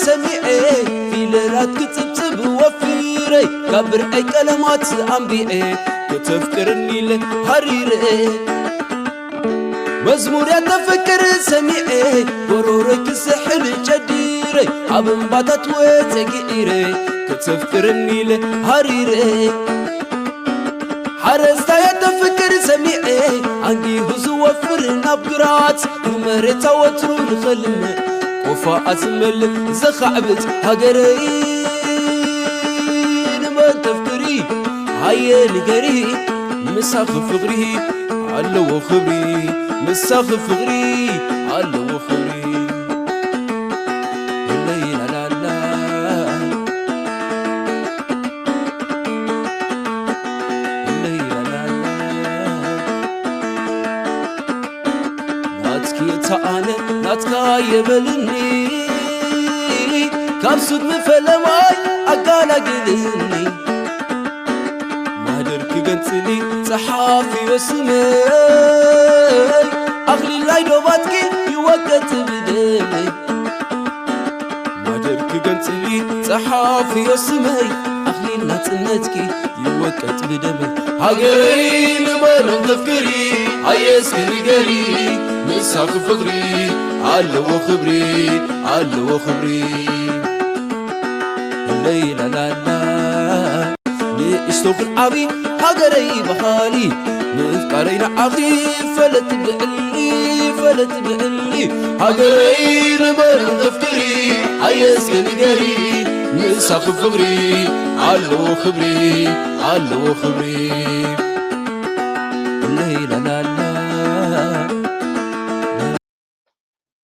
ሰሚዐ ፊደላት ክጽብጽብ ወፊረ ካብ ብርዐይ ቀለማት ኣንቢዐ ከተፍቅርኒ ኢለ ሃሪረ መዝሙር ያተፍቅር ሰሚዐ ጎሮሮይ ክስሕል ጨዲረ ኣብ እምባታት ወጸ ግዒረ ከተፍቅርኒ ኢለ ሃሪረ ሓረስታይ ያተፍቅር ሰሚዐ ኣንጊሁ ዝወፍር ናብ ግራት ንመሬታ ወትሩ ንኸልምዕ ቆፋ ኣዝመልእ ዘኻዕብት ሃገረይ ንመን ተፍቅሪ ሃየ ንገሪ ምሳኺ ፍቕሪ ኣለዎ ክብሪ ምሳኺ ፍቕሪ ኣለዎ ክብሪ ለይላላላ ናትኪ እታ ኣነ ናትካ የበልኒ ካብ ሱድ ምፈለማይ ኣጋላግልኒ ማህደር ክገንጽሊ ጸሓፊዮ ስመይ ኣኽሊል ናይ ዶባትኪ ይወቀጥ ብደመይ ማህደር ክገንጽሊ ጸሓፊዮ ስመይ ኣኽሊል ናጽነትኪ ይወቀጥ ብደመይ ሃገረይ ንመን ተፍቅሪ ኣየስኪ ንገሪ ምሳኺ ፍቕሪ ኣለዎ ክብሪ ኣለዎ ክብሪ ለይላላላ ንእሽቶ ክን ዓቢ ሃገረይ በሃሊ ምፍቃረይ ንዓኺ ፈለጥ ብዕሊ ፈለጥ ብዕሊ ሃገረይ ንመን ተፍቅሪ ኣየስኪ ንገሪ ምሳኺ ፍቕሪ ኣለዎ ክብሪ ኣለዎ ክብሪ ለይላላላ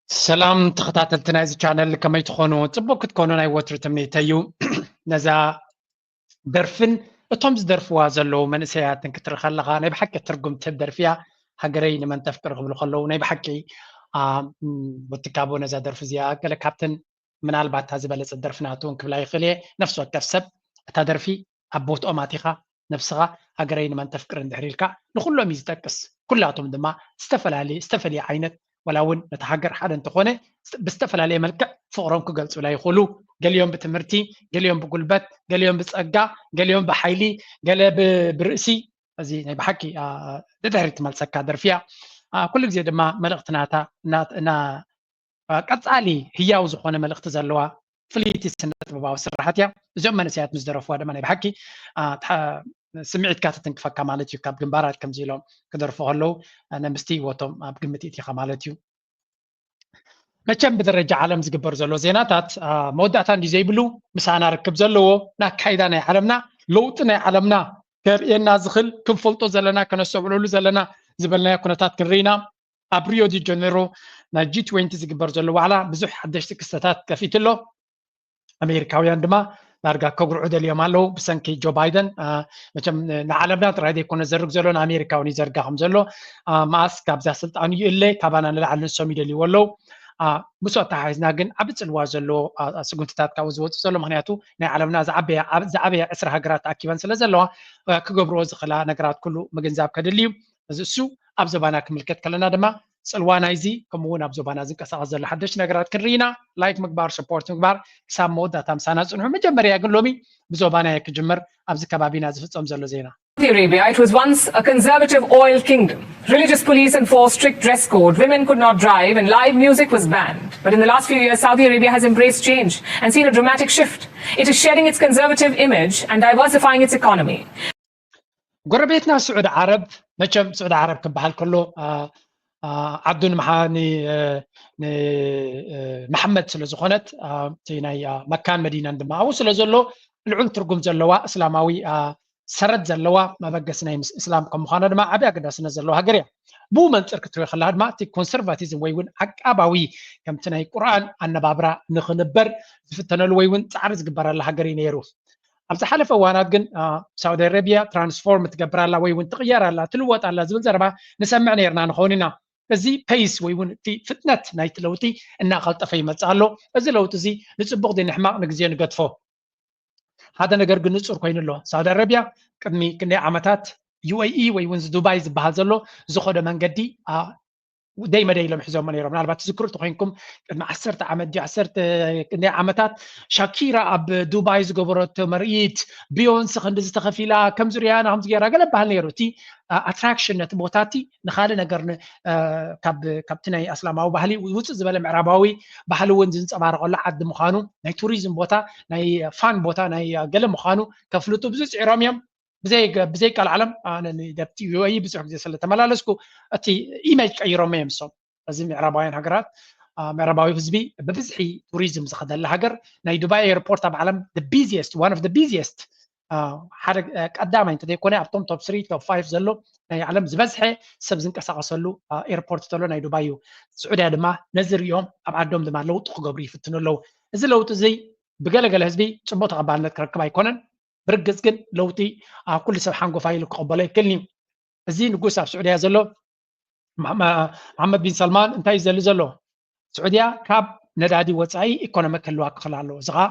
ሰላም ተኸታተልቲ ናይዚ ቻነል ከመይ ትኾኑ? ጽቡቅ ክትኮኑ ናይ ወትሩ ትምኒተይ እዩ። ነዛ ደርፍን እቶም ዝደርፍዋ ዘለዉ መንእሰያትን ክትርኢ ከለኻ ናይ ብሓቂ ትርጉም ትህብ ደርፊ እያ። ሃገረይ ንመን ተፍቅር ክብሉ ከለዉ ናይ ብሓቂ ወትካቦ ነዛ ደርፊ እዚኣ ገለ ካብተን ምናልባት እታ ዝበለጸት ደርፊ ናቱ እውን ክብላ ይኽእል እየ። ነፍሲ ወከፍ ሰብ እታ ደርፊ ኣብ ቦትኦም ኣቲኻ ነብስኻ ሃገረይ ንመን ተፍቅር እንድሕር ኢልካ ንኹሎም እዩ ዝጠቅስ። ኩላቶም ድማ ዝተፈላለየ ዝተፈልየ ዓይነት ዋላ እውን ነታ ሃገር ሓደ እንተኾነ ብዝተፈላለየ መልክዕ ፍቕሮም ክገልጹላ ይኽእሉ። ገሊኦም ብትምህርቲ፣ ገሊኦም ብጉልበት፣ ገሊኦም ብጸጋ፣ ገሊኦም ብሓይሊ፣ ገለ ብርእሲ። እዚ ናይ ብሓቂ ንድሕሪት ትመልሰካ ደርፊ እያ። ኩሉ ግዜ ድማ መልእኽቲ ናታ ቀጻሊ ህያው ዝኾነ መልእኽቲ ዘለዋ ፍልይቲ ስነ ጥበባዊ ስራሓት እያ። እዚኦም መንእሰያት ምስ ደረፍዋ ድማ ናይ ብሓቂ ስምዒትካ ትትንክፈካ ማለት እዩ። ካብ ግንባራት ከምዚ ኢሎም ክደርፉ ከለዉ ነምስቲ ህይወቶም ኣብ ግምት ይእቲኻ ማለት እዩ። መቸም ብደረጃ ዓለም ዝግበር ዘሎ ዜናታት መወዳእታ እንዲ ዘይብሉ ምሳና ርክብ ዘለዎ ናካይዳ ናይ ዓለምና ለውጢ ናይ ዓለምና ከርእየና ዝኽእል ክንፈልጦ ዘለና ከነስተውዕለሉ ዘለና ዝበልናዮ ኩነታት ክንርኢና ኣብ ሪዮ ዲ ጀኔሮ ናይ ጂ ትዌንቲ ዝግበር ዘሎ ዋዕላ ብዙሕ ሓደሽቲ ክስተታት ከፊቱ ኣሎ። ኣሜሪካውያን ድማ ዳርጋ ከጉርዑ ደልዮም ኣለዉ ብሰንኪ ጆ ባይደን። መቸም ንዓለምና ጥራይ ዘይኮነ ዘርግ ዘሎ ንኣሜሪካ እውን ይዘርጋ ከም ዘሎ መኣስ ካብዛ ስልጣኑ ይእለ ካባና ንላዕሊ ንሶም ይደልይዎ ኣለዉ። ምስ ኣተሓሒዝና ግን ዓቢ ጽልዋ ዘለዎ ስጉምትታት ካብኡ ዝወጽእ ዘሎ ምክንያቱ ናይ ዓለምና ዝዓበያ ዕስራ ሃገራት ተኣኪበን ስለ ዘለዋ ክገብርዎ ዝኽእላ ነገራት ኩሉ ምግንዛብ ከድሊ እዩ። እዚ እሱ ኣብ ዞባና ክምልከት ከለና ድማ ጽልዋ ናይዚ ከምኡ እውን ኣብ ዞባና ዝንቀሳቐስ ዘሎ ሓደሽ ነገራት ክንርኢ ኢና። ላይክ ምግባር፣ ሰፖርት ምግባር ክሳብ መወዳእታ ምሳና ጽንሑ። መጀመርያ ግን ሎሚ ብዞባና እየ ክጅምር ኣብዚ ከባቢና ዝፍጸም ዘሎ ዜና። Saudi Arabia, it was once a conservative oil kingdom. Religious police enforced strict dress code, women could not drive, and live music was banned. But in the last few years, Saudi Arabia has embraced change and seen a dramatic shift. It is shedding its conservative image and diversifying its economy. ጎረቤትና ስዑዲ ዓረብ መቸም ስዑዲ ዓረብ ክበሃል ከሎ ዓዱ ንመሓመድ ስለ ዝኾነት እቲ ናይ መካን መዲናን ድማ ኣብኡ ስለ ዘሎ ልዑል ትርጉም ዘለዋ እስላማዊ ሰረት ዘለዋ መበገሲ ናይ እስላም ከም ምዃና ድማ ዓብዪ ኣገዳስነት ዘለዋ ሃገር እያ። ብኡ መንፅር ክትሪኦ ከለካ ድማ እቲ ኮንሰርቫቲዝም ወይ እውን ዓቃባዊ ከምቲ ናይ ቁርኣን ኣነባብራ ንክንበር ዝፍተነሉ ወይ እውን ፃዕሪ ዝግበረላ ሃገር እዩ ነይሩ። ኣብ ዝሓለፈ እዋናት ግን ሳውዲ ኣረቢያ ትራንስፎርም ትገብር ኣላ ወይ እውን ትቕየር ኣላ ትልወጥ ኣላ ዝብል ዘረባ ንሰምዕ ነይርና ንኸውን ኢና። እዚ ፔይስ ወይ እውን እቲ ፍጥነት ናይቲ ለውጢ እናቐልጠፈ ይመፅእ ኣሎ። እዚ ለውጢ እዚ ንፅቡቕ ድዩ ንሕማቕ ንግዜ ንገድፎ። ሓደ ነገር ግን ንፁር ኮይኑ ኣሎ። ሳውዲ ኣረቢያ ቅድሚ ክንደይ ዓመታት ዩ ኤ ኢ ወይ እውን ዱባይ ዝበሃል ዘሎ ዝኸዶ መንገዲ ደይ መደይ ኢሎም ሒዞሞ ነይሮም። ምናልባት ትዝክሩ እንተኮይንኩም ቅድሚ ዓሰርተ ዓመት ድዩ ዓሰርተ ክንደይ ዓመታት ሻኪራ ኣብ ዱባይ ዝገበረቶ ምርኢት፣ ቢዮንስ ክንዲ ዝተኸፊላ ከምዚ ሪያና ከምዚ ገይራ ገለ በሃል ነይሩ። እቲ ኣትራክሽን ነቲ ቦታ እቲ ንካልእ ነገር ን- እ፣ ካብ ካብቲ ናይ ኣስላማዊ ባህሊ ውፅእ ዝበለ ምዕራባዊ ባህሊ እውን ዝንፀባረቀሉ ዓዲ ምዃኑ፣ ናይ ቱሪዝም ቦታ፣ ናይ ፋን ቦታ፣ ናይ ገለ ምዃኑ ከፍልጡ ብዙ ፅዒሮም እዮም። ብዘይ ብዘይ ቃል ዓለም ኣነ ንደብቲ ዩ ኤ ኢ ብዙሕ ግዜ ስለ ተመላለስኩ እቲ ኢሜጅ ቀይሮም እዮም እሶም። እዚ ምዕራባውያን ሃገራት አ፣ ምዕራባዊ ህዝቢ ብብዝሒ ቱሪዝም ዝኸደላ ሃገር ናይ ዱባይ ኤርፖርት ኣብ ዓለም the busiest one of the busiest አ፣ ሓደ አ፣ ቀዳማይ እንተዘይኮነ ኣብቶም ቶፕ ስሪ ቶፕ ፋይቭ ዘሎ ናይ ዓለም ዝበዝሐ ሰብ ዝንቀሳቀሰሉ አ፣ ኤርፖርት ተሎ ናይ ዱባይ እዩ። ስዑድያ ድማ ነዚ ሪኦም ኣብ ዓዶም ድማ ለውጢ ክገብሩ ይፍትኑ ኣለዉ። እዚ ለውጢ እዚ ብገለገለ ህዝቢ ፅቡቅ ተቐባልነት ክረክብ ኣይኮነን። ብርግፅ ግን ለውጢ ኣብ ኩሉ ሰብ ሓንጎፋይ ኢሉ ክቐበሎ ይክእልኒ። እዚ ንጉስ ኣብ ስዑድያ ዘሎ መሓመድ ቢን ሰልማን እንታይ እዩ ዘሊ ዘሎ? ስዑድያ ካብ ነዳዲ ወፃኢ ኢኮኖሚ ክህልዋ ክኽእል ኣለዎ። እዚ ከዓ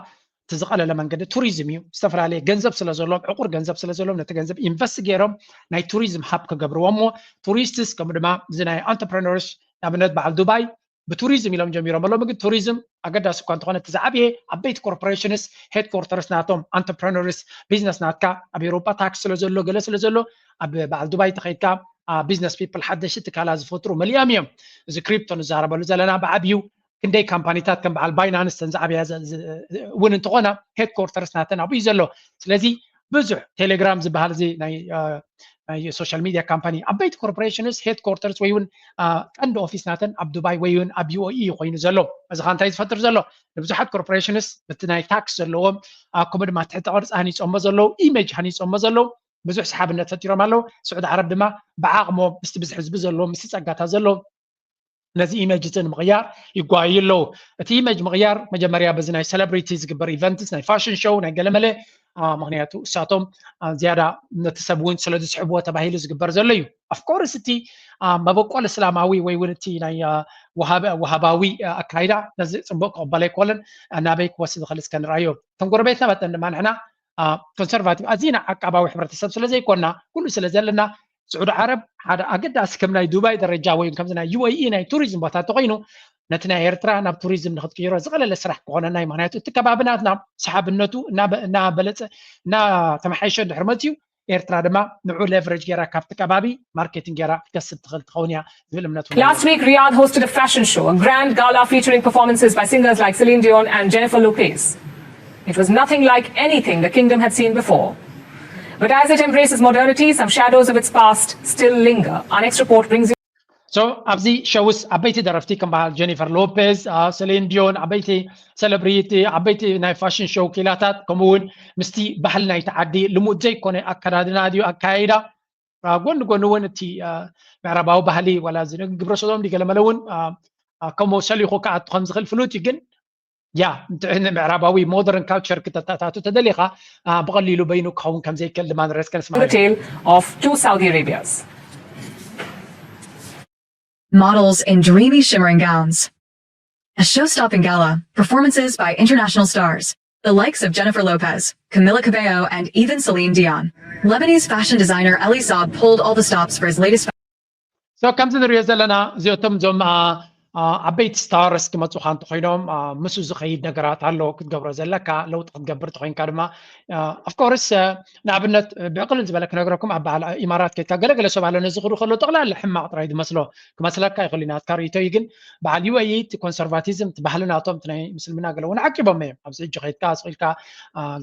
እቲ ዝቐለለ መንገዲ ቱሪዝም እዩ። ዝተፈላለየ ገንዘብ ስለ ዘለዎም፣ ዕቁር ገንዘብ ስለ ዘለዎም ነቲ ገንዘብ ኢንቨስት ገይሮም ናይ ቱሪዝም ሃብ ክገብርዎ እሞ ቱሪስትስ ከምኡ ድማ እዚ ናይ ኣንተርፕረነርስ ንኣብነት በዓል ዱባይ ብቱሪዝም ኢሎም ጀሚሮም ኣለዉ። ግን ቱሪዝም ኣገዳሲ እኳ እንተኾነ እቲ ዝዓብየ ዓበይቲ ኮርፖሬሽንስ ሄድኮርተርስ ናቶም ኣንተርፕረነርስ ቢዝነስ ናትካ ኣብ ኤውሮፓ ታክስ ስለ ዘሎ ገለ ስለ ዘሎ ኣብ በዓል ዱባይ ተኸይድካ ቢዝነስ ፒፕል ሓደሽቲ ትካላት ዝፈጥሩ መሊኦም እዮም። እዚ ክሪፕቶ ንዛረበሉ ዘለና ብዓብዩ ክንደይ ካምፓኒታት ከም በዓል ባይናንስ ተን ዝዓብያ እውን እንተኾና ሄድኮርተርስ ናተን ኣብኡ እዩ ዘሎ። ስለዚ ብዙሕ ቴሌግራም ዝበሃል እዚ ናይ ሶሻል ሚድያ ካምፓኒ ዓበይቲ ኮርፖሬሽንስ ሄድኮርተርስ ወይ እውን ቀንዲ ኦፊስ ናተን ኣብ ዱባይ ወይ እውን ኣብ ዩ ኤ ኢ ኮይኑ ዘሎ። እዚ ካ እንታይ ዝፈጥር ዘሎ ንብዙሓት ኮርፖሬሽንስ በቲ ናይ ታክስ ዘለዎም ከምኡ ድማ ትሕተ ቅርፂ ሃኒፆሞ ዘለዉ ኢሜጅ ሃኒፆሞ ዘለዉ ብዙሕ ሰሓብነት ፈጢሮም ኣለዉ። ስዑድ ዓረብ ድማ ብዓቕሞም ምስቲ ብዙሕ ህዝቢ ዘለዎም ምስቲ ፀጋታት ዘለዎም ነዚ ኢመጅ እቲ ንምቕያር ይጓዩ ኣለዉ። እቲ ኢመጅ ምቕያር መጀመርያ በዚ ናይ ሴሌብሪቲ ዝግበር ኢቨንትስ ናይ ፋሽን ሾው ናይ ገለመለ ምክንያቱ እሳቶም ዝያዳ ነቲ ሰብ እውን ስለ ዝስሕብዎ ተባሂሉ ዝግበር ዘሎ እዩ። ኣፍኮርስ እቲ መበቆል እስላማዊ ወይ እውን እቲ ናይ ወሃባዊ ኣካይዳ ነዚ ፅቡቅ ክቕበሎ ኣይኮለን። ናበይ ክወስድ ዝኽእል እስከ ንርኣዮ። እቶም ጎረቤትና መጠን ድማ ንሕና ኮንሰርቫቲቭ ኣዚና ዓቃባዊ ሕብረተሰብ ስለ ዘይኮና ኩሉ ስለ ዘለና ስዑድ ዓረብ ሓደ ኣገዳሲ ከም ናይ ዱባይ ደረጃ ወይ ከምዚ ናይ ዩ ኤ ኢ ናይ ቱሪዝም ቦታ እንተኮይኑ ነቲ ናይ ኤርትራ ናብ ቱሪዝም ንክትቅይሮ ዝቀለለ ስራሕ ክኾነና እዩ። ምክንያቱ እቲ ከባቢ ናትና ሰሓብነቱ እናበለፀ እናተመሓየሸ ድሕሪ መፅዩ ኤርትራ ድማ ንዑ ሌቨሬጅ ገይራ ካብቲ ከባቢ ማርኬቲንግ ገይራ ክትከስብ ትኽእል ትኸውን እያ ዝብል እምነት እውን ኣለኒ። Last week, Riyadh hosted a fashion show, a grand gala featuring performances by singers like Celine Dion and Jennifer Lopez. It was nothing like anything the kingdom had seen before. But as it embraces modernity, some shadows of its past still linger. Our next report brings you. So ኣብዚ ሸውስ ዓበይቲ ደረፍቲ ከም በዓል ጀኒፈር ሎፔዝ፣ ሰሊን ዲዮን፣ ዓበይቲ ሴሌብሪቲ፣ ዓበይቲ ናይ ፋሽን ሾው ኪላታት ከምኡ እውን ምስቲ ባህሊ ናይቲ ዓዲ ልሙድ ዘይኮነ ኣከዳድና ድዩ ኣካያይዳ ጎኒ ጎኒ እውን እቲ ምዕራባዊ ባህሊ ዋላ እዚ ግብረ ሰዶም ድገለመለ እውን ከምኡ ሰሊኹ ክኣቱ ከም ዝኽእል ፍሉጥ እዩ። ግን ያ ምዕራባዊ ሞደርን ካልቸር ክተታታቱ ተደሊኻ ብቐሊሉ በይኑ ክኸውን ከም ዘይክእል ድማ ንረስ ከንስማ The tale of two Saudi Arabias. Models in dreamy shimmering gowns. A show-stopping gala, performances by international stars, the likes of Jennifer Lopez, Camila Cabello, and even Celine Dion. Lebanese fashion designer Elie Saab pulled all the stops for his latest So ከምዚ ንሪኦ ዘለና እዚኦቶም እዞም ዓበይቲ ስታርስ ክመፁኻ እንተኮይኖም ምስ ዝኸይድ ነገራት ኣሎ ክትገብሮ ዘለካ ለውጢ ክትገብር ተኮይንካ ድማ ኣፍኮርስ ንኣብነት ብዕቅልል ዝበለ ክነግረኩም ኣብ በዓል ኢማራት ከይድካ ገለገለ ሰብ ኣሎ ነዚ ክዱ ከሎ ጠቕላላ ሕማቕ ጥራይ ዝመስሎ ክመስለካ ይኽእል እዩ ናትካ ርእቶ እዩ ግን በዓል ዩ ኤ ኢ እቲ ኮንሰርቫቲዝም እቲ ባህሊ ናቶም እቲ ናይ ምስልምና ገለ እውን ዓቂቦም እዮም ኣብዚ ሕጂ ከይድካ ስቕ ኢልካ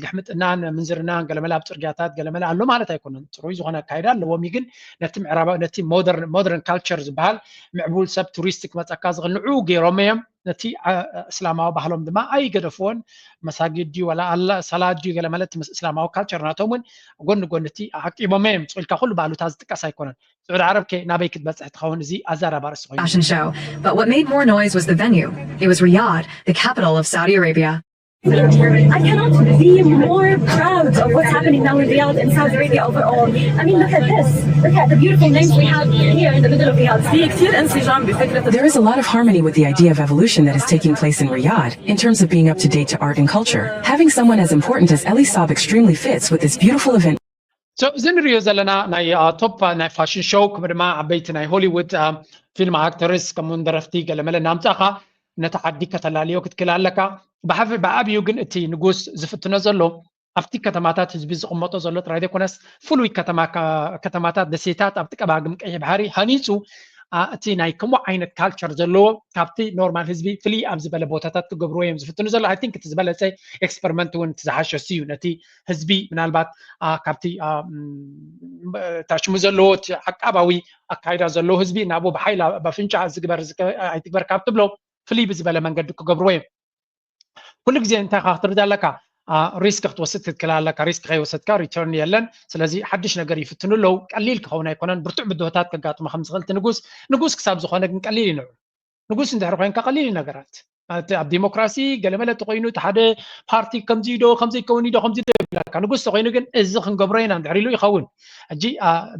ግሕምጥናን ምንዝርናን ገለመለ ኣብ ፅርግያታት ገለመለ ኣሎ ማለት ኣይኮነን ፅሩይ ዝኾነ ኣካይዳ ኣለዎም እዩ ግን ነቲ ምዕራባዊ ነቲ ሞደርን ካልቸር ዝበሃል ምዕቡል ሰብ ቱሪስት ክመፀካ ዝኽእል ንዑ ገይሮም እዮም ነቲ እስላማዊ ባህሎም ድማ ኣይገደፍዎን መሳጊድ ድዩ ወላ ኣላ ሰላት ድዩ ገለ ማለት ምስ እስላማዊ ካልቸር ናቶም እውን ጎኒ ጎኒ እቲ ዓቂቦም እዮም ፅልካ ኩሉ ባሉታ ዝጥቀስ ኣይኮነን ስዑድ ዓረብ ከ ናበይ ክትበፅሕ ትኸውን እዚ ኣዛራቢ ኣርእስቲ ኮይኑ fashion show. But what made more noise was the venue. It was Riyadh, the capital of Saudi Arabia. I cannot be more proud of what's happening now in Riyadh and Saudi Arabia overall. I mean, look at this. Look at the beautiful names we have here in the middle of Riyadh. في كثير انسجام بفكرة There is a lot of harmony with the idea of evolution that is taking place in Riyadh in terms of being up to date to art and culture. Having someone as important as Elie Saab extremely fits with this beautiful event. So እዚ ንሪኦ ዘለና ናይ ቶፕ ናይ ፋሽን ሾው ከምኡ ድማ ዓበይቲ ናይ ሆሊውድ ፊልም ኣክተርስ ከምኡውን ደረፍቲ ገለመለ እናምጻኻ ነቲ ዓዲ ከተላልዮ ክትክእል ኣለካ። ብዓብዩ ግን እቲ ንጉስ ዝፍትኖ ዘሎ ኣብቲ ከተማታት ህዝቢ ዝቕመጦ ዘሎ ጥራይ ዘይኮነስ ፍሉይ ከተማታት ደሴታት ኣብቲ ቀባግም ቀይሕ ባሕሪ ሃኒፁ እቲ ናይ ከምኡ ዓይነት ካልቸር ዘለዎ ካብቲ ኖርማል ህዝቢ ፍልይ ኣብ ዝበለ ቦታታት ክገብርዎ እዮም ዝፍትኑ ዘሎ። ኣይ ቲንክ እቲ ዝበለፀ ኤክስፐሪመንት እውን እቲ ዝሓሸ እሱ እዩ። ነቲ ህዝቢ ምናልባት ካብቲ ታሽሙ ዘለዎ እቲ ዓቃባዊ ኣካይዳ ዘለዎ ህዝቢ ናብኡ ብሓይሊ ብኣፍንጫ ዝግበር ኣይትግበር ካብ ትብሎ ፍልይ ብዝበለ መንገዲ ክገብርዎ እዮም። ኩሉ ግዜ እንታይ ኢኻ ክትርዳ ኣለካ? ሪስክ ክትወስድ ክትክእል ኣለካ። ሪስክ ከይወሰድካ ሪተርን የለን። ስለዚ ሓድሽ ነገር ይፍትኑ ኣለዉ። ቀሊል ክኸውን ኣይኮነን። ብርቱዕ ብድሆታት ከጋጥሞ ከም ዝኽእል እቲ ንጉስ ንጉስ ክሳብ ዝኾነ ግን ቀሊል እዩ ንዑ። ንጉስ እንድሕር ኮይንካ ቀሊል እዩ ነገራት። ኣብ ዲሞክራሲ ገለመለ ተኮይኑ እቲ ሓደ ፓርቲ ከምዚ ዶ ከምዚ ከውን ዶ ከምዚ ዶ ይብለካ። ንጉስ ተኮይኑ ግን እዚ ክንገብሮ ኢና እንድሕር ኢሉ ይኸውን። ሕጂ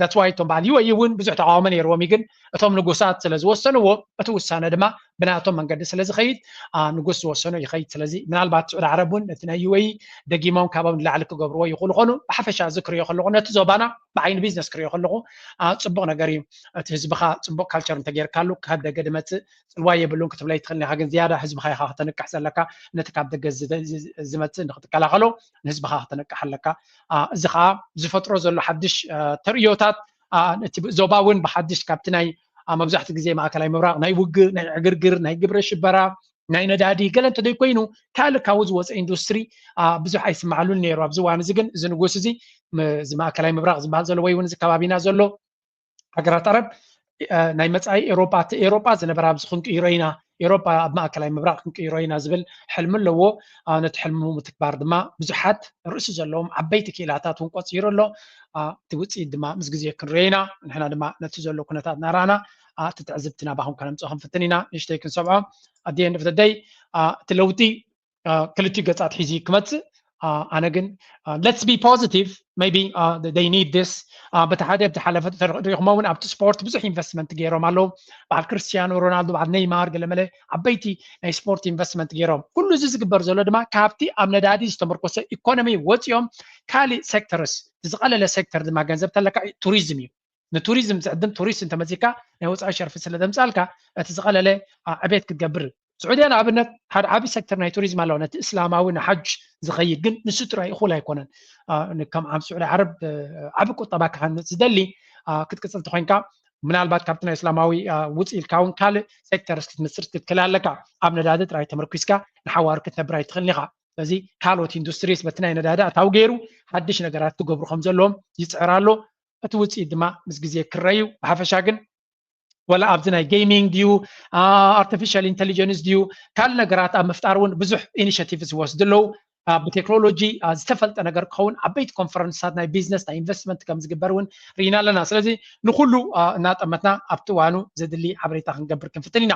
that's why እቶም በዓል ዩ ኤ ኢ እውን ብዙሕ ተቃውሞ ነይርዎም እዩ። ግን እቶም ንጉሳት ስለ ዝወሰንዎ እቲ ውሳነ ድማ ብናቶም መንገዲ ስለ ዝኸይድ ንጉስ ዝወሰኖ ይኸይድ። ስለዚ ምናልባት ስዑድ ዓረብ እውን እቲ ናይ ዩ ኤ ኢ ደጊሞም ካብኦም ንላዕሊ ክገብርዎ ይኽእሉ ኾኑ። ብሓፈሻ እዚ ክሪኦ ከለኹ ነቲ ዞባና ብዓይኒ ቢዝነስ ክሪኦ ከለኹ ፅቡቕ ነገር እዩ። እቲ ህዝብኻ ፅቡቕ ካልቸር እንተጌርካሉ ካብ ደገ ድመፅእ ፅልዋ የብሉን ክትብለይ ትኽእል ኢኻ። ግን ዝያዳ ህዝብኻ ኢኻ ክተንቅሕ ዘለካ። ነቲ ካብ ደገ ዝመፅእ ንክትከላኸሎ ንህዝብኻ ክተንቅሕ ኣለካ። እዚ ከዓ ዝፈጥሮ ዘሎ ሓድሽ ተርእዮታት እቲ ዞባ እውን ብሓድሽ ካብቲ ናይ መብዛሕትኡ ግዜ ማእከላይ ምብራቕ ናይ ውግእ፣ ናይ ዕግርግር፣ ናይ ግብረ ሽበራ፣ ናይ ነዳዲ ገለ እንተዘይኮይኑ ካልእ ካብኡ ዝወፀ ኢንዱስትሪ ብዙሕ ኣይስማዓሉን ነይሩ። ኣብዚ እዋን እዚ ግን እዚ ንጉስ እዚ እዚ ማእከላይ ምብራቕ ዝበሃል ዘሎ ወይ እውን እዚ ከባቢና ዘሎ ሃገራት ዓረብ ናይ መጻኢ ኤሮጳ እቲ ኤሮጳ ዝነበረ ኣብዚ ክንቅይሮ ኢና፣ ኤሮጳ ኣብ ማእከላይ ምብራቕ ክንቅይሮ ኢና ዝብል ሕልሚ ኣለዎ። ነቲ ሕልሚ ምትግባር ድማ ብዙሓት ርእሲ ዘለዎም ዓበይቲ ክኢላታት እውን ቆጺሩ ኣሎ። እቲ ውፅኢት ድማ ምስ ግዜ ክንሪኦ ኢና። ንሕና ድማ ነቲ ዘሎ ኩነታት እናረኣና እቲ ትዕዝብቲ ናባኹም ከነምፅኦ ክንፍትን ኢና። ንእሽተይ ክንሰምዖ። At the end of the day እቲ ለውጢ ክልቲኡ ገፃት ሒዙ ክመፅእ ኣነ ግን let's be positive, maybe they need this። በቲ ሓደ ኣብቲ ሓለፈ ሪኹሞ እውን ኣብቲ ስፖርት ብዙሕ ኢንቨስትመንት ገይሮም ኣለዉ። በዓል ክርስቲያኖ ሮናልዶ፣ በዓል ኔይማር፣ ገለመለ ዓበይቲ ናይ ስፖርት ኢንቨስትመንት ገይሮም። ኩሉ እዚ ዝግበር ዘሎ ድማ ካብቲ ኣብ ነዳዲ ዝተመርኮሰ ኢኮኖሚ ወፂኦም ካሊእ ሴክተርስ ዝቐለለ ሴክተር ድማ ገንዘብ ተለካ ቱሪዝም እዩ። ንቱሪዝም ዝዕድም ቱሪስት እንተመፂካ ናይ ወፃኢ ሸርፊ ስለ ዘምፃልካ እቲ ዝቐለለ ዕቤት ክትገብር። ስዑድያ ንኣብነት ሓደ ዓብዪ ሴክተር ናይ ቱሪዝም ኣለዋ፣ ነቲ እስላማዊ ንሓጅ ዝኸይድ። ግን ንሱ ጥራይ እኹል ኣይኮነን። ከም ዓብ ስዑዲ ዓረብ ዓቢ ቁጠባ ክሃንፅ ዝደሊ ክትቅፅል ተኮይንካ ምናልባት ካብቲ ናይ እስላማዊ ውፅእ ኢልካ እውን ካልእ ሴክተርስ ክትምስርት ክትክእል ኣለካ። ኣብ ነዳዲ ጥራይ ተመርኪስካ ንሓዋሩ ክትነብር ኣይትኽእልን ኢኻ። ስለዚ ካልኦት ኢንዱስትሪስ በቲ ናይ ነዳዲ ኣታዊ ገይሩ ሓድሽ ነገራት ክገብሩ ከም ዘለዎም ይፅዕር ኣሎ። እቲ ውፅኢት ድማ ምስ ግዜ ክረዩ። ብሓፈሻ ግን ወላ ኣብዚ ናይ ጌሚንግ ድዩ ኣርቲፊሻል ኢንቴሊጀንስ ድዩ ካልእ ነገራት ኣብ ምፍጣር እውን ብዙሕ ኢኒሽቲቭስ ይወስዱ ኣለዉ። ብቴክኖሎጂ ዝተፈልጠ ነገር ክኸውን ዓበይቲ ኮንፈረንስታት ናይ ቢዝነስ ናይ ኢንቨስትመንት ከም ዝግበር እውን ርኢና ኣለና። ስለዚ ንኩሉ እናጠመትና ኣብቲ እዋኑ ዘድሊ ሓበሬታ ክንገብር ክንፍትን ኢና።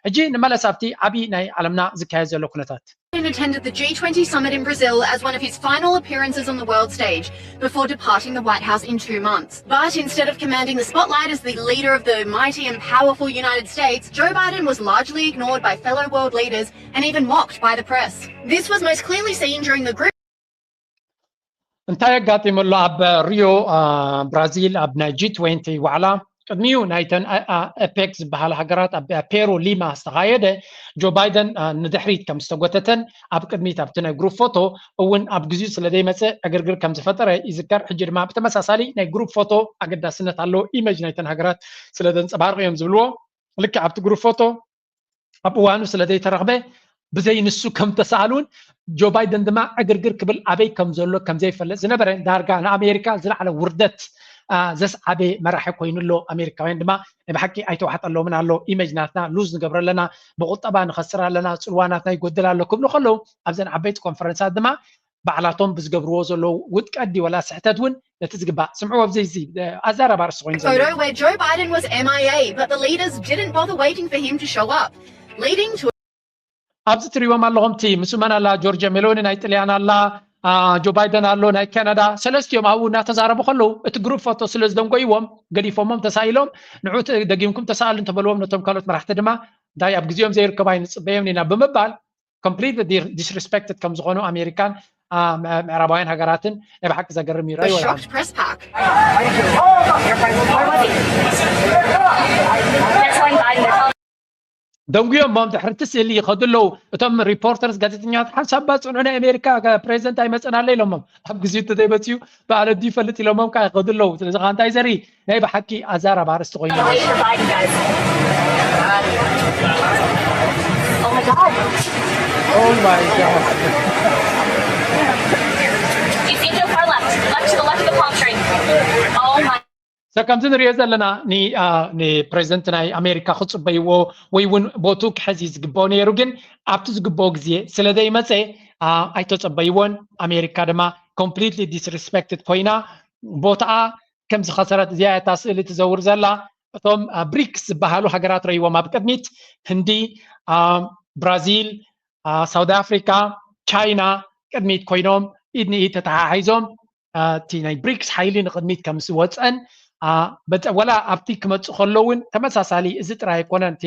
ሕጂ ንመለስ ኣብቲ ዓብዪ ናይ ዓለምና ዝካየድ ዘሎ ኩነታት። Biden attended the G twenty summit in Brazil as one of his final appearances on the world stage before departing the White House in two months. But instead of commanding the spotlight as the leader of the mighty and powerful United States, Joe Biden was largely ignored by fellow world leaders and even mocked by the press. This was most clearly seen during the group እንታይ ኣጋጢሙ ኣሎ? ኣብ ሪዮ ብራዚል ኣብ ናይ ጂ ትዌንቲ ዋዕላ ቅድሚኡ ናይተን ኤፔክ ዝበሃላ ሃገራት ኣብ ፔሩ ሊማ ዝተኻየደ ጆ ባይደን ንድሕሪት ከም ዝተጎተተን ኣብ ቅድሚት ኣብቲ ናይ ግሩፕ ፎቶ እውን ኣብ ግዜኡ ስለ ዘይመፀ ዕግርግር ከም ዝፈጠረ ይዝከር። ሕጂ ድማ ብተመሳሳሊ ናይ ግሩፕ ፎቶ ኣገዳስነት ኣለዎ፣ ኢመጅ ናይተን ሃገራት ስለ ዘንፀባርቑ እዮም ዝብልዎ። ልክዕ ኣብቲ ግሩፕ ፎቶ ኣብ እዋኑ ስለ ዘይተረኽበ ብዘይ ንሱ ከም ተሰኣሉን ጆ ባይደን ድማ ዕግርግር ክብል ኣበይ ከም ዘሎ ከም ዘይፈልጥ ዝነበረ ዳርጋ ንኣሜሪካ ዝለዓለ ውርደት ዘስዓበ መራሒ ኮይኑ ኣሎ። ኣሜሪካውያን ድማ ናይ ብሓቂ ኣይተዋሕጠሎምን ኣሎ። ኢመጅ ናትና ሉዝ ንገብረ ኣለና፣ ብቁጠባ ንኸስር ኣለና፣ ፅልዋ ናትና ይጎድል ኣሎ ክብሉ ከለዉ ኣብዘን ዓበይቲ ኮንፈረንሳት ድማ ባዕላቶም ብዝገብርዎ ዘለዉ ውጥቀት ድዩ ወላ ስሕተት እውን ነቲ ዝግባእ ስምዕዎ ኣብዚ እዚ ኣዛራቢ ኣርእስቲ ኮይኑ ዘሎ photo where Joe Biden was M I A, but the leaders didn't bother waiting for him to show up, leading to ኣብዚ ትሪእዎም ኣለኹም እቲ ምስኡ መን ኣላ? ጆርጅ ሜሎኒ ናይ ጥልያን ኣላ፣ ጆ ባይደን ኣሎ ናይ ካናዳ። ሰለስቲኦም ኣብኡ እናተዛረቡ ከለዉ እቲ ግሩፕ ፎቶ ስለ ዝደንጎይዎም ገዲፎሞም ተሳኢሎም ንዑ ደጊምኩም ተሳኣሉ እንተበልዎም ነቶም ካልኦት መራሕቲ ድማ እንታይ ኣብ ግዜኦም ዘይርከቡ ኣይንፅበዮም ኢና ብምባል ኮምፕሊት ዲስሪስፔክትድ ከም ዝኾኑ ኣሜሪካን ምዕራባውያን ሃገራትን ናይ ብሓቂ ዘገርም እዩ። ደንጉዮሞም ድሕርቲ ስእሊ ይኸዱ ኣለዉ። እቶም ሪፖርተርስ ጋዜጠኛታት ሓንሳብ ባፅንዑ ናይ ኣሜሪካ ፕሬዚደንት ኣይመፀን ኣሎ ኢሎሞም። ኣብ ግዜኡ እንተዘይመፅኡ በዓል ኣዱ ይፈልጥ ኢሎሞም ከዓ ይኸዱ ኣለዉ። ስለዚ ከዓ እንታይ ዘርኢ ናይ ብሓቂ ኣዛራቢ ኣርእስቲ ኮይኑ። ሰ ከምዚ ንሪኦ ዘለና ንፕሬዚደንት ናይ ኣሜሪካ ክፅበይዎ ወይ እውን ቦቱ ክሕዝ እዩ ዝግበኦ ነይሩ፣ ግን ኣብቲ ዝግበኦ ግዜ ስለ ዘይመፀ ኣይተፀበይዎን። ኣሜሪካ ድማ ኮምፕሊትሊ ዲስሪስፔክትድ ኮይና ቦታኣ ከም ዝኸሰረት እዚኣ እታ ስእሊ ትዘውር ዘላ። እቶም ብሪክስ ዝበሃሉ ሃገራት ረይዎም ኣብ ቅድሚት ህንዲ፣ ብራዚል፣ ሳውት ኣፍሪካ፣ ቻይና ቅድሚት ኮይኖም ኢድ ንኢድ ተተሓሒዞም እቲ ናይ ብሪክስ ሓይሊ ንቅድሚት ከም ዝወፀን ወላ ኣብቲ ክመፅእ ከሎ እውን ተመሳሳሊ እዚ ጥራይ ኣይኮነን። እቲ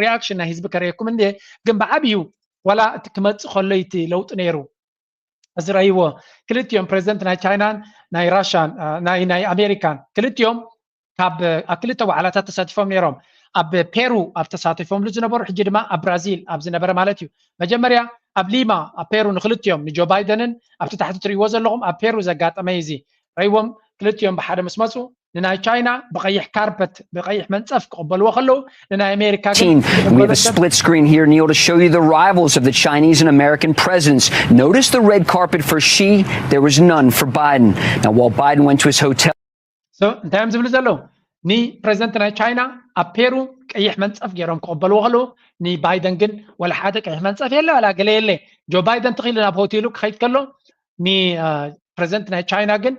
ሪያክሽን ናይ ህዝቢ ከርእየኩም እንደ ግን ብዓብዩ ወላ እቲ ክመፅእ ከሎ እቲ ለውጢ ነይሩ። እዚ ረእይዎ ክልቲኦም ፕሬዚደንት ናይ ቻይናን ናይ ራሽያን ናይ ኣሜሪካን ክልቲኦም ካብ ኣብ ክልተ ዋዕላታት ተሳቲፎም ነይሮም። ኣብ ፔሩ ኣብ ተሳቲፎምሉ ዝነበሩ ሕጂ ድማ ኣብ ብራዚል ኣብ ዝነበረ ማለት እዩ። መጀመርያ ኣብ ሊማ ኣብ ፔሩ ንክልቲኦም ንጆ ባይደንን ኣብቲ ታሕቲ ትርእይዎ ዘለኹም ኣብ ፔሩ ዘጋጠመ እዩ። እዚ ረይዎም ክልቲኦም ብሓደ ምስ መፁ ንናይ ቻይና ብቀይሕ ካርፐት ብቀይሕ መንፀፍ ክቕበልዎ ከለዉ ንናይ ኣሜሪካ ግን We have a split screen here, Neil, to show you the rivals of the Chinese and American presidents. Notice the red carpet for Xi. There was none for Biden. Now, while Biden went to his hotel, እንታይ እዮም ዝብሉ ዘለዉ? ንፕሬዚደንት ናይ ቻይና ኣብ ፔሩ ቀይሕ መንፀፍ ገይሮም ክቕበልዎ ከለዉ ንባይደን ግን ወላ ሓደ ቀይሕ መንፀፍ የለ፣ ወላ ገለ የለ። ጆ ባይደን ተኺሉ ናብ ሆቴሉ ክኸይድ ከሎ ንፕሬዚደንት ናይ ቻይና ግን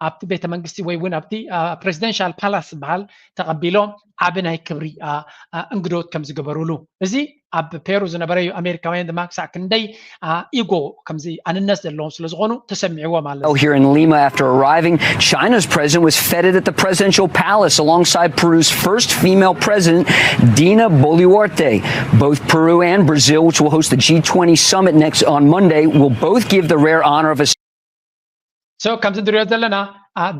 ኣብቲ ቤተ መንግስቲ ወይ እውን ኣብቲ ፕሬዚደንሻል ፓላስ ዝበሃል ተቐቢሎም ዓቢ ናይ ክብሪ እንግዶት ከም ዝገበሩሉ። እዚ ኣብ ፔሩ ዝነበረ እዩ። ኣሜሪካውያን ድማ ክሳዕ ክንደይ ኢጎ ከምዚ ኣንነት ዘለዎም ስለ ዝኾኑ ተሰሚዕዎም ኣሎ። Here in Lima, after arriving, China's president was feted at the presidential palace alongside Peru's first female president, Dina Boluarte. Both Peru and Brazil, which will host the G twenty summit next on Monday, will both give the rare honor of a So ከምዚ ንሪኦ ዘለና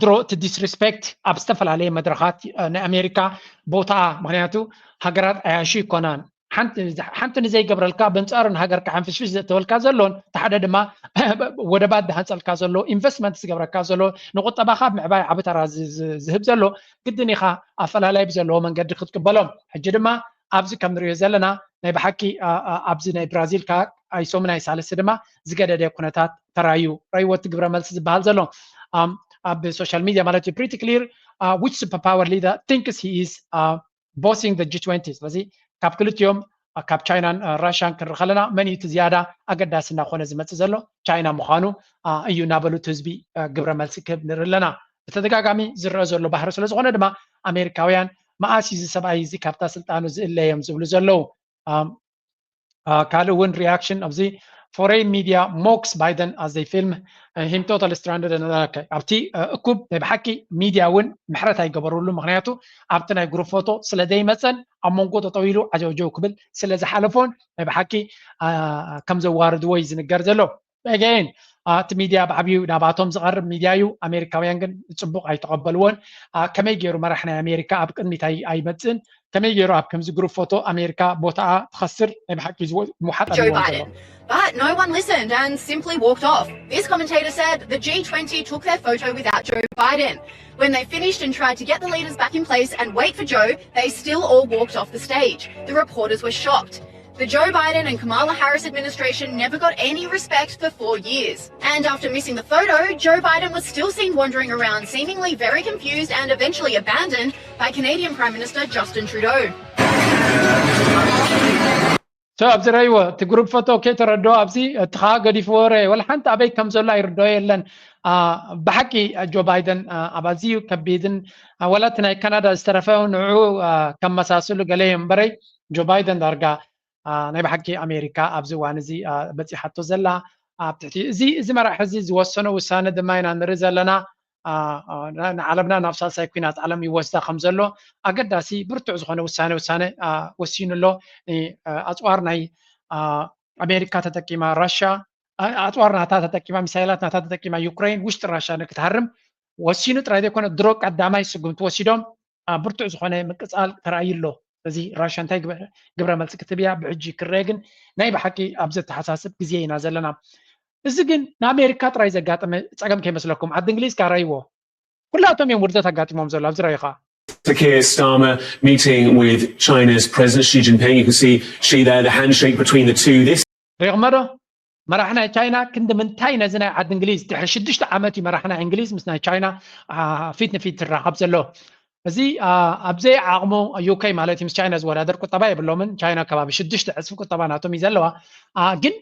ድሮ እቲ ዲስሪስፔክት ኣብ ዝተፈላለየ መድረኻት ናይ ኣሜሪካ ቦታ፣ ምክንያቱ ሃገራት ዓያሹ ይኮናን። ሓንቲ ንዘይገብረልካ ብንፃሩ ንሃገርካ ሓንፍሽፍሽ ዘእተወልካ ዘሎን እቲ ሓደ ድማ ወደባት ዝሃንፀልካ ዘሎ ኢንቨስትመንት ዝገብረካ ዘሎ ንቁጠባካ ምዕባይ ዓቢ ተራ ዝህብ ዘሎ ግድን ኢካ ኣፈላላይ ብዘለዎ መንገዲ ክትቅበሎም። ሕጂ ድማ ኣብዚ ከም ንሪኦ ዘለና ናይ ብሓቂ ኣብዚ ናይ ብራዚል ከዓ ኣይሶም ናይ ሳልስቲ ድማ ዝገደደ ኩነታት ተራዩ ረይወቲ ግብረ መልሲ ዝበሃል ዘሎ ኣብ ሶሻል ሚድያ ማለት እዩ። Pretty clear which superpower leader thinks he is bossing the G twenty። ስለዚ ካብ ክልቲኦም ካብ ቻይናን ራሽያን ክንርኢ ከለና መን እዩ እቲ ዝያዳ ኣገዳሲ እናኾነ ዝመፅእ ዘሎ? ቻይና ምዃኑ እዩ እናበሉ እቲ ህዝቢ ግብረ መልሲ ክህብ ንርኢ ኣለና። ብተደጋጋሚ ዝረአ ዘሎ ባህሪ ስለ ዝኾነ ድማ ኣሜሪካውያን መኣስ እዩ እዚ ሰብኣይ እዚ ካብታ ስልጣኑ ዝእለ እዮም ዝብሉ ዘለዉ። ካልእ እውን ሪያክሽን ኣብዚ foreign media mocks Biden as they film him totally stranded. ኣብቲ እኩብ ናይ ብሓቂ ሚድያ እውን ምሕረት ኣይገበሩሉ፣ ምክንያቱ ኣብቲ ናይ ግሩፕ ፎቶ ስለ ዘይመፀን ኣብ መንጎ ጠጠው ኢሉ ዓጀውጀው ክብል ስለ ዝሓለፎን ናይ ብሓቂ ከም ዘዋርድዎ እዩ ዝንገር ዘሎ። Again እቲ ሚድያ ብዓብዩ ናባቶም ዝቐርብ ሚድያ እዩ። ኣሜሪካውያን ግን ፅቡቅ ኣይተቐበልዎን። ከመይ ገይሩ መራሕ ናይ ኣሜሪካ ኣብ ቅድሚት ኣይመፅእን? ከመይ ገይሩ ኣብ ከምዚ ግሩፕ ፎቶ ኣሜሪካ ቦታኣ ትኸስር? ናይ ብሓቂ ዝወ- ምውሓጥ Joe ኣለዎም Biden. But no one listened and simply walked off. This commentator said the G twenty took their photo without Joe Biden. When they finished and tried to get the leaders back in place and wait for Joe, they still all walked off the stage. The reporters were shocked. The Joe Biden and Kamala Harris administration never got any respect for four years. And after missing the photo, Joe Biden was still seen wandering around, seemingly very confused and eventually abandoned by Canadian Prime Minister Justin Trudeau. So ኣብዚ ረይዎ እቲ ግሩፕ ፎቶ ከይተረድኦ ኣብዚ እቲ ከዓ ገዲፍዎ ረ ወላ ሓንቲ ኣበይ ከም ዘሎ ኣይርድኦ የለን። ብሓቂ ጆ ባይደን ኣብ ኣዝዩ ከቢድን ወላ እቲ ናይ ካናዳ ዝተረፈ ንዑ ከመሳስሉ ገለ እምበረይ ጆ ባይደን ዳርጋ ናይ ብሓቂ ኣሜሪካ ኣብዚ እዋን እዚ በፂሓቶ ዘላ ኣብ ትሕቲ እዚ እዚ መራሒ እዚ ዝወሰኖ ውሳነ ድማ ኢና ንርኢ ዘለና። ንዓለምና ናብ ሳልሳይ ኩናት ዓለም ይወስዳ ከም ዘሎ ኣገዳሲ ብርቱዕ ዝኾነ ውሳነ ውሳነ ወሲኑ ኣሎ። ኣፅዋር ናይ ኣሜሪካ ተጠቂማ ራሻ ኣፅዋር ናታ ተጠቂማ፣ ሚሳይላት ናታ ተጠቂማ ዩክሬን ውሽጢ ራሻ ንክትሃርም ወሲኑ ጥራይ ዘይኮነ ድሮ ቀዳማይ ስጉምቲ ወሲዶም ብርቱዕ ዝኾነ ምቅፃል ተራእዩ ኣሎ። እዚ ራሻ እንታይ ግብረ መልሲ ክትብያ ብሕጂ ክረአ ግን ናይ ብሓቂ ኣብ ዘተሓሳስብ ግዜ ኢና ዘለና። እዚ ግን ንኣሜሪካ ጥራይ ዘጋጠመ ፀገም ከይመስለኩም፣ ዓዲ እንግሊዝ ካረይዎ ኩላቶም እዮም ውርደት ኣጋጢሞም ዘሎ ኣብዚ ረኢኻ Keir Starmer meeting with China's President Xi Jinping. You can see Xi there, the handshake between the two. This ሪኽመዶ መራሕ ናይ ቻይና ክንዲ ምንታይ ነዚ ናይ ዓዲ እንግሊዝ ድሕሪ ሽዱሽተ ዓመት እዩ መራሕ ናይ እንግሊዝ ምስ ናይ ቻይና ፊት ንፊት ትራኸብ ዘሎ። እዚ ኣብ ዘይዓቕሙ ዩኬ ማለት እዩ ምስ ቻይና ዝወዳደር ቁጠባ የብሎምን። ቻይና ከባቢ ሽዱሽተ ዕፅፊ ቁጠባ ናቶም እዩ ዘለዋ። ግን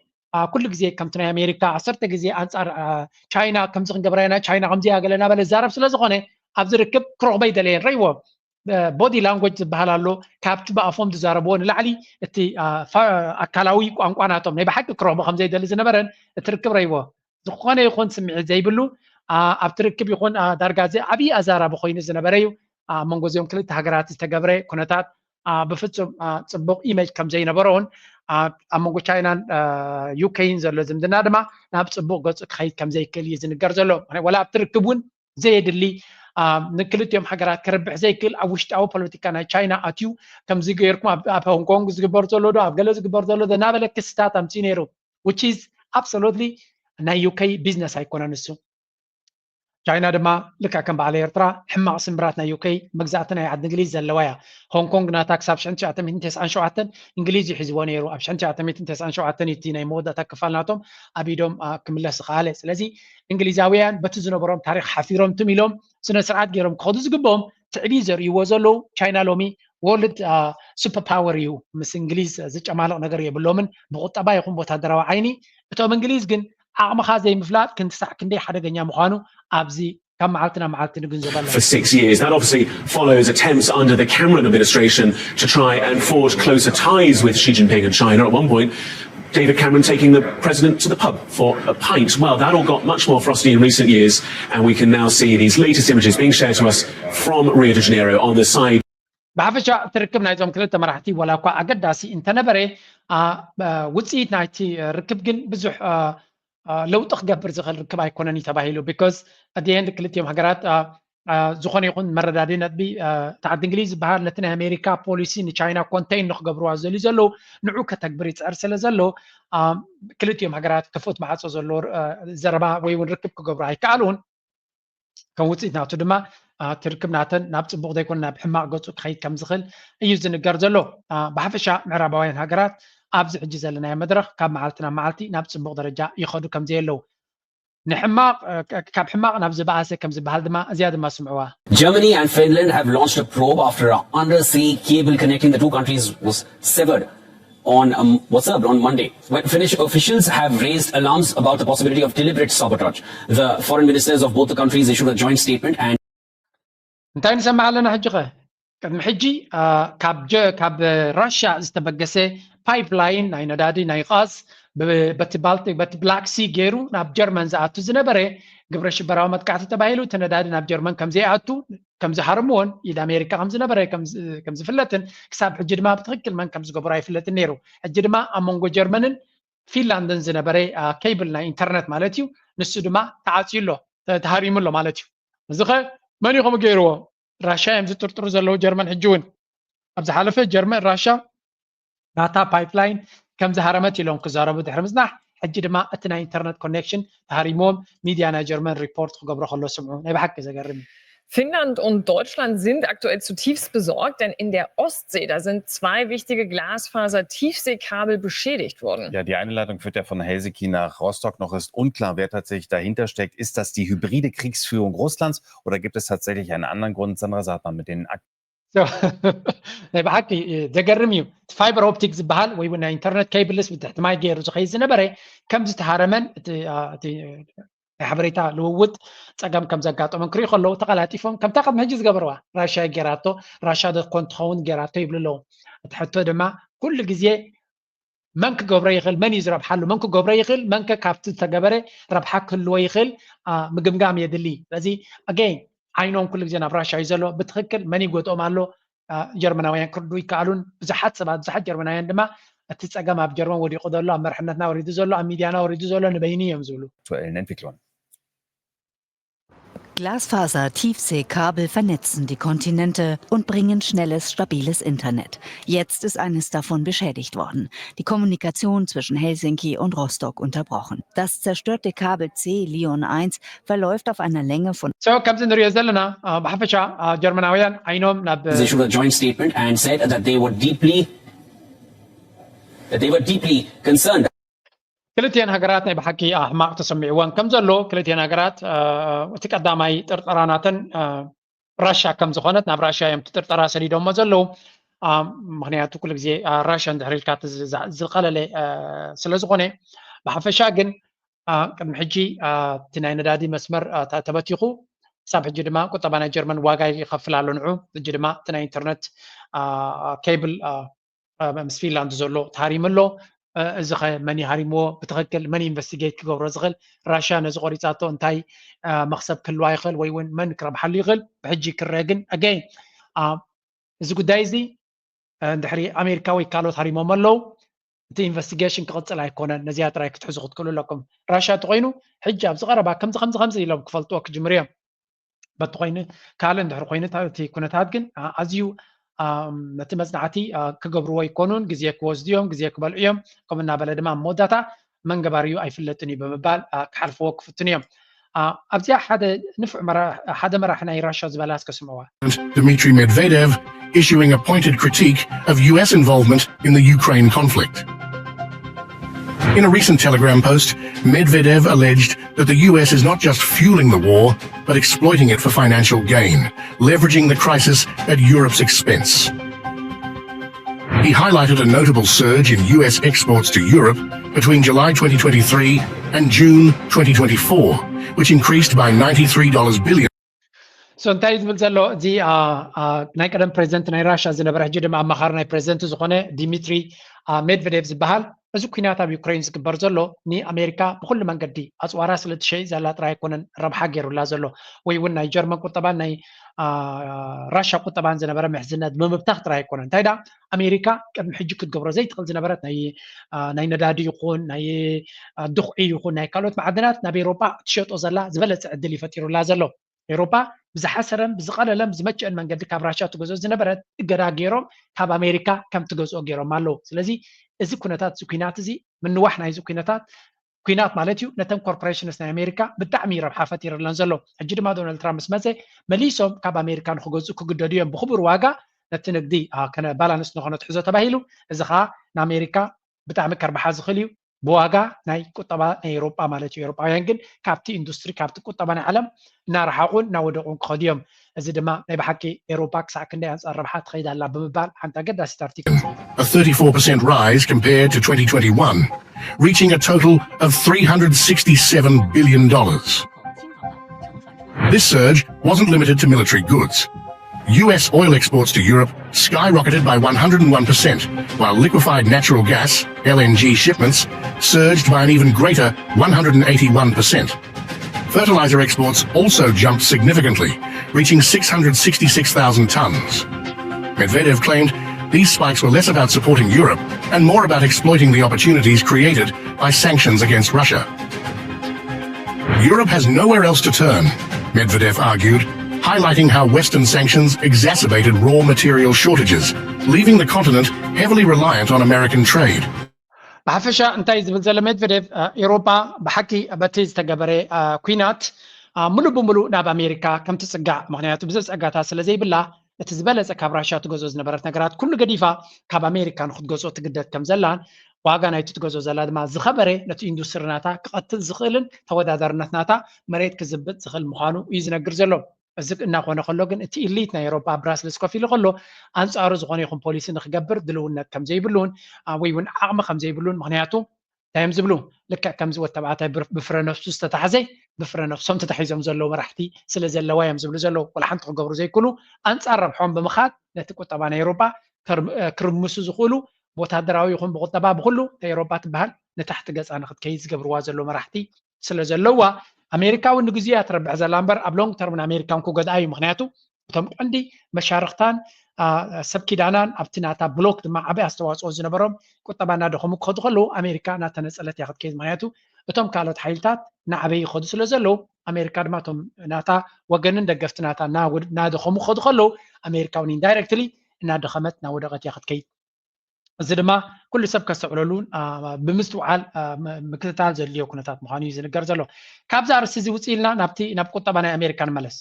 ኩሉ ግዜ ከምቲ ናይ ኣሜሪካ ዓሰርተ ግዜ ኣንፃር ቻይና ከምዚ ክንገብራ ኢና ቻይና ከምዚ እያ ገለ እናበለ ዝዛረብ ስለ ዝኾነ ኣብዚ ርክብ ክረኽቦ ኣይደለየን። ረይዎ body language ዝበሃል ኣሎ። ካብቲ ብኣፎም ዝዛረብዎ ንላዕሊ እቲ ኣካላዊ ቋንቋ ናቶም ናይ ብሓቂ ክረኽቦ ከም ዘይደሊ ዝነበረን እቲ ርክብ ረይዎ ዝኾነ ይኹን ስምዒት ዘይብሉ ኣብቲ ርክብ ይኹን ዳርጋ እዚ ዓብዪ ኣዛራቢ ኮይኑ ዝነበረ እዩ። ኣብ መንጎ እዚኦም ክልተ ሃገራት ዝተገብረ ኩነታት ብፍፁም ፅቡቕ ኢሜጅ ከም ዘይነበሮን ኣብ መንጎ ቻይናን ዩኬን ዘሎ ዝምድና ድማ ናብ ፅቡቕ ገፁ ክኸይድ ከም ዘይክእል እዩ ዝንገር ዘሎ። ዋላ ኣብቲ ርክብ እውን ዘየድሊ ንክልቲኦም ሃገራት ክርብሕ ዘይክእል ኣብ ውሽጣዊ ፖለቲካ ናይ ቻይና ኣትዩ ከምዚ ገይርኩም ኣብ ሆንኮንግ ዝግበር ዘሎ ዶ ኣብ ገለ ዝግበር ዘሎ ዶ እናበለ ክስታት ኣምፅኡ ነይሩ። Which is absolutely ናይ ዩኬ ቢዝነስ ኣይኮነን እሱ። ቻይና ድማ ልክዕ ከም በዓል ኤርትራ ሕማቕ ስምብራት ናይ ዩኬ መግዛእቲ ናይ ዓዲ እንግሊዝ ዘለዋ እያ። ሆንኮንግ ናታ ክሳብ ሽሕን ትሽዓተ ሚእትን ተስዓን ሸውዓተን እንግሊዝ እዩ ሒዝዎ ነይሩ። ኣብ ሽሕን ትሽዓተ ሚእትን ተስዓን ሸውዓተን እዩ እቲ ናይ መወዳእታ ክፋል ናቶም ኣብ ኢዶም ክምለስ ዝኸኣለ። ስለዚ እንግሊዛውያን በቲ ዝነበሮም ታሪኽ ሓፊሮም ትም ኢሎም ስነ ስርዓት ገይሮም ክኸዱ ዝግብኦም ትዕቢት ዘርእይዎ ዘለዉ። ቻይና ሎሚ ወርልድ ሱፐር ፓወር እዩ። ምስ እንግሊዝ ዝጨማለቕ ነገር የብሎምን ብቁጠባ ይኹን ብወታደራዊ ዓይኒ። እቶም እንግሊዝ ግን ዓቕምኻ ዘይምፍላጥ ክንሳዕ ክንደይ ሓደገኛ ምዃኑ ኣብዚ ካብ መዓልቲ ናብ መዓልቲ ንግንዘበ ኣለና። For six years. That obviously follows attempts under the Cameron administration to try and forge closer ties with Xi Jinping and China. At one point, David Cameron taking the president to the pub for a pint. Well, that all got much more frosty in recent years, and we can now see these latest images being shared to us from Rio de Janeiro on the side. ብሓፈሻ እቲ ርክብ ናይዞም ክልተ መራሕቲ ዋላ እኳ ኣገዳሲ እንተነበረ ውፅኢት ናይቲ ርክብ ግን ብዙሕ ለውጢ ክገብር ዝኽእል ርክብ ኣይኮነን እዩ ተባሂሉ። Because at the end ክልቲኦም ሃገራት ዝኾነ ይኹን መረዳዲ ነጥቢ እቲ ዓዲ እንግሊዝ ዝበሃል ነቲ ናይ ኣሜሪካ ፖሊሲ ንቻይና ኮንቴይን ንክገብርዋ ዝደልዩ ዘለዉ ንዑ ከተግብር ይፅዕር ስለ ዘሎ ክልቲኦም ሃገራት ክፉት ማዕፆ ዘለዎ ዘረባ ወይ እውን ርክብ ክገብሩ ኣይከኣሉን። ከም ውፅኢት ናቱ ድማ እቲ ርክብ ናተን ናብ ፅቡቕ ዘይኮነ ናብ ሕማቕ ገፁ ክኸይድ ከም ዝኽእል እዩ ዝንገር ዘሎ። ብሓፈሻ ምዕራባውያን ሃገራት ኣብዚ ሕጂ ዘለናዮ መድረኽ ካብ መዓልቲ ናብ መዓልቲ ናብ ፅቡቕ ደረጃ ይኸዱ ከም ዘየለዉ ንሕማቕ ካብ ሕማቕ ናብ ዝበኣሰ ከም ዝበሃል ድማ እዚኣ ድማ ስምዕዋ። Germany and Finland have launched a probe after an undersea cable connecting the two countries was severed on um, what's up on Monday. When Finnish officials have raised alarms about the possibility of deliberate sabotage. The foreign ministers of both the countries issued a joint statement and እንታይ ንሰምዕ ኣለና ሕጂ ኸ? ቅድሚ ሕጂ ካብ ራሻ ዝተበገሰ ፓይፕላይን ናይ ነዳዲ ናይ ቃስ በቲ ባልቲክ በቲ ብላክ ሲ ገይሩ ናብ ጀርመን ዝኣቱ ዝነበረ ግብረ ሽበራዊ መጥቃዕቲ ተባሂሉ እቲ ነዳዲ ናብ ጀርመን ከም ዘይኣቱ ከም ዝሃረምዎን ኢድ ኣሜሪካ ከም ዝነበረ ከም ዝፍለጥን ክሳብ ሕጂ ድማ ብትኽክል መን ከም ዝገበሮ ኣይፍለጥን ነይሩ። ሕጂ ድማ ኣብ መንጎ ጀርመንን ፊንላንድን ዝነበረ ኬብል ናይ ኢንተርነት ማለት እዩ ንሱ ድማ ተዓፅዩ ኣሎ፣ ተሃሪሙ ኣሎ ማለት እዩ። እዚ ኸ መን ኢኹም ገይርዎ? ራሻ እዮም ዝጥርጥሩ ዘለዉ ጀርመን ሕጂ እውን። ኣብ ዝሓለፈ ጀርመን ራሻ ናታ ፓይፕላይን ከም ዝሃረመት ኢሎም ክዛረቡ ድሕሪ ምፅናሕ ሕጂ ድማ እቲ ናይ ኢንተርነት ኮኔክሽን ተሃሪምዎም ሚድያ ናይ ጀርመን ሪፖርት ክገብሮ ከሎ ስምዑ። ናይ ብሓቂ ዘገርም እዩ። Finnland und Deutschland sind aktuell zutiefst besorgt, denn in der Ostsee, da sind zwei wichtige Glasfaser-Tiefseekabel beschädigt worden. Ja, die eine Leitung führt ja von Helsinki nach Rostock. Noch ist unklar, wer tatsächlich dahinter steckt. Ist das die hybride Kriegsführung Russlands oder gibt es tatsächlich einen anderen Grund? Sandra Saatmann mit den ናይ ብሓቂ ዘገርም እዩ። ፋይበር ኦፕቲክ ዝበሃል ወይ እውን ናይ ኢንተርነት ኬብልስ ብትሕቲ ማይ ገይሩ ዝኸይድ ዝነበረ ከም ዝተሃረመን ናይ ሓበሬታ ልውውጥ ፀገም ከም ዘጋጠሞን ክሪኡ ከለዉ ተቐላጢፎም ከምታ ቅድሚ ሕጂ ዝገበርዋ ራሽያ ገይራቶ ራሽያ ዶ ኮን ትኸውን ገይራቶ ይብሉ ኣለዉ። እቲ ሕቶ ድማ ኩሉ ግዜ መን ክገብሮ ይኽእል፣ መን እዩ ዝረብሓሉ፣ መን ክገብሮ ይኽእል፣ መን ከ ካብቲ ዝተገበረ ረብሓ ክህልዎ ይኽእል ምግምጋም የድሊ። ስለዚ ኣገይን ዓይኖም ኩሉ ግዜ ናብ ራሽያ እዩ ዘሎ። ብትኽክል መን ይጎድኦም ኣሎ ጀርመናውያን ክርድኡ ይከኣሉን ብዙሓት ሰባት ብዙሓት ጀርመናውያን ድማ እቲ ጸገም ኣብ ጀርመን ወዲቑ ዘሎ፣ ኣብ መርሕነትና ወሪዱ ዘሎ፣ ኣብ ሚድያና ወሪዱ ዘሎ ንበይኑ እዮም ዝብሉ። Aktuellen Entwicklungen. Glasfaser-Tiefseekabel vernetzen die Kontinente und bringen schnelles, stabiles Internet. Jetzt ist eines davon beschädigt worden. Die Kommunikation zwischen Helsinki und Rostock unterbrochen. Das zerstörte Kabel C Lyon eins verläuft auf einer Länge von So ከምዚ ንሪኦ ዘለና ብሓፈሻ ጀርመናውያን ዓይኖም ናብ They issued a joint statement and said that they were deeply that they were deeply concerned. ክልቲኤን ሃገራት ናይ ብሓቂ ሕማቕ ተሰሚዕወን ከም ዘሎ ክልቲኤን ሃገራት እቲ ቀዳማይ ጥርጠራ ናተን ራሻ ከም ዝኾነት ናብ ራሻ እዮም ጥርጠራ ሰዲዶሞ ዘለዉ። ምክንያቱ ኩሉ ግዜ ራሻ እንድሕር ኢልካ ዝቐለለ ስለ ዝኾነ ብሓፈሻ ግን ቅድሚ ሕጂ እቲ ናይ ነዳዲ መስመር ተበቲኹ ክሳብ ሕጂ ድማ ቁጠባ ናይ ጀርመን ዋጋ ይኸፍል ኣሎ ንዑ ሕጂ ድማ እቲ ናይ ኢንተርነት ኬብል ምስ ፊንላንድ ዘሎ ተሃሪሙ ኣሎ። እዚ ኸ መን ይሃሪምዎ ብትኽክል መን ኢንቨስቲጌት ክገብሮ ዝኽእል? ራሽያ ነዚ ቆሪፃቶ እንታይ መኽሰብ ክህልዋ ይኽእል ወይ እውን መን ክረብሓሉ ይኽእል? ብሕጂ ክረአ ግን ኣገይን እዚ ጉዳይ እዚ እንድሕሪ ኣሜሪካ ወይ ካልኦት ሃሪሞም ኣለዉ እቲ ኢንቨስቲጌሽን ክቕፅል ኣይኮነን። ነዚኣ ጥራይ ክትሕዙ ክትክእሉ ኣለኩም። ራሽያ እንተኮይኑ ሕጂ ኣብዚ ቀረባ ከምዚ ከምዚ ከምዚ ኢሎም ክፈልጥዎ ክጅምሩ እዮም። በቲ ኮይኑ ካልእ እንድሕር ኮይኑ እቲ ኩነታት ግን ኣዝዩ ነቲ መፅናዕቲ ክገብርዎ ኣይኮኑን። ግዜ ክወስዱ እዮም፣ ግዜ ክበልዑ እዮም። ከምኡ እናበለ ድማ ኣብ መወዳእታ መን ገባሪኡ ኣይፍለጥን እዩ ብምባል ክሓልፍዎ ክፍትኑ እዮም። ኣብዚኣ ሓደ ንፉዕ ሓደ መራሒ ናይ ራሻ ዝበላ እስከ ስምዕዋ። Dmitry Medvedev issuing a pointed critique of U S involvement in the Ukraine conflict. In a recent Telegram post, Medvedev alleged that the U S is not just fueling the war, but exploiting it for financial gain, leveraging the crisis at Europe's expense. He highlighted a notable surge in U S exports to Europe between July twenty twenty-three and June twenty twenty-four, which increased by ninety-three billion. So እንታይ ዝብል ዘሎ እዚ ናይ ቀደም ፕሬዚደንት ናይ ራሻ ዝነበረ ሕጂ ድማ ኣማኻሪ ናይ ፕሬዚደንት ዝኾነ ዲሚትሪ ሜድቨዴቭ ዝበሃል እዚ ኩናት ኣብ ዩክሬን ዝግበር ዘሎ ንኣሜሪካ ብኩሉ መንገዲ ኣፅዋራ ስለ ትሸይጥ ዘላ ጥራይ ኣይኮነን ረብሓ ገይሩላ ዘሎ ወይ እውን ናይ ጀርመን ቁጠባን ናይ ራሻ ቁጠባን ዝነበረ ምሕዝነት ብምብታኽ ጥራይ ኣይኮነን እንታይ ዳ ኣሜሪካ ቅድሚ ሕጂ ክትገብሮ ዘይትኽእል ዝነበረት ናይ ነዳዲ ይኹን ናይ ድኹዒ ይኹን ናይ ካልኦት ማዕድናት ናብ ኤሮጳ ትሸጦ ዘላ ዝበለፀ ዕድል ይፈጢሩላ ዘሎ ኤሮጳ ብዝሓሰረን ብዝቐለለን ብዝመቸአን መንገዲ ካብ ራሻ ትገዝኦ ዝነበረት እገዳ ገይሮም ካብ ኣሜሪካ ከም ትገዝኦ ገይሮም ኣለዉ ስለዚ እዚ ኩነታት እዚ ኩናት እዚ ምንዋሕ ናይዚ ኩነታት ኩናት ማለት እዩ ነተን ኮርፖሬሽንስ ናይ ኣሜሪካ ብጣዕሚ ረብሓ ፈጢርለን ዘሎ ሕጂ ድማ ዶናልድ ትራምፕ ምስ መፀ መሊሶም ካብ ኣሜሪካ ንክገዝኡ ክግደዱ እዮም ብክቡር ዋጋ ነቲ ንግዲ ባላንስ ንክነትሕዞ ተባሂሉ እዚ ከዓ ንኣሜሪካ ብጣዕሚ ከርብሓ ዝኽእል እዩ ብዋጋ ናይ ቁጠባ ናይ ኤሮጳ ማለት እዩ ኤሮጳውያን ግን ካብቲ ኢንዱስትሪ ካብቲ ቁጠባ ናይ ዓለም እናረሓቑን እናወደቑን ክኸዱ እዮም እዚ ድማ ናይ ብሓቂ ኤሮጳ ክሳዕ ክንደይ ኣንፃር ረብሓ ትኸይድ ኣላ ብምባል ሓንቲ ኣገዳሲት ኣርቲክል A thirty-four percent rise compared to twenty twenty-one, reaching a total of three hundred sixty-seven billion dollars. This surge wasn't limited to military goods. U S oil exports to Europe skyrocketed by one hundred one percent, while liquefied natural gas, L N G, shipments surged by an even greater one hundred eighty-one percent. Fertilizer exports also jumped significantly, reaching six hundred sixty-six thousand tons. Medvedev claimed these spikes were less about supporting Europe and more about exploiting the opportunities created by sanctions against Russia. Europe has nowhere else to turn, Medvedev argued, highlighting how Western sanctions exacerbated raw material shortages, leaving the continent heavily reliant on American trade. ብሓፈሻ እንታይ ዝብል ዘሎ ሜድቨዴቭ ኤሮፓ ብሓቂ በቲ ዝተገበረ ኩናት ሙሉእ ብሙሉእ ናብ ኣሜሪካ ከም ትፅጋዕ ምክንያቱ ብዙሕ ፀጋታት ስለ ዘይብላ እቲ ዝበለፀ ካብ ራሻ ትገዝኦ ዝነበረት ነገራት ኩሉ ገዲፋ ካብ ኣሜሪካ ንክትገዝኦ ትግደድ ከም ዘላን ዋጋ ናይቲ ትገዝኦ ዘላ ድማ ዝኸበረ ነቲ ኢንዱስትሪ ናታ ክቐትል ዝኽእልን ተወዳዳርነት ናታ መሬት ክዝብጥ ዝኽእል ምዃኑ እዩ ዝነግር ዘሎ። እዚ እናኾነ ከሎ ግን እቲ ኢሊት ናይ ኤሮፓ ኣብ ብራስልስ ኮፍ ኢሉ ከሎ ኣንፃሩ ዝኾነ ይኹን ፖሊሲ ንክገብር ድልውነት ከም ዘይብሉን ወይ እውን ዓቕሚ ከም ዘይብሉን ምክንያቱ እንታይ እዮም ዝብሉ ልክዕ ከምዚ ወተባዕታይ ብፍረ ነፍሱ ዝተታሕዘ ብፍረ ነፍሶም ተታሒዞም ዘለዉ መራሕቲ ስለ ዘለዋ እዮም ዝብሉ ዘለዉ ቆልሓንቲ ክገብሩ ዘይክእሉ ኣንፃር ረብሖም ብምኻድ ነቲ ቁጠባ ናይ ኤሮፓ ክርምሱ ዝኽእሉ ብወታደራዊ ይኹን ብቁጠባ ብኩሉ እታ ኤሮፓ ትበሃል ንታሕቲ ገፃ ንክትከይድ ዝገብርዋ ዘለዉ መራሕቲ ስለ ዘለዋ ኣሜሪካ እውን ንግዜኡ እያ ትረብሕ ዘላ እምበር ኣብ ሎንግ ተርም ንኣሜሪካ እውን ክጎድኣ እዩ ምክንያቱ እቶም ቀንዲ መሻርክታን ሰብ ኪዳናን ኣብቲ ናታ ብሎክ ድማ ዓበይ ኣስተዋፅኦ ዝነበሮም ቁጠባ እናደኸሙ ክኸዱ ከለዉ ኣሜሪካ እናተነፀለት እያ ክትከይድ። ምክንያቱ እቶም ካልኦት ሓይልታት እናዓበዩ ይኸዱ ስለ ዘለዉ ኣሜሪካ ድማ እቶም ናታ ወገንን ደገፍቲ ናታ እናደኸሙ ክኸዱ ከለዉ ኣሜሪካ እውን ኢንዳይረክትሊ እናደኸመት እናወደቐት እያ ክትከይድ። እዚ ድማ ኩሉ ሰብ ከስተውዕለሉ ብምስትውዓል ምክትታል ዘድልዮ ኩነታት ምዃኑ እዩ ዝንገር ዘሎ። ካብዚ ኣርእስቲ እዚ ውፅእ ኢልና ናብቲ ናብ ቁጠባ ናይ ኣሜሪካ ንመለስ።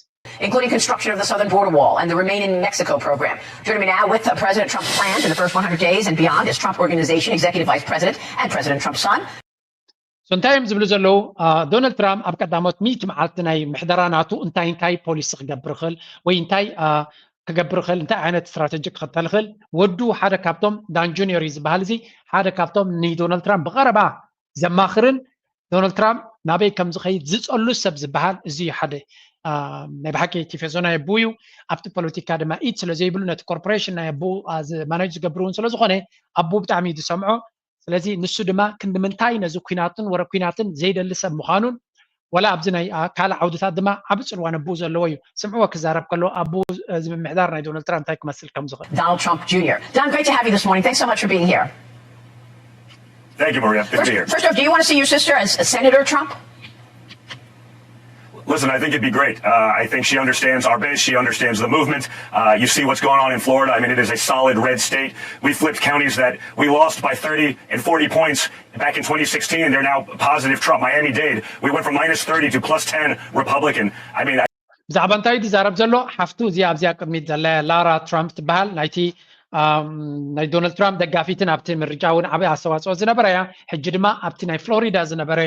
including construction of the southern border wall and the Remain in Mexico program. Joining me now with President Trump's plans in the first one hundred days and beyond is Trump Organization Executive Vice President and President Trump's son. So እንታይ እዮም ዝብሉ ዘለዉ? ዶናልድ ትራምፕ ኣብ ቀዳሞት ሚእቲ መዓልቲ ናይ ምሕደራ ናቱ እንታይ እንታይ ፖሊሲ ክገብር ይኽእል ወይ እንታይ ክገብር ይኽእል፣ እንታይ ዓይነት ስትራተጂ ክኽተል ይኽእል? ወዱ ሓደ ካብቶም ዳን ጁኒየር እዩ ዝበሃል፣ እዚ ሓደ ካብቶም ንዶናልድ ትራምፕ ብቐረባ ዘማኽርን ዶናልድ ትራምፕ ናበይ ከም ዝኸይድ ዝፀሉ ሰብ ዝበሃል እዚ ሓደ ናይ ብሓቂ ቲፌዞ ናይ ኣቡ እዩ። ኣብቲ ፖለቲካ ድማ ኢድ ስለ ዘይብሉ ነቲ ኮርፖሬሽን ናይ ኣቡ ማናጅ ዝገብር እውን ስለ ዝኾነ ኣቡ ብጣዕሚ እዩ ዝሰምዖ። ስለዚ ንሱ ድማ ክንዲ ምንታይ ነዚ ኩናትን ወረ ኩናትን ዘይደሊ ሰብ ምዃኑን ወላ ኣብዚ ናይ ካልእ ዓውድታት ድማ ዓቢ ጽልዋ ነብኡ ዘለዎ እዩ። ስምዕዎ ክዛረብ ከሎ ኣቡ እዚ ምምሕዳር ናይ ዶናልድ ትራምፕ እንታይ ክመስል ከም ዝኽእል። Donald Trump Junior. Don, great to have you this morning. Thanks so much for being here. Thank you, Maria. Good to be here. First off, do you want to see your sister as Senator Trump? Listen, I think it'd be great. Uh, I think she understands our base. She understands the movement. Uh, you see what's going on in Florida. I mean, it is a solid red state. We flipped counties that we lost by thirty and forty points back in twenty sixteen. They're now positive Trump. Miami-Dade. We went from minus thirty to plus ten Republican. I mean, I ብዛዕባ እንታይ እዩ ዝዛረብ ዘሎ? ሓፍቱ እዚኣ ኣብዚኣ ቅድሚት ዘላ ላራ ትራምፕ ትበሃል፣ ናይቲ ናይ ዶናልድ ትራምፕ ደጋፊትን ኣብቲ ምርጫ እውን ዓብዪ ኣስተዋፅኦ ዝነበራ እያ። ሕጂ ድማ ኣብቲ ናይ ፍሎሪዳ ዝነበረ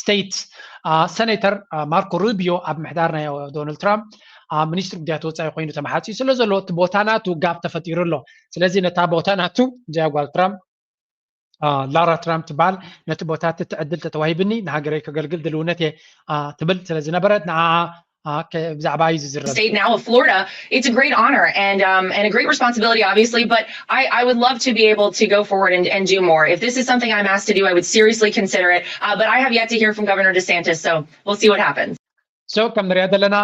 ስቴት ሰኔተር ማርኮ ሩቢዮ ኣብ ምሕዳር ናይ ዶናልድ ትራምፕ ሚኒስትሪ ጉዳያት ወፃኢ ኮይኑ ተመሓፂኡ ስለ ዘሎ እቲ ቦታ ናቱ ጋብ ተፈጢሩ ኣሎ። ስለዚ ነታ ቦታ ናቱ እዚኣ ጓል ትራምፕ ላራ ትራምፕ ትበሃል፣ ነቲ ቦታ እቲ ዕድል ተተዋሂብኒ ንሃገረይ ከገልግል ድልውነት እየ ትብል ስለ ዝነበረት ንዓ ብዛዕባ እዩ ዝዝረብ። State now of Florida, it's a great honor and um, and a great responsibility, obviously. But I, I would love to be able to go forward and, and do more. If this is something I'm asked to do, I would seriously consider it. Uh, but I have yet to hear from Governor DeSantis, so we'll see what happens. So ከም ንሪኣ ዘለና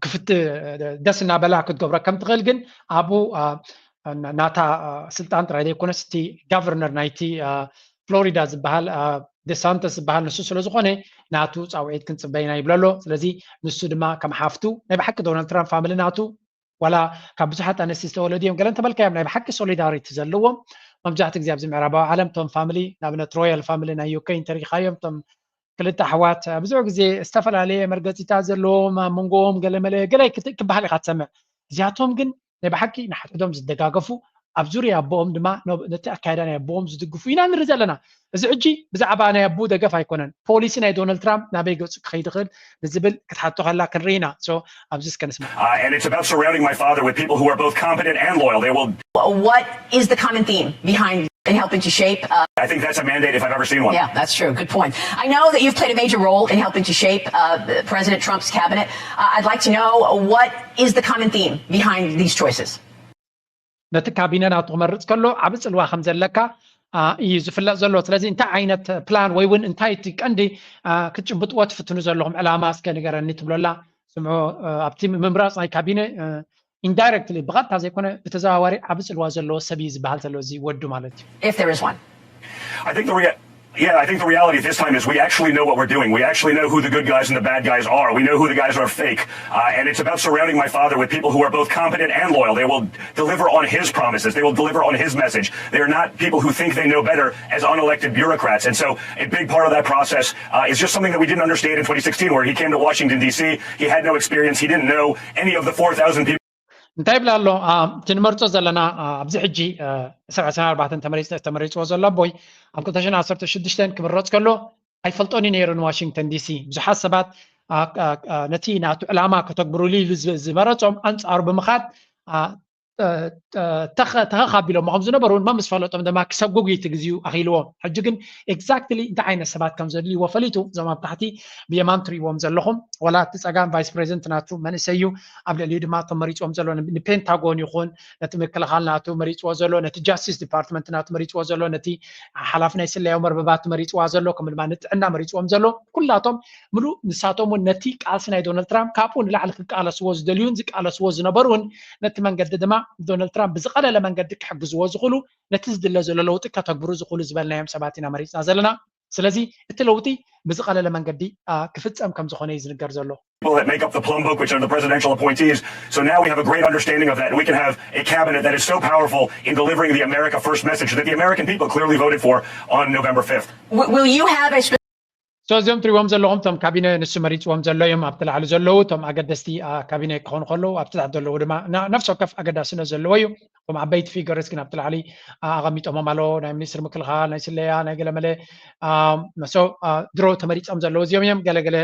ክፍት ደስ እናበላ ክትገብሮ ከም ትኽእል ግን ኣብኡ ናታ ስልጣን ጥራይ ዘይኮነስ እቲ ጋቨርነር ናይቲ ፍሎሪዳ ዝበሃል ዴሳንተስ ዝበሃል ንሱ ስለ ዝኾነ ናቱ ፃውዒት ክንፅበ ኢና ይብሎ ኣሎ። ስለዚ ንሱ ድማ ከም ሓፍቱ ናይ ብሓቂ ዶናልድ ትራምፕ ፋሚሊ ናቱ ዋላ ካብ ብዙሓት ኣንስቲ ዝተወለዱ እዮም ገለ እንተበልካዮም ናይ ብሓቂ ሶሊዳሪቲ ዘለዎም። መብዛሕትኡ ግዜ ኣብዚ ምዕራባዊ ዓለም እቶም ፋሚሊ ንኣብነት ሮያል ፋሚሊ ናይ ዩኬ እንተሪኢኻዮም እቶም ክልተ ኣሕዋት ብዙሕ ግዜ ዝተፈላለየ መርገፂታት ዘለዎም ኣብ መንጎኦም ገለመለ ገለ ክበሃል ኢኻ ትሰምዕ። እዚኣቶም ግን ናይ ብሓቂ ንሓድሕዶም ዝደጋገፉ ኣብ ዙርያ ኣቦኦም ድማ ነቲ ኣካይዳ ናይ ኣቦኦም ዝድግፉ ኢና ንርኢ ዘለና። እዚ ሕጂ ብዛዕባ ናይ ኣቦኡ ደገፍ ኣይኮነን፣ ፖሊሲ ናይ ዶናልድ ትራምፕ ናበይ ገፁ ክኸይድ ይኽእል ንዝብል ክትሓቶ ከላ ክንርኢ ኢና። So ኣብዚ እስከ ንስማዕ። Uh, and it's about surrounding my father with people who are both competent and loyal. They will What is the common theme behind in helping to shape? Uh, I think that's a mandate if I've ever seen one. Yeah, that's true. Good point. I know that you've played a major role in helping to shape uh, President Trump's cabinet. Uh, I'd like to know what is the common theme behind these choices? ነቲ ካቢነ ናቱ ክመርፅ ከሎ ዓብ ፅልዋ ከም ዘለካ እዩ ዝፍለጥ ዘሎ። ስለዚ እንታይ ዓይነት ፕላን ወይ እውን እንታይ እቲ ቀንዲ ክትጭብጥዎ ትፍትኑ ዘለኹም ዕላማ እስከ ንገረኒ ትብሎ ኣላ። ስምዖ ኣብቲ ምምራፅ ናይ ካቢነ ኢንዳይረክትሊ ብቐጥታ ዘይኮነ ብተዘዋዋሪ ዓብ ፅልዋ ዘለዎ ሰብ እዩ ዝበሃል ዘሎ እዚ ወዱ ማለት እዩ። If there is one. I think the rea- yeah, I think the reality this time is we actually know what we're doing. We actually know who the good guys and the bad guys are. We know who the guys are fake. Uh, and it's about surrounding my father with people who are both competent and loyal. They will deliver on his promises. They will deliver on his message. They are not people who think they know better as unelected bureaucrats. And so a big part of that process uh, is just something that we didn't understand in twenty sixteen, where he came to Washington, D C. He had no experience. He didn't know any of the four thousand people. እንታይ ይብላ ኣሎ? እቲ ንመርጾ ዘለና ኣብዚ ሕጂ ዕስራ ዕስራን ኣርባዕተን ተመሪጽ- ተመሪጽዎ ዘሎ ኣቦይ ኣብ ክልተ ሽሕን ዓሰርተ ሽዱሽተን ክምረጽ ከሎ ኣይፈልጦን እዩ ነይሩ ንዋሽንግተን ዲሲ። ብዙሓት ሰባት ነቲ ናቱ ዕላማ ከተግብሩሉ ኢሉ ዝመረጾም ኣንጻሩ ብምኻድ ተኸኻቢሎሞ ከም ዝነበሩ እውን መምስ ፈለጦም ድማ ክሰጉግ እቲ ግዜኡ ኣኽኢልዎ። ሕጂ ግን exactly እንታይ ዓይነት ሰባት ከም ዘድልይዎ ፈሊጡ። እዞም ኣብ ታሕቲ ብየማን ትሪእዎም ዘለኹም፣ ዋላ እቲ ጸጋም ቫይስ ፕሬዚደንት ናቱ መንእሰይ እዩ። ኣብ ልዕሊኡ ድማ እቶም መሪፅዎም ዘሎ ንፔንታጎን ይኹን ነቲ ምክልኻል ናቱ መሪፅዎ ዘሎ፣ ነቲ ጃስቲስ ዲፓርትመንት ናቱ መሪፅዎ ዘሎ፣ ነቲ ሓላፊ ናይ ስለያዊ መርበባት መሪፅዋ ዘሎ፣ ከምኡ ድማ ንጥዕና መሪፅዎም ዘሎ፣ ኩላቶም ምሉእ ንሳቶም እውን ነቲ ቃልሲ ናይ ዶናልድ ትራምፕ ካብኡ ንላዕሊ ክቃለስዎ ዝደልዩን ዝቃለስዎ ዝነበሩን፣ ነቲ መንገዲ ድማ ዶናልድ ትራምፕ ብዝቐለለ መንገዲ ክሕግዝዎ ዝኽእሉ፣ ነቲ ዝድለ ዘሎ ለውጢ ከተግብሩ ዝኽእሉ ዝበልናዮም ሰባት ኢና መሪፅና ዘለና። ስለዚ እቲ ለውጢ ብዝቐለለ መንገዲ ክፍፀም ከም ዝኾነ እዩ ዝንገር ዘሎ። People that make up the Plum Book, which are the presidential appointees. So now we have a great understanding of that, and we can have a cabinet that is so powerful in delivering the America First message that the American people clearly voted for on November fifth. Will you have a so እዚኦም ትሪእዎም ዘለኹም እቶም ካቢነ ንሱ መሪፅዎም ዘሎ እዮም። ኣብቲ ላዕሊ ዘለዉ እቶም ኣገደስቲ ካቢነ ክኾኑ ከለዉ፣ ኣብቲ ታሕቲ ዘለዉ ድማ ነፍሲ ወከፍ ኣገዳስነት ዘለዎ እዩ። እቶም ዓበይቲ ፊገርስ ግን ኣብቲ ላዕሊ ኣቐሚጦሞም ኣለዉ። ናይ ሚኒስትሪ ምክልኻል፣ ናይ ስለያ፣ ናይ ገለመለ ድሮ ተመሪፆም ዘለዉ እዚኦም እዮም። ገለገለ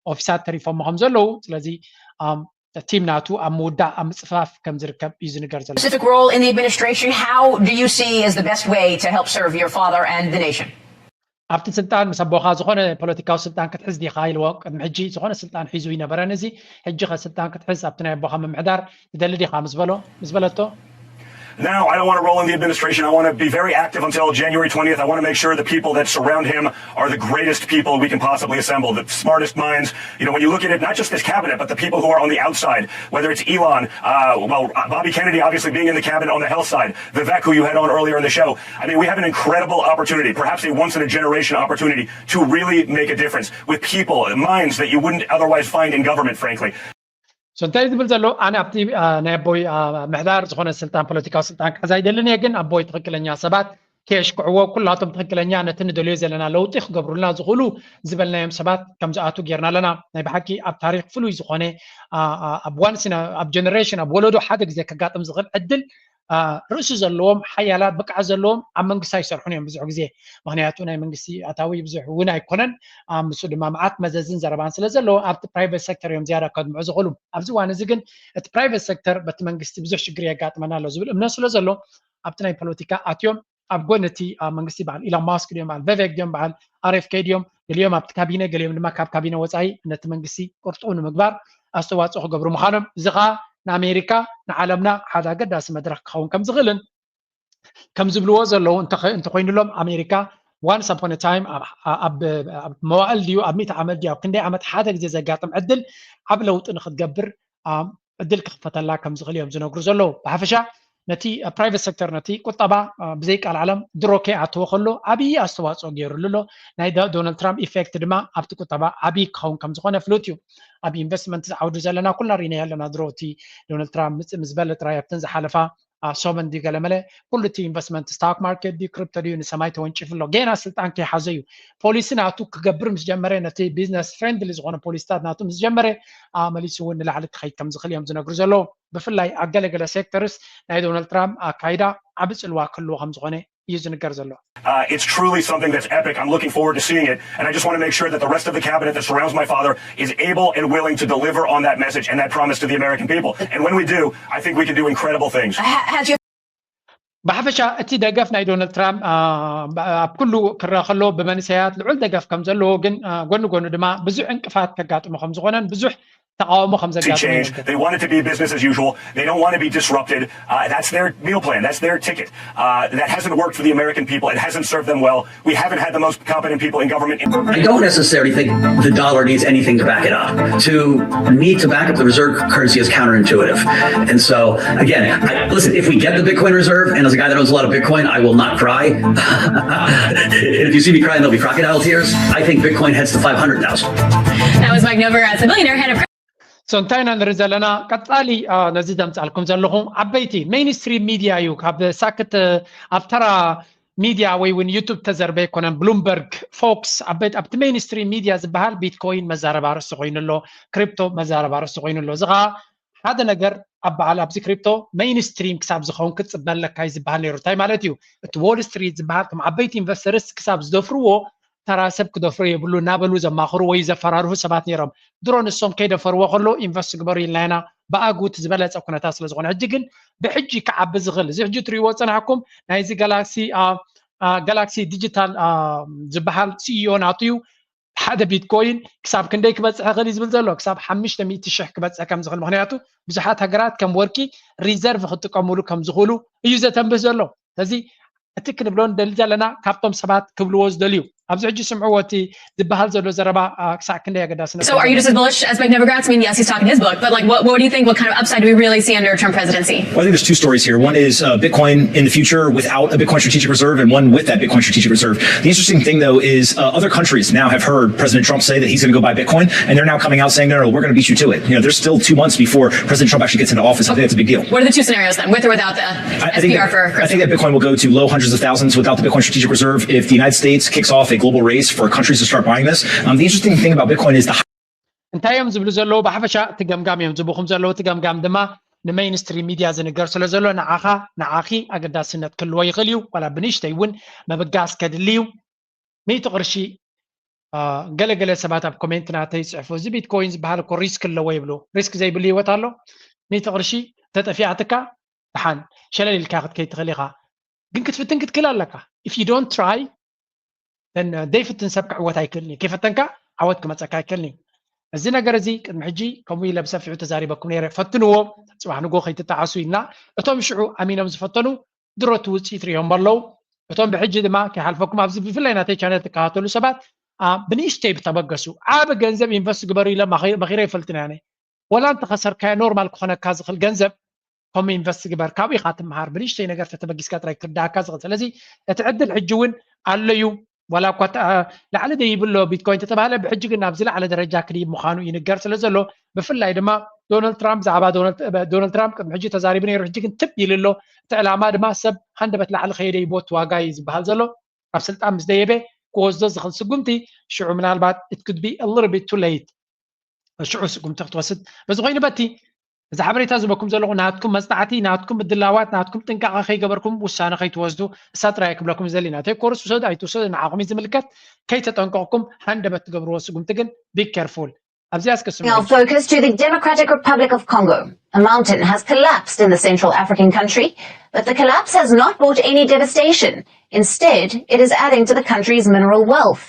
ኦፊሳት ተሪፎሞ ከም ዘለዉ፣ ስለዚ ቲም ናቱ ኣብ ምውዳእ ኣብ ምፅፋፍ ከም ዝርከብ እዩ ዝንገር ዘሎ። Specific role in the administration, how do you see as the best way to help serve your father and the nation? ኣብቲ ስልጣን ምስ ኣቦኻ ዝኾነ ፖለቲካዊ ስልጣን ክትሕዝ ዲኻ ኢልዎ። ቅድሚ ሕጂ ዝኾነ ስልጣን ሒዙ ይነበረን እዚ ሕጂ ኸ ስልጣን ክትሕዝ ኣብቲ ናይ ኣቦኻ ምምሕዳር ትደሊ ዲኻ ምስ በሎ ምስ በለቶ No, I don't want to roll in the administration. I want to be very active until January twentieth. I want to make sure the people that surround him are the greatest people we can possibly assemble, the smartest minds. You know, when you look at it, not just this cabinet, but the people who are on the outside, whether it's Elon, uh, well, Bobby Kennedy obviously being in the cabinet on the health side, Vivek, who you had on earlier in the show. I mean, we have an incredible opportunity, perhaps a once in a generation opportunity, to really make a difference with people, minds that you wouldn't otherwise find in government, frankly. So እንታይ ዝብል ዘሎ ኣነ ኣብቲ ናይ ኣቦይ ምሕዳር ዝኾነ ስልጣን ፖለቲካዊ ስልጣን ክሕዝ ኣይደልን እየ፣ ግን ኣቦይ ትኽክለኛ ሰባት ከየሽክዕዎ ኩላቶም ትኽክለኛ ነቲ ንደልዮ ዘለና ለውጢ ክገብሩልና ዝኽእሉ ዝበልናዮም ሰባት ከም ዝኣቱ ጌርና ኣለና። ናይ ብሓቂ ኣብ ታሪክ ፍሉይ ዝኾነ ኣብ ዋንስ ኣብ ጀነሬሽን ኣብ ወለዶ ሓደ ግዜ ከጋጥም ዝኽእል ዕድል ርእሲ ዘለዎም ሓያላት ብቅዓት ዘለዎም ኣብ መንግስቲ ኣይሰርሑን እዮም ብዙሕ ግዜ። ምክንያቱ ናይ መንግስቲ ኣታዊ ብዙሕ እውን ኣይኮነን። ምስ ድማ መዓት መዘዝን ዘረባን ስለ ዘለዎ ኣብቲ ፕራይቨት ሴክተር እዮም ዝያዳ ከድምዑ ዝኽእሉ። ኣብዚ እዋን እዚ ግን እቲ ፕራይቨት ሴክተር በቲ መንግስቲ ብዙሕ ሽግር የጋጥመና ኣሎ ዝብል እምነት ስለ ዘሎ ኣብቲ ናይ ፖለቲካ ኣትዮም ኣብ ጎኒ እቲ መንግስቲ በዓል ኢሎን ማስክ ድዮም በዓል ቨቬክ ድዮም በዓል ኣር ኤፍ ኬ ድዮም ገሊኦም ኣብቲ ካቢነ ገሊኦም ድማ ካብ ካቢነ ወፃኢ ነቲ መንግስቲ ቅርጥኡ ንምግባር ኣስተዋፅኦ ክገብሩ ምዃኖም፣ እዚ ከዓ ንኣሜሪካ ንዓለምና ሓደ ኣገዳሲ መድረክ ክኸውን ከም ዝኽእልን ከም ዝብልዎ ዘለዉ እንተኾይኑሎም ኣሜሪካ once upon a time ኣብ መዋእል ድዩ ኣብ ሚእቲ ዓመት ድዩ ኣብ ክንደይ ዓመት ሓደ ግዜ ዘጋጥም ዕድል ዓብ ለውጢ ንክትገብር ዕድል ክኽፈተላ ከም ዝኽእል እዮም ዝነግሩ ዘለዉ። ብሓፈሻ ነቲ ፕራይቨት ሴክተር ነቲ ቁጠባ ብዘይ ቃል ዓለም ድሮ ከይኣተወ ከሎ ዓብዪ ኣስተዋፅኦ ገይሩሉ ኣሎ። ናይ ዶናልድ ትራምፕ ኢፌክት ድማ ኣብቲ ቁጠባ ዓብዪ ክኸውን ከም ዝኾነ ፍሉጥ እዩ። ኣብ ኢንቨስትመንት ዝዓውዱ ዘለና ኩልና ርኢናዮ ኣለና። ድሮ እቲ ዶናልድ ትራምፕ ምፅእ ምስ በለ ጥራይ ኣብተን ዝሓለፋ ሰሙን ድዩ ገለመለ ኩሉ እቲ ኢንቨስትመንት ስታክ ማርኬት ድዩ ክሪፕቶ ድዩ ንሰማይ ተወንጪፉ ኣሎ። ገና ስልጣን ከይሓዘ እዩ ፖሊሲ ናቱ ክገብር ምስ ጀመረ ነቲ ቢዝነስ ፍሬንድሊ ዝኾነ ፖሊሲታት ናቱ ምስ ጀመረ መሊሱ እውን ንላዕሊ ክኸይድ ከም ዝኽእል እዮም ዝነግሩ ዘለዉ። ብፍላይ ኣብ ገለገለ ሴክተርስ ናይ ዶናልድ ትራምፕ ኣካይዳ ዓቢ ጽልዋ ክህልዎ ከም ዝኾነ እዩ ዝንገር ዘሎ። Uh, it's truly something that's epic. I'm looking forward to seeing it. And I just want to make sure that the rest of the cabinet that surrounds my father is able and willing to deliver on that message and that promise to the American people. And when we do, I think we can do incredible things. Ha- Has your ብሓፈሻ እቲ ደገፍ ናይ ዶናልድ ትራምፕ ኣብ ኩሉ ክረአ ከሎ ብመንእሰያት ልዑል ደገፍ ከም ዘለዎ ግን ጎኒ ጎኑ ድማ ብዙሕ ዕንቅፋት ከጋጥሞ ከም ዝኾነን ብዙሕ ተቃውሞ ከም ዘጋጥሞ change. They want it to be business as usual. They don't want to be disrupted. Uh, that's their meal plan. That's their ticket. Uh, that hasn't worked for the American people. It hasn't served them well. We haven't had the most competent people in government. I don't necessarily think the dollar needs anything to back it up. To need to back up the reserve currency is counterintuitive. And so, again, I, listen, if we get the Bitcoin reserve, and as a guy that owns a lot of Bitcoin, I will not cry. If you see me crying, there'll be crocodile tears. I think Bitcoin heads to five hundred thousand. That was Mike Novogratz, a billionaire head of So እንታይ ኢና ንርኢ ዘለና ቀጻሊ ነዚ ዘምጻልኩም ዘለኹ ዓበይቲ ሜይንስትሪም ሚድያ እዩ። ካብ ሳክት ኣብ ተራ ሚድያ ወይ እውን ዩቱብ ተዘርበ ኣይኮነን። ብሉምበርግ፣ ፎክስ፣ ዓበይቲ ኣብቲ ሜይንስትሪም ሚድያ ዝበሃል ቢትኮይን መዛረባ ርእሲ ኮይኑ ኣሎ፣ ክሪፕቶ መዛረባ ርእሲ ኮይኑ ኣሎ። እዚ ከዓ ሓደ ነገር ኣብ በዓል ኣብዚ ክሪፕቶ ሜይንስትሪም ክሳብ ዝኸውን ክትፅበ ኣለካ እዩ ዝበሃል ነይሩ። እንታይ ማለት እዩ? እቲ ዎል ስትሪት ዝበሃል ከም ዓበይቲ ኢንቨስተርስ ክሳብ ዝደፍርዎ ተራ ሰብ ክደፍሮ የብሉ እናበሉ ዘማኽሩ ወይ ዘፈራርሁ ሰባት ነይሮም። ድሮ ንሶም ከይደፈርዎ ከሎ ኢንቨስት ግበሩ ኢልና ኢና ብኣግኡ እቲ ዝበለፀ ኩነታት ስለ ዝኾነ፣ ሕጂ ግን ብሕጂ ክዓቢ ዝኽእል፣ እዚ ሕጂ ትሪእዎ ዝፀናሕኩም ናይዚ ጋላክሲ ጋላክሲ ዲጂታል ዝበሃል ሲኢኦ ናቱ እዩ። ሓደ ቢትኮይን ክሳብ ክንደይ ክበፅሕ ይኽእል እዩ ዝብል ዘሎ፣ ክሳብ ሓሙሽተ ሚእቲ ሽሕ ክበፅሕ ከም ዝኽእል። ምክንያቱ ብዙሓት ሃገራት ከም ወርቂ ሪዘርቭ ክጥቀምሉ ከም ዝኽእሉ እዩ ዘተንብህ ዘሎ። ስለዚ እቲ ክንብሎ ንደሊ ዘለና ካብቶም ሰባት ክብልዎ ዝደልዩ፣ ኣብዚ ሕጂ ስምዕዎ እቲ ዝበሃል ዘሎ ዘረባ ክሳዕ ክንደይ ኣገዳስነት። So are you just as bullish as Mike Novogratz? I mean, yes, he's talking his book, but like, what, what do you think? What kind of upside do we really see under a Trump presidency? Well, I think there's two stories here. One is uh, Bitcoin in the future without a Bitcoin strategic reserve, and one with that Bitcoin strategic reserve. The interesting thing, though, is uh, other countries now have heard President Trump say that he's going to go buy Bitcoin, and they're now coming out saying, "No, no, we're going to beat you to it." You know, there's still two months before President Trump actually gets into office. I think that's a big deal. What are the two scenarios then, with or without the I, I think S P R that, for I think that Bitcoin will go to low hundreds of thousands without the Bitcoin strategic reserve if the United States kicks off a global race for countries to start buying this. Um, the interesting thing about Bitcoin is the እንታይ እዮም ዝብሉ ዘለዉ? ብሓፈሻ እቲ ገምጋም እዮም ዝብኹም ዘለዉ። እቲ ገምጋም ድማ ንሜይንስትሪም ሚድያ ዝንገር ስለ ዘሎ ንዓኻ ንዓኺ ኣገዳስነት ክህልዎ ይኽእል እዩ። ዋላ ብንእሽተይ እውን ምብጋስ ከድሊ እዩ። ሚእቲ ቅርሺ ገለገለ ሰባት ኣብ ኮሜንት ናተይ ይፅሕፉ፣ እዚ ቢትኮይን ዝበሃል እኮ ሪስክ ኣለዎ ይብሉ። ሪስክ ዘይብሉ ህይወት ኣሎ? ሚእቲ ቅርሺ ተጠፊኣትካ ደሓን ሸለል ኢልካ ክትከይድ ትኽእል ኢኻ። ግን ክትፍትን ክትክእል ኣለካ። If you don't try፣ ዘይፍትን ሰብ ክዕወት ኣይክእልን እዩ። ከይፈተንካ ዓወት ክመፀካ ኣይክእልን እዩ። እዚ ነገር እዚ ቅድሚ ሕጂ ከምኡ ኢለ ብሰፊሑ ተዛሪበኩም ነይረ። ፈትንዎ፣ ፅባሕ ንጎ ከይትጠዓሱ ኢልና እቶም ሽዑ ኣሚኖም ዝፈተኑ ድሮ እቲ ውፅኢት ሪኦም ኣለዉ። እቶም ብሕጂ ድማ ከይሓልፈኩም ኣብዚ ብፍላይ ናተይ ቻነል ትከታተሉ ሰባት ብንእሽተይ ብተበገሱ ዓቢ ገንዘብ ኢንቨስት ግበሩ ኢለ መኺረ ይፈልጥን ያነ ወላ እንተኸሰርካዮ ኖርማል ክኾነካ ዝኽእል ገንዘብ ከም ኢንቨስት ግበር፣ ካብኡ ኢኻ ትምሃር። ብንእሽተይ ነገር ተተበጊስካ ጥራይ ክርዳእካ ዝኽእል። ስለዚ እቲ ዕድል ሕጂ እውን ኣሎ እዩ። ዋላ እኳ ላዕሊ ደይብሎ ቢትኮይን ተተባህለ፣ ብሕጂ ግን ናብዚ ላዕለ ደረጃ ክድይብ ምዃኑ ይንገር ስለ ዘሎ፣ ብፍላይ ድማ ዶናልድ ትራምፕ ብዛዕባ ዶናልድ ትራምፕ ቅድሚ ሕጂ ተዛሪቡ ነይሩ። ሕጂ ግን ትብ ኢሉ ኣሎ። እቲ ዕላማ ድማ ሰብ ሃንደበት ላዕሊ ከየደ ይቦት ዋጋ እዩ ዝበሃል ዘሎ። ኣብ ስልጣን ምስ ደየበ ክወስዶ ዝኽእል ስጉምቲ ሽዑ ምናልባት it could be a little bit too late ሽዑ ስጉምቲ ክትወስድ። በዚ ኮይኑ በቲ እዚ ሓበሬታ ዝበኩም ዘለኹ ናትኩም መፅናዕቲ፣ ናትኩም ምድላዋት፣ ናትኩም ጥንቃቐ ከይገበርኩም ውሳነ ከይትወስዱ እሳ ጥራይ ክብለኩም ዝደሊ። ናተይ ኮርስ ውሰዱ ኣይትውሰዱ ንዓኹም እዩ ዝምልከት። ከይተጠንቀቕኩም ሃንደበት ትገብርዎ ስጉምቲ ግን be careful። ኣብዚኣ እስከ ስምዑ። Our focus to the Democratic Republic of Congo. A mountain has collapsed in the Central African country, but the collapse has not brought any devastation. Instead, it is adding to the country's mineral wealth.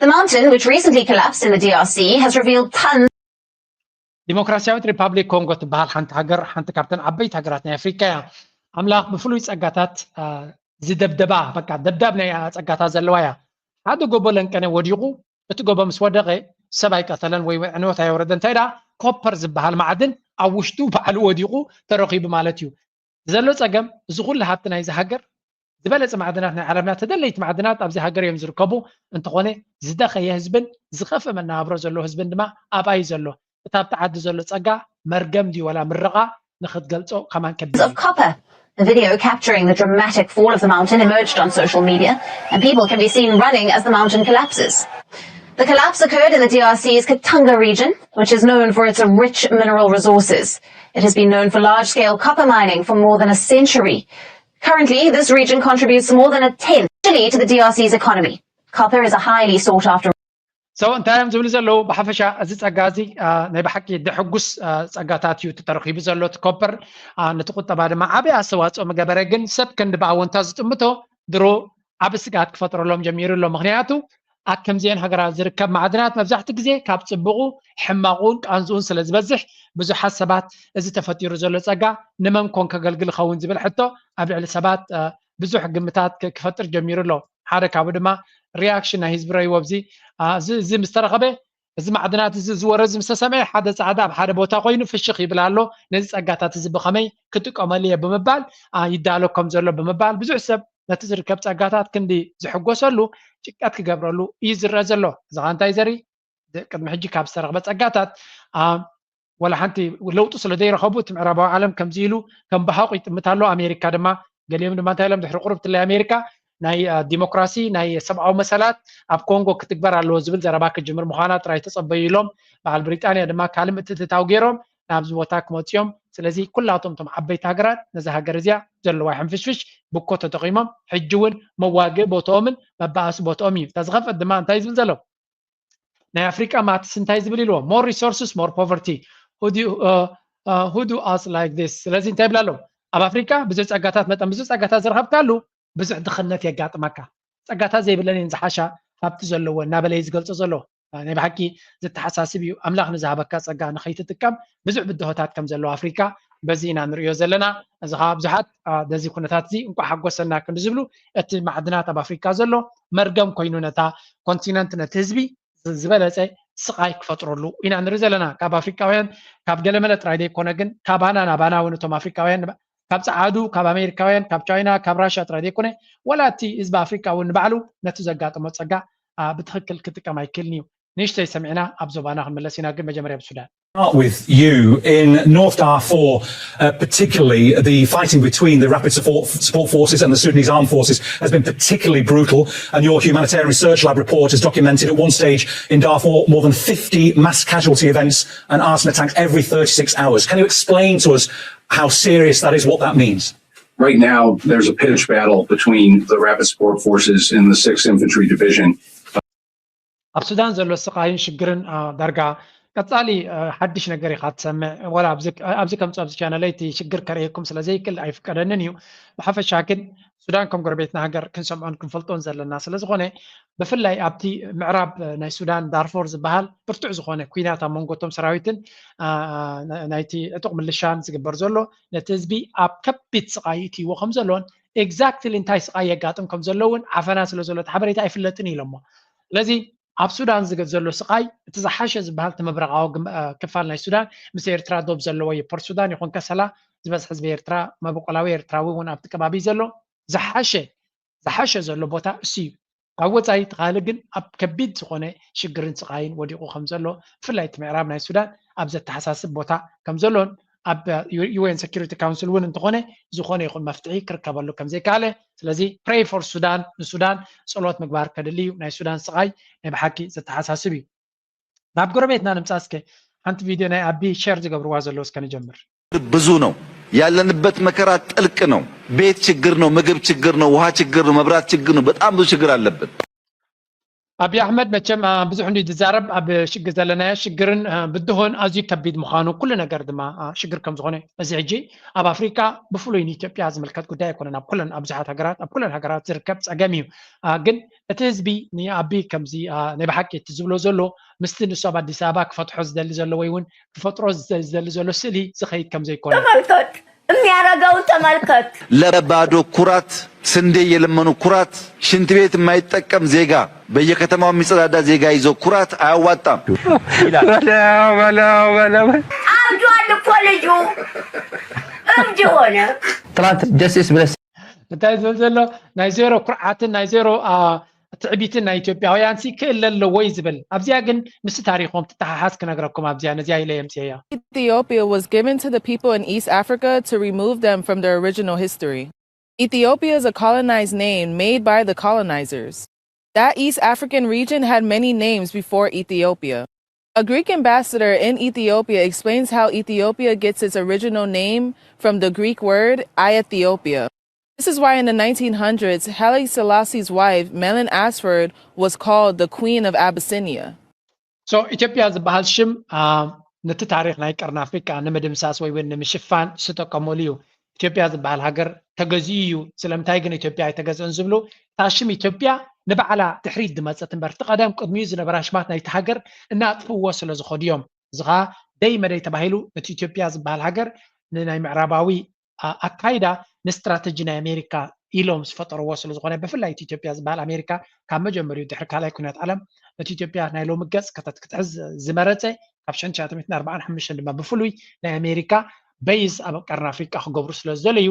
The mountain, which recently collapsed in the D R C, has revealed tons ዲሞክራሲያዊት ሪፓብሊክ ኮንጎ ትበሃል ሓንቲ ሃገር፣ ሓንቲ ካብተን ዓበይቲ ሃገራት ናይ ኣፍሪካ እያ። ኣምላኽ ብፍሉይ ጸጋታት ዝደብደባ፣ በቃ ደብዳብ ናይ ጸጋታት ዘለዋ እያ። ሓደ ጎቦ ለንቀነ ወዲቑ፣ እቲ ጎቦ ምስ ወደቐ ሰብ ኣይቀተለን ወይ ዕንወት ኣየውረደ። እንታይ ደኣ ኮፐር ዝበሃል ማዕድን ኣብ ውሽጡ ባዕሉ ወዲቑ ተረኺቡ ማለት እዩ። ዘሎ ጸገም እዚ ኩሉ ሃብቲ ናይዚ ሃገር ዝበለጸ ማዕድናት ናይ ዓለምና ተደለይቲ ማዕድናት ኣብዚ ሃገር እዮም ዝርከቡ። እንተኾነ ዝደኸየ ህዝብን ዝኸፍእ መነባብሮ ዘለዎ ህዝብን ድማ ኣብኣ እዩ ዘሎ። እቲ ኣብቲ ዓዲ ዘሎ ጸጋ መርገም ድዩ ዋላ ምርቓ ንኽትገልጾ ከማን ከቢድ of copper. A video capturing the dramatic fall of the mountain emerged on social media, and people can be seen running as the mountain collapses. The collapse occurred in the D R C's Katanga region, which is known for its rich mineral resources. It has been known for large scale copper mining for more than a century. Currently, this region contributes more than a tenth to the D R C's economy. Copper is a highly sought after ሰው እንታይ እዮም ዝብሉ ዘለዉ? ብሓፈሻ እዚ ጸጋ እዚ ናይ ብሓቂ ደሕጉስ ጸጋታት እዩ ተረኺቡ ዘሎ። እቲ ኮፐር ነቲ ቁጠባ ድማ ዓብዪ ኣስተዋፅኦ ምገበረ፣ ግን ሰብ ክንዲ ብኣወንታ ዝጥምቶ ድሮ ዓቢ ስግኣት ክፈጥረሎም ጀሚሩ ኣሎ። ምክንያቱ ኣብ ከምዚአን ሃገራት ዝርከብ ማዕድናት መብዛሕቲ ግዜ ካብ ጽቡቑ ሕማቑን ቃንዝኡን ስለ ዝበዝሕ ብዙሓት ሰባት እዚ ተፈጢሩ ዘሎ ጸጋ ንመን ኮን ከገልግል ይኸውን ዝብል ሕቶ ኣብ ልዕሊ ሰባት ብዙሕ ግምታት ክፈጥር ጀሚሩ ኣሎ። ሓደ ካብኡ ድማ ሪያክሽን ናይ ህዝቢ ረይዎ ኣብዚ እዚ ምስ ተረኸበ እዚ ማዕድናት እዚ ዝወረ እዚ ምስ ተሰምዐ ሓደ ጻዕዳ ኣብ ሓደ ቦታ ኮይኑ ፍሽኽ ይብል ኣሎ። ነዚ ጸጋታት እዚ ብኸመይ ክጥቀመሉ እየ ብምባል ይዳሎ ከም ዘሎ ብምባል ብዙሕ ሰብ ነቲ ዝርከብ ጸጋታት ክንዲ ዝሕጎሰሉ ጭቀት ክገብረሉ እዩ ዝረአ ዘሎ። እዚ ኸኣ እንታይ ዘርኢ ቅድሚ ሕጂ ካብ ዝተረኽበ ጸጋታት ወላ ሓንቲ ለውጢ ስለ ዘይረኸቡ እቲ ምዕራባዊ ዓለም ከምዚ ኢሉ ከም ብሃቑ ይጥምት ኣሎ። ኣሜሪካ ድማ ገሊኦም ድማ እንታይ ኢሎም ድሕሪ ቁሩብ ትለይ ኣሜሪካ ናይ ዲሞክራሲ ናይ ሰብኣዊ መሰላት ኣብ ኮንጎ ክትግበር ኣለዎ ዝብል ዘረባ ክጅምር ምዃና ጥራይ ተጸበዩ ኢሎም በዓል ብሪጣንያ ድማ ካልእ ምትእትታው ገይሮም ናብዚ ቦታ ክመፅዮም። ስለዚ ኩላቶም እቶም ዓበይቲ ሃገራት ነዚ ሃገር እዚኣ ዘለዋ ሕንፍሽፍሽ ብኮ ተጠቒሞም ሕጂ እውን መዋግኢ ቦትኦምን መባኣሲ ቦትኦም እዩ። እታ ዝኸፍአት ድማ እንታይ ዝብል ዘሎ ናይ ኣፍሪቃ ማትስ እንታይ ዝብል ኢልዎ more resources more poverty። uh, who do us like this? ስለዚ እንታይ ይብላ ኣለዉ? ኣብ ኣፍሪካ ብዙሕ ጸጋታት መጠን ብዙሕ ጸጋታት ዝረኸብካሉ ብዙሕ ድኽነት የጋጥመካ። ጸጋታት ዘይብለን እየን ዝሓሻ ሃብቲ ዘለዎ እናበለ እዩ ዝገልጾ ዘሎ። ናይ ብሓቂ ዘተሓሳስብ እዩ። ኣምላኽ ንዝሃበካ ጸጋ ንኸይትጥቀም ብዙሕ ብድሆታት ከም ዘለዎ ኣፍሪካ በዚ ኢና ንርእዮ ዘለና። እዚ ከዓ ብዙሓት በዚ ኩነታት እዚ እንኳ ሓጎሰና ክንዲ ዝብሉ እቲ ማዕድናት ኣብ ኣፍሪካ ዘሎ መርገም ኮይኑ ነታ ኮንቲነንት ነቲ ህዝቢ ዝበለፀ ስቃይ ክፈጥረሉ ኢና ንርኢ ዘለና። ካብ ኣፍሪካውያን ካብ ገለመለ ጥራይ ዘይኮነ ግን ካባና ናባና እውን እቶም ኣፍሪካውያን ካብ ፀዓዱ ካብ ኣሜሪካውያን ካብ ቻይና ካብ ራሽያ ጥራይ ዘይኮነ ዋላ እቲ ህዝቢ ኣፍሪካ እውን ንባዕሉ ነቲ ዘጋጠሞ ፀጋ ብትክክል ክጥቀም ኣይክእልን እዩ። ንእሽተይ ሰሚዕና ኣብ ዞባና ክንምለስ ኢና ግን መጀመርያ ብሱዳን start with you in North Darfur, uh, particularly the fighting between the Rapid Support, Support Forces and the Sudanese Armed Forces has been particularly brutal. And your Humanitarian Research Lab report has documented at one stage in Darfur more than fifty mass casualty events and arson attacks every thirty-six hours. Can you explain to us how serious that is, what that means? Right now, there's a pitched battle between the Rapid Support Forces and the sixth Infantry Division. ኣብ ሱዳን ዘሎ ስቓይን ሽግርን ዳርጋ ቀጻሊ ሓድሽ ነገር ኢኻ ትሰምዕ። ዋላ ኣብዚ ከምጽኦ ኣብዚ ቻነለይ እቲ ሽግር ከርእየኩም ስለ ዘይክእል ኣይፍቀደንን እዩ። ብሓፈሻ ግን ሱዳን ከም ጎረቤትና ሃገር ክንሰምዖን ክንፈልጦን ዘለና ስለ ዝኾነ ብፍላይ ኣብቲ ምዕራብ ናይ ሱዳን ዳርፎር ዝበሃል ብርቱዕ ዝኾነ ኲናት ኣብ መንጎ እቶም ሰራዊትን ናይቲ ዕጡቕ ምልሻን ዝግበር ዘሎ ነቲ ህዝቢ ኣብ ከቢድ ስቓይ እትይዎ ከም ዘሎን exactly እንታይ ስቓይ የጋጥም ከም ዘሎ እውን ዓፈና ስለ ዘሎ እቲ ሓበሬታ ኣይፍለጥን ኢሎሞ። ስለዚ ኣብ ሱዳን ዝገ- ዘሎ ስቓይ እቲ ዝሓሸ ዝበሃል እቲ ምብራቓዊ ግም- እ፣ ክፋል ናይ ሱዳን ምስ ኤርትራ ዶብ ዘለዎ እዩ። ፖርት ሱዳን ይኹን ከሰላ ዝበዝሐ ህዝቢ ኤርትራ መበቆላዊ ኤርትራዊ እውን ኣብቲ ከባቢ ዘሎ ዝሓሸ ዝሓሸ ዘሎ ቦታ እሱ እዩ። ካብ ወፃኢ እቲ ካልእ ግን ኣብ ከቢድ ዝኾነ ሽግርን ስቓይን ወዲቑ ከም ዘሎ ብፍላይ እቲ ምዕራብ ናይ ሱዳን ኣብ ዘተሓሳስብ ቦታ ከም ዘሎን ኣብ UN Security Council እውን እንተኾነ ዝኾነ ይኹን መፍትሒ ክርከበሉ ከም ዘይከኣለ ስለዚ pray for ሱዳን ንሱዳን ጸሎት ምግባር ከድሊ እዩ ናይ ሱዳን ስቓይ ናይ ብሓቂ ዘተሓሳስብ እዩ ናብ ጎረቤትና ንምጻ እስከ ሓንቲ ቪድዮ ናይ ኣቢ share ዝገብርዋ ዘለዉ እስከ ንጀምር ብዙ ነው ያለንበት መከራ ጥልቅ ነው ቤት ችግር ነው ምግብ ችግር ነው ውሃ ችግር ነው መብራት ችግር ነው በጣም ብዙ ችግር አለብን ኣቢ ኣሕመድ መቸም ብዙሕ እንዲ ዝዛረብ ኣብ ሽግር ዘለናዮ ሽግርን ብድሆን ኣዝዩ ከቢድ ምዃኑ ኩሉ ነገር ድማ ሽግር ከም ዝኾነ እዚ ሕጂ ኣብ ኣፍሪካ ብፍሉይ ንኢትዮጵያ ዝምልከት ጉዳይ ኣይኮነን ኣብ ኩለን ኣብ ብዙሓት ሃገራት ኣብ ኩለን ሃገራት ዝርከብ ፀገም እዩ ግን እቲ ህዝቢ ንኣቢ ከምዚ ናይ ብሓቂ እቲ ዝብሎ ዘሎ ምስቲ ንሱ ኣብ ኣዲስ ኣበባ ክፈትሖ ዝደሊ ዘሎ ወይ እውን ክፈጥሮ ዝደሊ ዘሎ ስእሊ ዝኸይድ ከም ዘይኮነ ተመልከት የሚያረገውን ተመልከት ለባዶ ኩራት ስንዴ እየለመኑ ኩራት ሽንት ቤት የማይጠቀም ዜጋ በየከተማው የሚጸዳዳ ዜጋ ይዞ ኩራት አያዋጣም። አብዷል እኮ ልጁ እብድ ሆነ። ትላንት ጀስቲስ ብለህ እንታይ ዝብል ዘሎ ናይ ዜሮ ኩርዓትን ናይ ዜሮ ትዕቢትን ናይ ኢትዮጵያውያን ሲ ክእለ ኣለዎ እዩ ዝብል ኣብዚኣ ግን ምስ ታሪኾም ትተሓሓዝ ክነግረኩም ኣብዚኣ ነዚኣ ኢለ የምፅየያ Ethiopia was given to the people in East Africa to remove them from their original history. Ethiopia is a colonized name made by the colonizers. That East African region had many names before Ethiopia. A Greek ambassador in Ethiopia explains how Ethiopia gets its original name from the Greek word Aethiopia. This is why in the nineteen hundreds, Haile Selassie's wife, Melen Asford, was called the Queen of Abyssinia. So ኢትዮጵያ ዝበሃል ሽም ነቲ ታሪክ ናይ ቀርኒ ኣፍሪቃ ንምድምሳስ ወይ እውን ንምሽፋን ዝተቀመሉ እዩ ኢትዮጵያ ዝበሃል ሃገር ተገዚኡ እዩ ስለምንታይ ግን ኢትዮጵያ ኣይተገዝእን ዝብሉ እታ ሽም ኢትዮጵያ ንባዕላ ድሕሪት ዝመፀት እምበር እቲ ቀደም ቅድሚኡ ዝነበራ ሽማት ናይቲ ሃገር እናጥፍዎ ስለ ዝኸዱ እዮም እዚ ከዓ ደይ መደይ ተባሂሉ ነቲ ኢትዮጵያ ዝበሃል ሃገር ንናይ ምዕራባዊ ኣካይዳ ንስትራተጂ ናይ ኣሜሪካ ኢሎም ዝፈጠርዎ ስለ ዝኾነ ብፍላይ እቲ ኢትዮጵያ ዝበሃል ኣሜሪካ ካብ መጀመሪኡ ድሕሪ ካልኣይ ኩናት ዓለም ነቲ ኢትዮጵያ ናይ ሎሚ ገፅ ከተት ክትሕዝ ዝመረፀ ካብ ሽሕን ትሽዓተ ሚእትን ኣርባዓን ሓሙሽተን ድማ ብፍሉይ ናይ ኣሜሪካ በይዝ ኣብ ቀርኒ ኣፍሪቃ ክገብሩ ስለ ዝደለዩ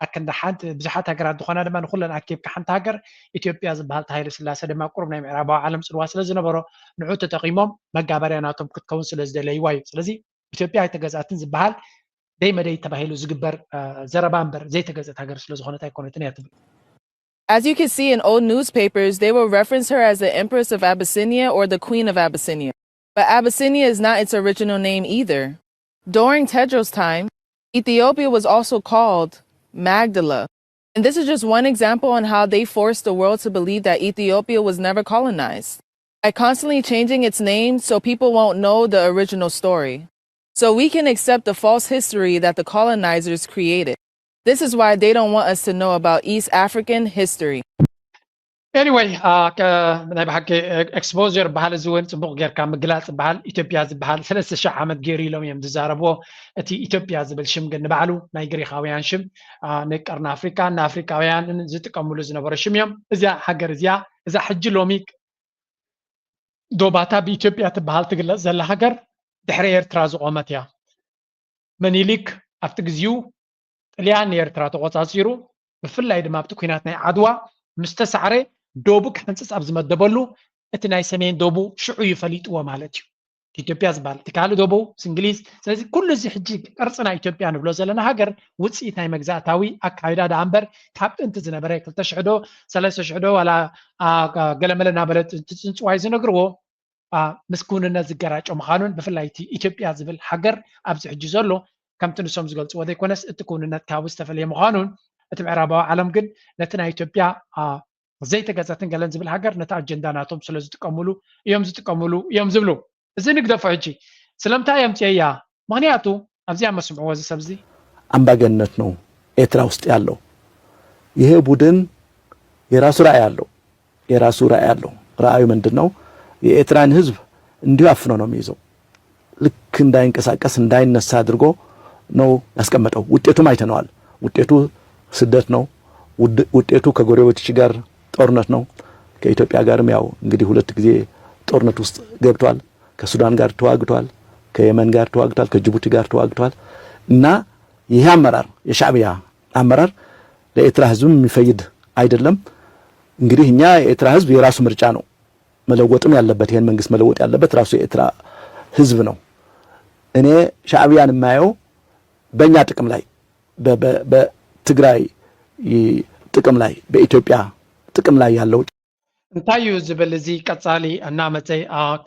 ኣክንዲ ሓንቲ ብዙሓት ሃገራት ዝኾና ድማ ንኩለን ኣኪብካ ሓንቲ ሃገር ኢትዮጵያ ዝበሃል ተሃይለ ስላሴ ድማ ቁሩብ ናይ ምዕራባዊ ዓለም ፅልዋ ስለ ዝነበሮ ንዑ ተጠቂሞም መጋበርያ ናቶም ክትከውን ስለ ዝደለይዋ እዩ ስለዚ ኢትዮጵያ ኣይተገዝኣትን ዝበሃል ደይ መደይ ተባሂሉ ዝግበር ዘረባ እምበር ዘይተገዝአት ሃገር ስለ ዝኾነት ኣይኮነትን እያ ትብል As you can see in old newspapers, they will reference her as the Empress of Abyssinia or the Queen of Abyssinia. But Abyssinia is not its original name either. During Tedros' time, Ethiopia was also called Magdala. And this is just one example on how they forced the world to believe that Ethiopia was never colonized by constantly changing its name so people won't know the original story. so we can accept the false history that the colonizers created. This is why they don't want us to know about East African history. Anyway, ናይ ብሓቂ exposure በሃል እዚ እውን ፅቡቅ ጌርካ ምግላፅ በሃል። ኢትዮጵያ ዝበሃል ሰለስተ ሺሕ ዓመት ገይሩ ኢሎም እዮም ዝዛረብዎ። እቲ ኢትዮጵያ ዝብል ሽም ግን ንባዕሉ ናይ ግሪካውያን ሽም፣ ንቀርኒ ኣፍሪካ ንኣፍሪካውያንን ዝጥቀምሉ ዝነበረ ሽም እዮም። እዚኣ ሃገር እዚኣ እዛ ሕጂ ሎሚ ዶባታ ብኢትዮጵያ ትበሃል ትግለፅ ዘላ ሃገር ድሕሪ ኤርትራ ዝቆመት እያ። መኒሊክ ኣብቲ ግዜኡ ጥልያን ንኤርትራ ተቆፃፂሩ፣ ብፍላይ ድማ ኣብቲ ኲናት ናይ ዓድዋ ምስ ተሳዕረ ዶቡ ክሕንፅፅ ኣብ ዝመደበሉ እቲ ናይ ሰሜን ዶቡ ሽዑ እዩ ፈሊጥዎ ማለት እዩ። ኢትዮጵያ ዝበሃል እቲ ካልእ ዶቡ ምስ እንግሊዝ። ስለዚ ኩሉ እዚ ሕጂ ቅርፂ ናይ ኢትዮጵያ ንብሎ ዘለና ሃገር ውፅኢት ናይ መግዛእታዊ ኣካይዳ ደኣ እምበር ካብ ጥንቲ ዝነበረ ክልተ ሽሕ ዶ ሰለስተ ሽሕ ዶ ዋላ ገለመለ እናበለ ትፅንፅዋይ ዝነግርዎ ምስ ክውንነት ዝገራጮ ምዃኑን ብፍላይ እቲ ኢትዮጵያ ዝብል ሃገር ኣብዚ ሕጂ ዘሎ ከምቲ ንሶም ዝገልፅዎ ዘይኮነስ እቲ ክውንነት ካብኡ ዝተፈለየ ምዃኑን እቲ ምዕራባዊ ዓለም ግን ነቲ ናይ ኢትዮጵያ ዘይተገዘትን ገለን ዝብል ሃገር ነቲ ኣጀንዳ ናቶም ስለ ዝጥቀምሉ እዮም ዝጥቀምሉ እዮም ዝብሉ። እዚ ንግደፎ ሕጂ ስለምንታይ እዮም ፅየያ? ምክንያቱ ኣብዚኣ መስምዕዎ እዚ ሰብ እዚ አምባገነንነት ነው ኤርትራ ውስጥ ያለው። ይሄ ቡድን የራሱ ራዕይ አለው። የራሱ ራዕይ አለው። ራዕዩ ምንድን ነው? የኤርትራን ህዝብ እንዲሁ አፍኖ ነው የሚይዘው። ልክ እንዳይንቀሳቀስ እንዳይነሳ አድርጎ ነው ያስቀመጠው። ውጤቱም አይተነዋል። ውጤቱ ስደት ነው። ውጤቱ ከጎረቤቶች ጋር ጦርነት ነው። ከኢትዮጵያ ጋርም ያው እንግዲህ ሁለት ጊዜ ጦርነት ውስጥ ገብቷል። ከሱዳን ጋር ተዋግቷል። ከየመን ጋር ተዋግቷል። ከጅቡቲ ጋር ተዋግቷል። እና ይሄ አመራር የሻዕቢያ አመራር ለኤርትራ ህዝብም የሚፈይድ አይደለም። እንግዲህ እኛ የኤርትራ ህዝብ የራሱ ምርጫ ነው መለወጥም ያለበት። ይሄን መንግስት መለወጥ ያለበት ራሱ የኤርትራ ህዝብ ነው። እኔ ሻዕቢያን የማየው በእኛ ጥቅም ላይ በትግራይ ጥቅም ላይ በኢትዮጵያ ጥቅም ላይ ያለው እንታይ እዩ ዝብል እዚ ቀጻሊ እናመፀ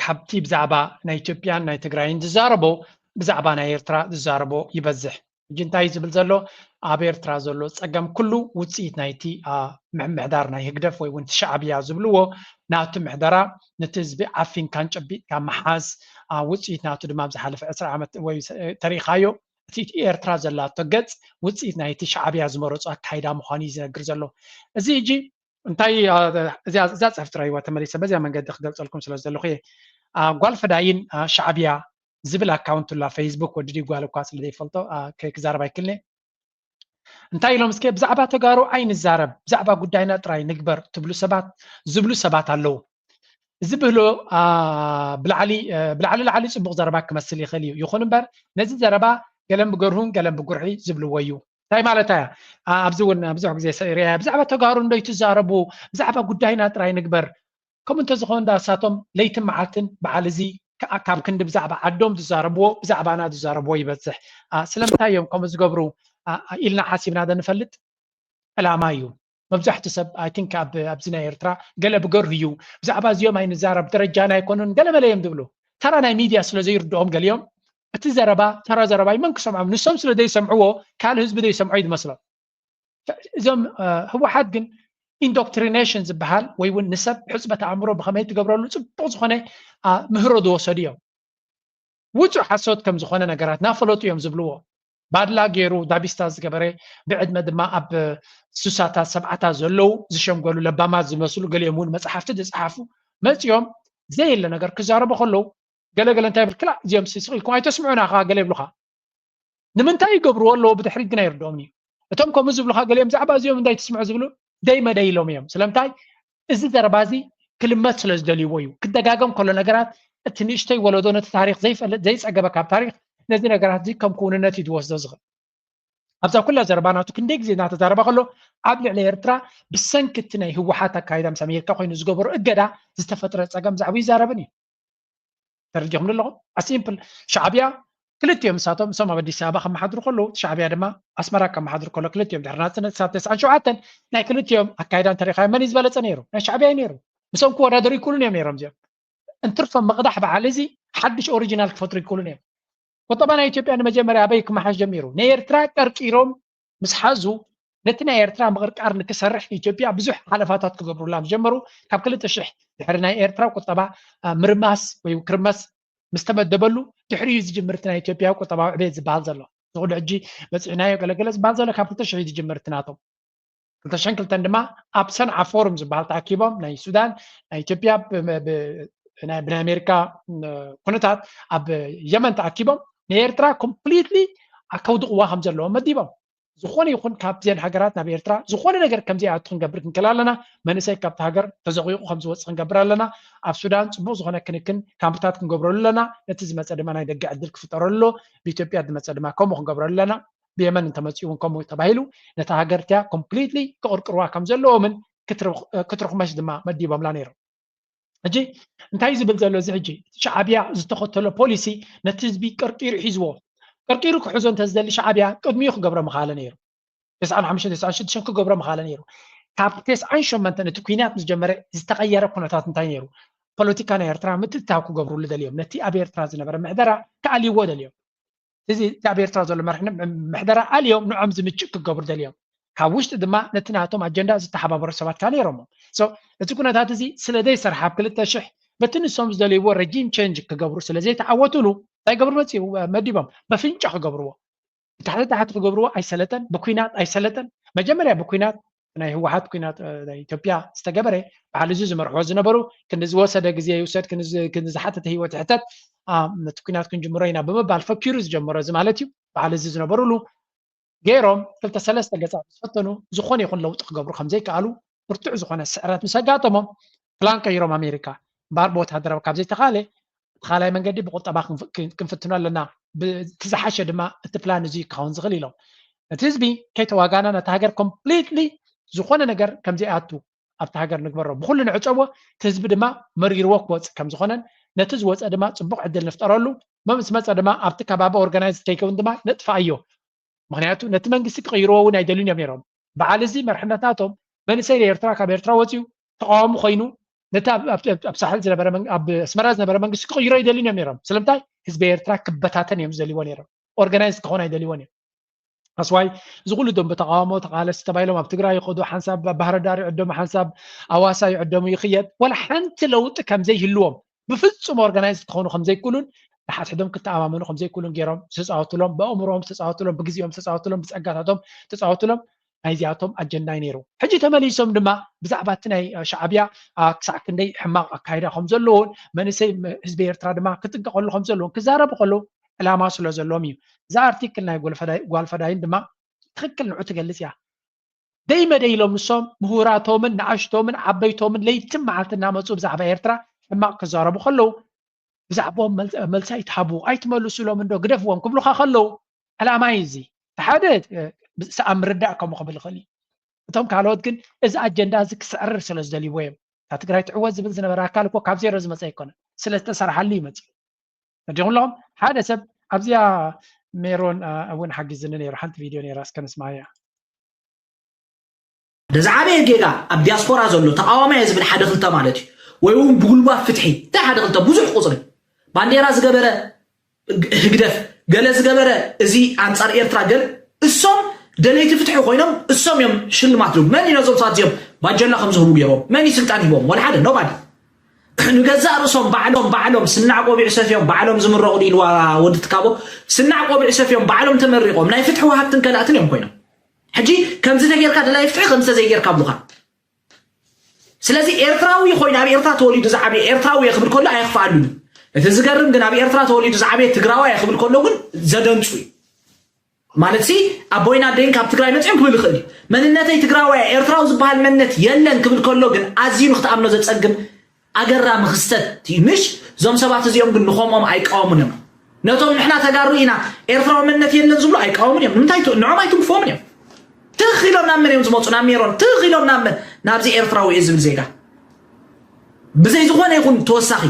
ካብቲ ብዛዕባ ናይ ኢትዮጵያን ናይ ትግራይን ዝዛረቦ ብዛዕባ ናይ ኤርትራ ዝዛረቦ ይበዝሕ። ሕጂ እንታይ እዩ ዝብል ዘሎ? ኣብ ኤርትራ ዘሎ ፀገም ኩሉ ውፅኢት ናይቲ ምምሕዳር ናይ ህግደፍ ወይ እውን ሻዕብያ ዝብልዎ ናቱ ምሕደራ ነቲ ህዝቢ ዓፊንካን ጨቢጥካ ምሓዝ ውፅኢት ናቱ ድማ ኣብ ዝሓለፈ ዕስራ ዓመት ወይ ተሪኢኻዮ እቲ ኤርትራ ዘላቶ ገፅ ውፅኢት ናይቲ ሻዕብያ ዝመረፁ ኣካይዳ ምዃኑ እዩ ዝነግር ዘሎ። እዚ ሕጂ እንታይ እዛ ፅሕፍቲ ረይዋ ተመሊሰ በዚያ መንገዲ ክገልፀልኩም ስለ ዘለኹ እየ። ጓል ፈዳይን ሻዕብያ ዝብል ኣካውንት ላ ፌስቡክ ወዲ ድዩ ጓል እኳ ስለ ዘይፈልጦ ክዛረብ ኣይክልኒ። እንታይ ኢሎም እስከ ብዛዕባ ተጋሩ ኣይንዛረብ ብዛዕባ ጉዳይና ጥራይ ንግበር ትብሉ ሰባት ዝብሉ ሰባት ኣለዉ። እዚ ብህሎ ብላዕሊ ብላዕሊ ላዕሊ ፅቡቅ ዘረባ ክመስል ይኽእል እዩ። ይኹን እምበር ነዚ ዘረባ ገለን ብገርሁን ገለን ብጉርሒ ዝብልዎ እዩ። እንታይ ማለታ እያ? ኣብዚ እውን ብዙሕ ግዜ ሪያ ብዛዕባ ተጋሩ እንዶ ይትዛረቡ ብዛዕባ ጉዳይና ጥራይ ንግበር። ከምኡ እንተዝኸውን ዳ እሳቶም ለይትን መዓልትን በዓል እዚ ካብ ክንዲ ብዛዕባ ዓዶም ዝዛረብዎ ብዛዕባና ዝዛረብዎ ይበዝሕ። ስለምንታይ እዮም ከምኡ ዝገብሩ ኢልና ሓሲብና ዶ ንፈልጥ? ዕላማ እዩ። መብዛሕትኡ ሰብ I think ኣብዚ ናይ ኤርትራ ገለ ብገርሁ እዩ ብዛዕባ እዚኦም ኣይንዛረብ ደረጃና ኣይኮኑን ገለመለ እዮም ዝብሉ። ተራ ናይ ሚድያ ስለ ዘይርድኦም ገሊኦም እቲ ዘረባ ተራ ዘረባ እዩ መን ክሰምዖም ንሶም ስለ ዘይሰምዕዎ ካልእ ህዝቢ ዘይሰምዖ እዩ ዝመስሎም። እዞም ህወሓት ግን ኢንዶክትሪኔሽን ዝበሃል ወይ እውን ንሰብ ሕፅበት ኣእምሮ ብኸመይ ትገብረሉ ፅቡቅ ዝኾነ ምህሮ ዝወሰዱ እዮም። ውፁእ ሓሶት ከም ዝኾነ ነገራት ናፈለጡ እዮም ዝብልዎ። ባድላ ገይሩ ዳቢስታ ዝገበረ ብዕድመ ድማ ኣብ ሱሳታት ሰብዓታት ዘለዉ ዝሸምገሉ ለባማት ዝመስሉ ገሊኦም እውን መፅሓፍቲ ዝፀሓፉ መፂኦም ዘየለ ነገር ክዛረቡ ከለዉ ገለገለ እንታይ ብል ክላ እዚኦም ስቕ ኢልኩም ኣይተስምዑና ከዓ ገለ ይብሉኻ። ንምንታይ ይገብርዎ ኣለዎ ብድሕሪት ግን ኣይርድኦም እዩ። እቶም ከምኡ ዝብሉኻ ገሊኦም ብዛዕባ እዚኦም እንታይ ትስምዑ ዝብሉ ደይ መደይ ኢሎም እዮም። ስለምንታይ እዚ ዘረባ እዚ ክልመድ ስለ ዝደልይዎ እዩ። ክደጋገም ከሎ ነገራት እቲ ንእሽተይ ወለዶ ነቲ ታሪክ ዘይፈልጥ ዘይፀገበ ካብ ታሪክ ነዚ ነገራት እዚ ከም ክውንነት እዩ ዝወስዶ ዝኽእል። ኣብዛ ኩላ ዘረባ ናቱ ክንደይ ግዜ እናተዛረበ ከሎ ኣብ ልዕሊ ኤርትራ ብሰንኪ እቲ ናይ ህወሓት ኣካይዳ ምስ ኣሜሪካ ኮይኑ ዝገበሮ እገዳ ዝተፈጥረ ፀገም ዛዕባ ይዛረብን እዩ። ተረዲኹም ኣለኹም? ኣሲምፕል ሻዕብያ ክልቲኦም ንሳቶም እሶም ኣብ ኣዲስ ኣበባ ከመሓድሩ ከለዉ እቲ ሻዕብያ ድማ ኣስመራ ከመሓድሩ ከሎ ክልቲኦም ድሕሪ ናፅነት ክሳብ ተስዓን ሸውዓተን ናይ ክልቲኦም ኣካይዳ እንተሪኻዮ መን እዩ ዝበለፀ ነይሩ? ናይ ሻዕብያ እዩ ነይሩ። ምሶም ክወዳደሩ ይክእሉን እዮም ነይሮም እዚኦም። እንትርፎም ምቕዳሕ በዓል እዚ ሓድሽ ኦሪጂናል ክፈጥሩ ይክእሉን እዮም። ቁጠባ ናይ ኢትዮጵያ ንመጀመርያ ኣበይ ክመሓሽ ጀሚሩ? ናይ ኤርትራ ቀርቂሮም ምስ ሓዙ ነቲ ናይ ኤርትራ ምቕርቃር ንክሰርሕ ኢትዮጵያ ብዙሕ ሓለፋታት ክገብሩላ ምስ ጀመሩ ካብ ክልተ ሽሕ ድሕሪ ናይ ኤርትራ ቁጠባ ምርማስ ወይ ክርመስ ምስ ተመደበሉ ድሕሪኡ ዝጅምር እቲ ናይ ኢትዮጵያ ቁጠባዊ ዕቤት ዝበሃል ዘሎ። እዚ ኩሉ ሕጂ በፂሕናዮ ገለገለ ዝበሃል ዘሎ ካብ ክልተ ሽሕ እዩ ዝጅምር እቲ ናቶም። ክልተ ሽሕን ክልተን ድማ ኣብ ሰንዓ ፎርም ዝበሃል ተኣኪቦም ናይ ሱዳን፣ ናይ ኢትዮጵያ፣ ብ- ብ- ናይ ብናይ ኣሜሪካ እ፣ ኩነታት ኣብ የመን ተኣኪቦም ንኤርትራ ኮምፕሊትሊ ከውድቕዋ ከም ዘለዎም መዲቦም። ዝኾነ ይኹን ካብዚአን ሃገራት ናብ ኤርትራ ዝኾነ ነገር ከምዘይኣቱ ክንገብር ክንክእል ኣለና። መንእሰይ ካብቲ ሃገር ተዘቒቑ ከም ዝወፅእ ክንገብር ኣለና። ኣብ ሱዳን ፅቡቕ ዝኾነ ክንክን ካምፕታት ክንገብረሉ ኣለና። ነቲ ዝመፀ ድማ ናይ ደገ ዕድል ክፍጠረሉ ኣሎ። ብኢትዮጵያ ዝመፀ ድማ ከምኡ ክንገብረሉ ኣለና። ብየመን እንተመፂኡ እውን ከምኡ ተባሂሉ ነታ ሃገር እቲኣ ኮምፕሊትሊ ክቕርቅርዋ ከም ዘለዎምን ክትርኽ- ክትርኽመሽ ድማ መዲቦምላ ነይሮም። ሕጂ እንታይ ዝብል ዘሎ እዚ ሕጂ እቲ ሻዕብያ ዝተኸተሎ ፖሊሲ ነቲ ህዝቢ ቀርቂሩ ሒዝዎ። ቀርቂሩ ክሕዞ እንተዝደሊ ሻዕብያ ቅድሚኡ ክገብሮ ምኻለ ነይሩ። ተስዓን ሓሙሽተን ተስዓን ሽዱሽተን ክገብሮ ምኻለ ነይሩ። ካብ ተስዓን ሸሞንተን እቲ ኩናት ምስ ጀመረ ዝተቐየረ ኩነታት እንታይ ነይሩ? ፖለቲካ ናይ ኤርትራ ምትእትታው ክገብሩሉ ደልዮም። ነቲ ኣብ ኤርትራ ዝነበረ ምሕደራ ክኣልይዎ ደልዮም። እዚ እቲ ኣብ ኤርትራ ዘሎ መርሕ- ምሕደራ ኣልዮም ንዖም ዝምችእ ክገብሩ ደልዮም። ካብ ውሽጢ ድማ ነቲ ናቶም ኣጀንዳ ዝተሓባበሩ ሰባት ከኣ ነይሮምዎም። So፣ እቲ ኩነታት እዚ ስለ ዘይሰርሓ ኣብ ክልተ ሽሕ በቲ ንሶም ዝደልይዎ ረጂም ቼንጅ ክገብሩ ስለ ዘይተዓወቱሉ እንታይ ገብሩ መፅኡ መዲቦም በፍንጫ ክገብርዎ። ብታሕቲ ታሕቲ ክገብርዎ ኣይሰለጠን፣ ብኩናት ኣይሰለጠን። መጀመርያ ብኩናት ናይ ህወሓት ኩናት እ፣ ናይ ኢትዮጵያ ዝተገበረ በዓል እዚ ዝመርሕዎ ዝነበሩ ክንዲ ዝወሰደ ግዜ ይውሰድ ክንዲ ዝ- ክንዲ ዝሓተተ ህይወት ይሕተት ኣ፣ ነቲ ኩናት ክንጅምሮ ኢና ብምባል ፈኪሩ ዝጀመሮ እዚ ማለት እዩ። በዓል እዚ ዝነበሩሉ ገይሮም ክልተ ሰለስተ ገፃት ምስ ፈተኑ ዝኾነ ይኹን ለውጢ ክገብሩ ከም ዘይከኣሉ ብርቱዕ ዝኾነ ስዕረት ምስ ኣጋጠሞም ፕላን ቀይሮም ኣሜሪካ እምበኣር ብወታደራዊ ካብ ዘይተኻለ እቲ ካልኣይ መንገዲ ብቁጠባ ክንፍ- ክን- ክንፍትኖ ኣለና። ብ- እቲ ዝሓሸ ድማ እቲ ፕላን እዚ ክኸውን ዝኽእል ኢሎም። ነቲ ህዝቢ ከይተዋጋና ነቲ ሃገር ኮምፕሊትሊ ዝኾነ ነገር ከም ዘይኣቱ ኣብቲ ሃገር ንግበሮ ብኩሉ ንዕፀዎ። እቲ ህዝቢ ድማ መሪርዎ ክወፅእ ከም ዝኾነን ነቲ ዝወፀ ድማ ፅቡቕ ዕድል ንፍጠረሉ። ምስ መፀ ድማ ኣብቲ ከባቢ ኦርጋናይዝ ከይከውን ድማ ነጥፍኣዮ። ምክንያቱ ነቲ መንግስቲ ክቕይርዎ እውን ኣይደልዩን እዮም ነይሮም። በዓል እዚ መርሕነታቶም መንእሰይ ኤርትራ ካብ ኤርትራ ወፂኡ ተቃዋሚ ኮይኑ ነቲ ኣብ- ኣብ ኣብ ሳሕል ዝነበረ መን- ኣብ ኣስመራ ዝነበረ መንግስቲ ክቕይሮ ኣይደልዩን እዮም ነይሮም። ስለምንታይ? ህዝቢ ኤርትራ ክበታተን እዮም ዝደልይዎ ነይሮም። ኦርጋናይዝ ክኾን ኣይደልይዎን እዮም። ኣስዋይ እዚ ኩሉ ደንበ ተቃውሞ ተቃለስቲ ተባሂሎም ኣብ ትግራይ ይኸዱ፣ ሓንሳብ ኣብ ባህር ዳር ይዕደሙ፣ ሓንሳብ ኣዋሳ ይዕደሙ ይኽየድ፣ ወላ ሓንቲ ለውጢ ከም ዘይህልዎም ብፍጹም ኦርጋናይዝ ክኾኑ ከም ዘይክእሉን ብሓድሕዶም ክተኣማመኑ ከም ዘይክእሉን ገይሮም ዝተፃወቱሎም፣ ብኣእምሮኦም ዝተፃወቱሎም፣ ብግዜኦም ዝተፃወቱሎም፣ ብፀጋታቶም ዝተፃወቱሎም ናይዚኣቶም ኣጀንዳ እዩ ነይሩ። ሕጂ ተመሊሶም ድማ ብዛዕባ እቲ ናይ ሻዕብያ ኣ፣ ክሳዕ ክንደይ ሕማቕ ኣካይዳ ከም ዘለዎን መንእሰይ ም- ህዝቢ ኤርትራ ድማ ክጥንቀቐሉ ከም ዘለዎን ክዛረቡ ከለዉ ዕላማ ስለ ዘለዎም እዩ። እዛ ኣርቲክል ናይ ጓልፈዳይ- ጓልፈዳይን ድማ ትኽክል ንዑ ትገልጽ እያ። ደይ መደይ ኢሎም ንሶም ምሁራቶምን ንኣሽቶምን ዓበይቶምን ለይትን መዓልቲ እናመፁ ብዛዕባ ኤርትራ ሕማቕ ክዛረቡ ከለዉ ብዛዕባኦም መል- መልሲ ኣይትሃቡ ኣይትመልሱሎም እንዶ ግደፍዎም ክብሉካ ከለዉ ዕላማ እዩ እዚ። ሓደ እ፣ ብዛዕባ ምርዳእ ከምኡ ክብል ይኽእል እዩ። እቶም ካልኦት ግን እዚ ኣጀንዳ እዚ ክስዕርር ስለ ዝደልይዎ እዮም። እታ ትግራይ ትዕወት ዝብል ዝነበረ ኣካል እኮ ካብ ዜሮ ዝመፀ ኣይኮነን፣ ስለ ዝተሰርሓሉ እዩ መፂኡ። ተዲኹም ኣለኹም ሓደ ሰብ ኣብዚኣ ሜሮን እ፣ እውን ሓጊዝኒ ነይሩ ሓንቲ ቪድዮ ነይራ እስከ ንስማያ። ዝዓበየ ጌጋ ኣብ ዲያስፖራ ዘሎ ተቃዋማየ ዝብል ሓደ ክልተ ማለት እዩ ወይ እውን ብጉልባብ ፍትሒ እንታይ ሓደ ክልተ ብዙሕ ቁፅሪ ባንዴራ ዝገበረ ህግደፍ ገለ ዝገበረ እዚ ኣንፃር ኤርትራ ገል እሶም ደለይቲ ፍትሒ ኮይኖም እሶም እዮም ሽልማት ዝህቡ መን እዩ ነዞም ሰባት እዚኦም ባጀላ ከም ዝህቡ ገይሮም መን እዩ ስልጣን ሂቦም ወላ ሓደ nobody ንገዛእ ርእሶም ባዕሎም ባዕሎም ስናዕ ቆቢዕ ሰፍዮም ባዕሎም ዝምረቑ ኢልዋ ወዲ ትካቦ ስናዕ ቆቢዕ ሰፍዮም ባዕሎም ተመሪቖም ናይ ፍትሒ ወሃብትን ከላእትን እዮም ኮይኖም ሕጂ ከምዚ ተጌርካ ደላይ ፍትሒ ከምዚ ተዘይጌርካ ኣብሉካ ስለዚ ኤርትራዊ ኮይኑ ኣብ ኤርትራ ተወሊዱ ዝዓበየ ኤርትራዊ እየ ክብል ከሎ ኣየኽፍኣሉን እዩ እቲ ዝገርም ግን ኣብ ኤርትራ ተወሊዱ ዝዓበየ ትግራዋይ እየ ክብል ከሎ ግን ዘደንፁ እዩ ማለት ሲ ኣቦይን ኣደይን ካብ ትግራይ መፅኦም ክብል ይኽእል እዩ መንነተይ ትግራዋይ እየ ኤርትራዊ ዝበሃል መንነት የለን ክብል ከሎ ግን ኣዝዩ ንክትኣምኖ ዘፀግም ኣገራሚ ክስተት እዩ ምሽ እዞም ሰባት እዚኦም ግን ንኸምኦም ኣይቃወሙን እዮም ነቶም ንሕና ተጋሩ ኢና ኤርትራዊ መንነት የለን ዝብሉ ኣይቃወሙን እዮም ንምንታይ ንዖም ኣይትንክፎምን እዮም ትኽ ኢሎም ናብ መን እዮም ዝመፁ ናብ ሜሮን ትኽ ኢሎም ናብ መን ናብዚ ኤርትራዊ እየ ዝብል ዜጋ ብዘይ ዝኾነ ይኹን ተወሳኺ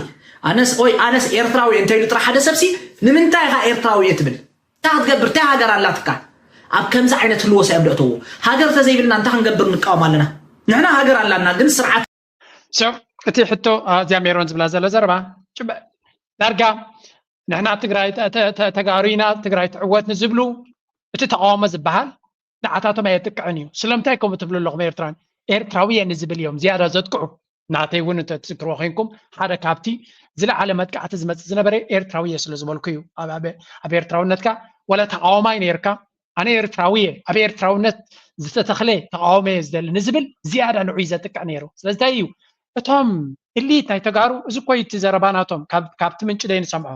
ኣነስ ኦይ ኣነስ ኤርትራዊ እየ እንተይሉ ጥራሕ ሓደ ሰብሲ ንምንታይ ኢኻ ኤርትራዊ እየ ትብል እንታይ ክትገብር እንታይ ሃገር ኣላትካ ኣብ ከምዚ ዓይነት ህልዎ ሳዮም ደእተዎ ሃገር ተዘይብልና እንታይ ክንገብር ንቃወም ኣለና ንሕና ሃገር ኣላና ግን ስርዓት So እቲ ሕቶ እዚኣ ሜሮን ዝብላ ዘሎ ዘረባ ዳርጋ ንሕና ትግራይ ተጋሩ ኢና ትግራይ ትዕወት ንዝብሉ እቲ ተቃውሞ ዝበሃል ንዓታቶም ኣየጥቅዕን እዩ ስለምንታይ ከምኡ ትብሉ ኣለኹም ኤርትራን ኤርትራዊ እየ ንዝብል እዮም ዝያዳ ዘጥቅዑ ናተይ እውን እንተትዝክርዎ ኮይንኩም ሓደ ካብቲ ዝለዓለ መጥቃዕቲ ዝመፅእ ዝነበረ ኤርትራዊ እየ ስለ ዝበልኩ እዩ። ኣብ ኤርትራውነትካ ወላ ተቃዋማይ ነርካ ኣነ ኤርትራዊ እየ፣ ኣብ ኤርትራውነት ዝተተኽለ ተቃውሞ እየ ዝደሊ ንዝብል ዝያዳ ንዑይ ዘጥቅዕ ነይሩ። ስለዚ እንታይ እዩ እቶም ኢሊት ናይ ተጋሩ እዚ እኮ እዩ እቲ ዘረባ ናቶም ካብቲ ምንጭ ደይ ንሰምዖ።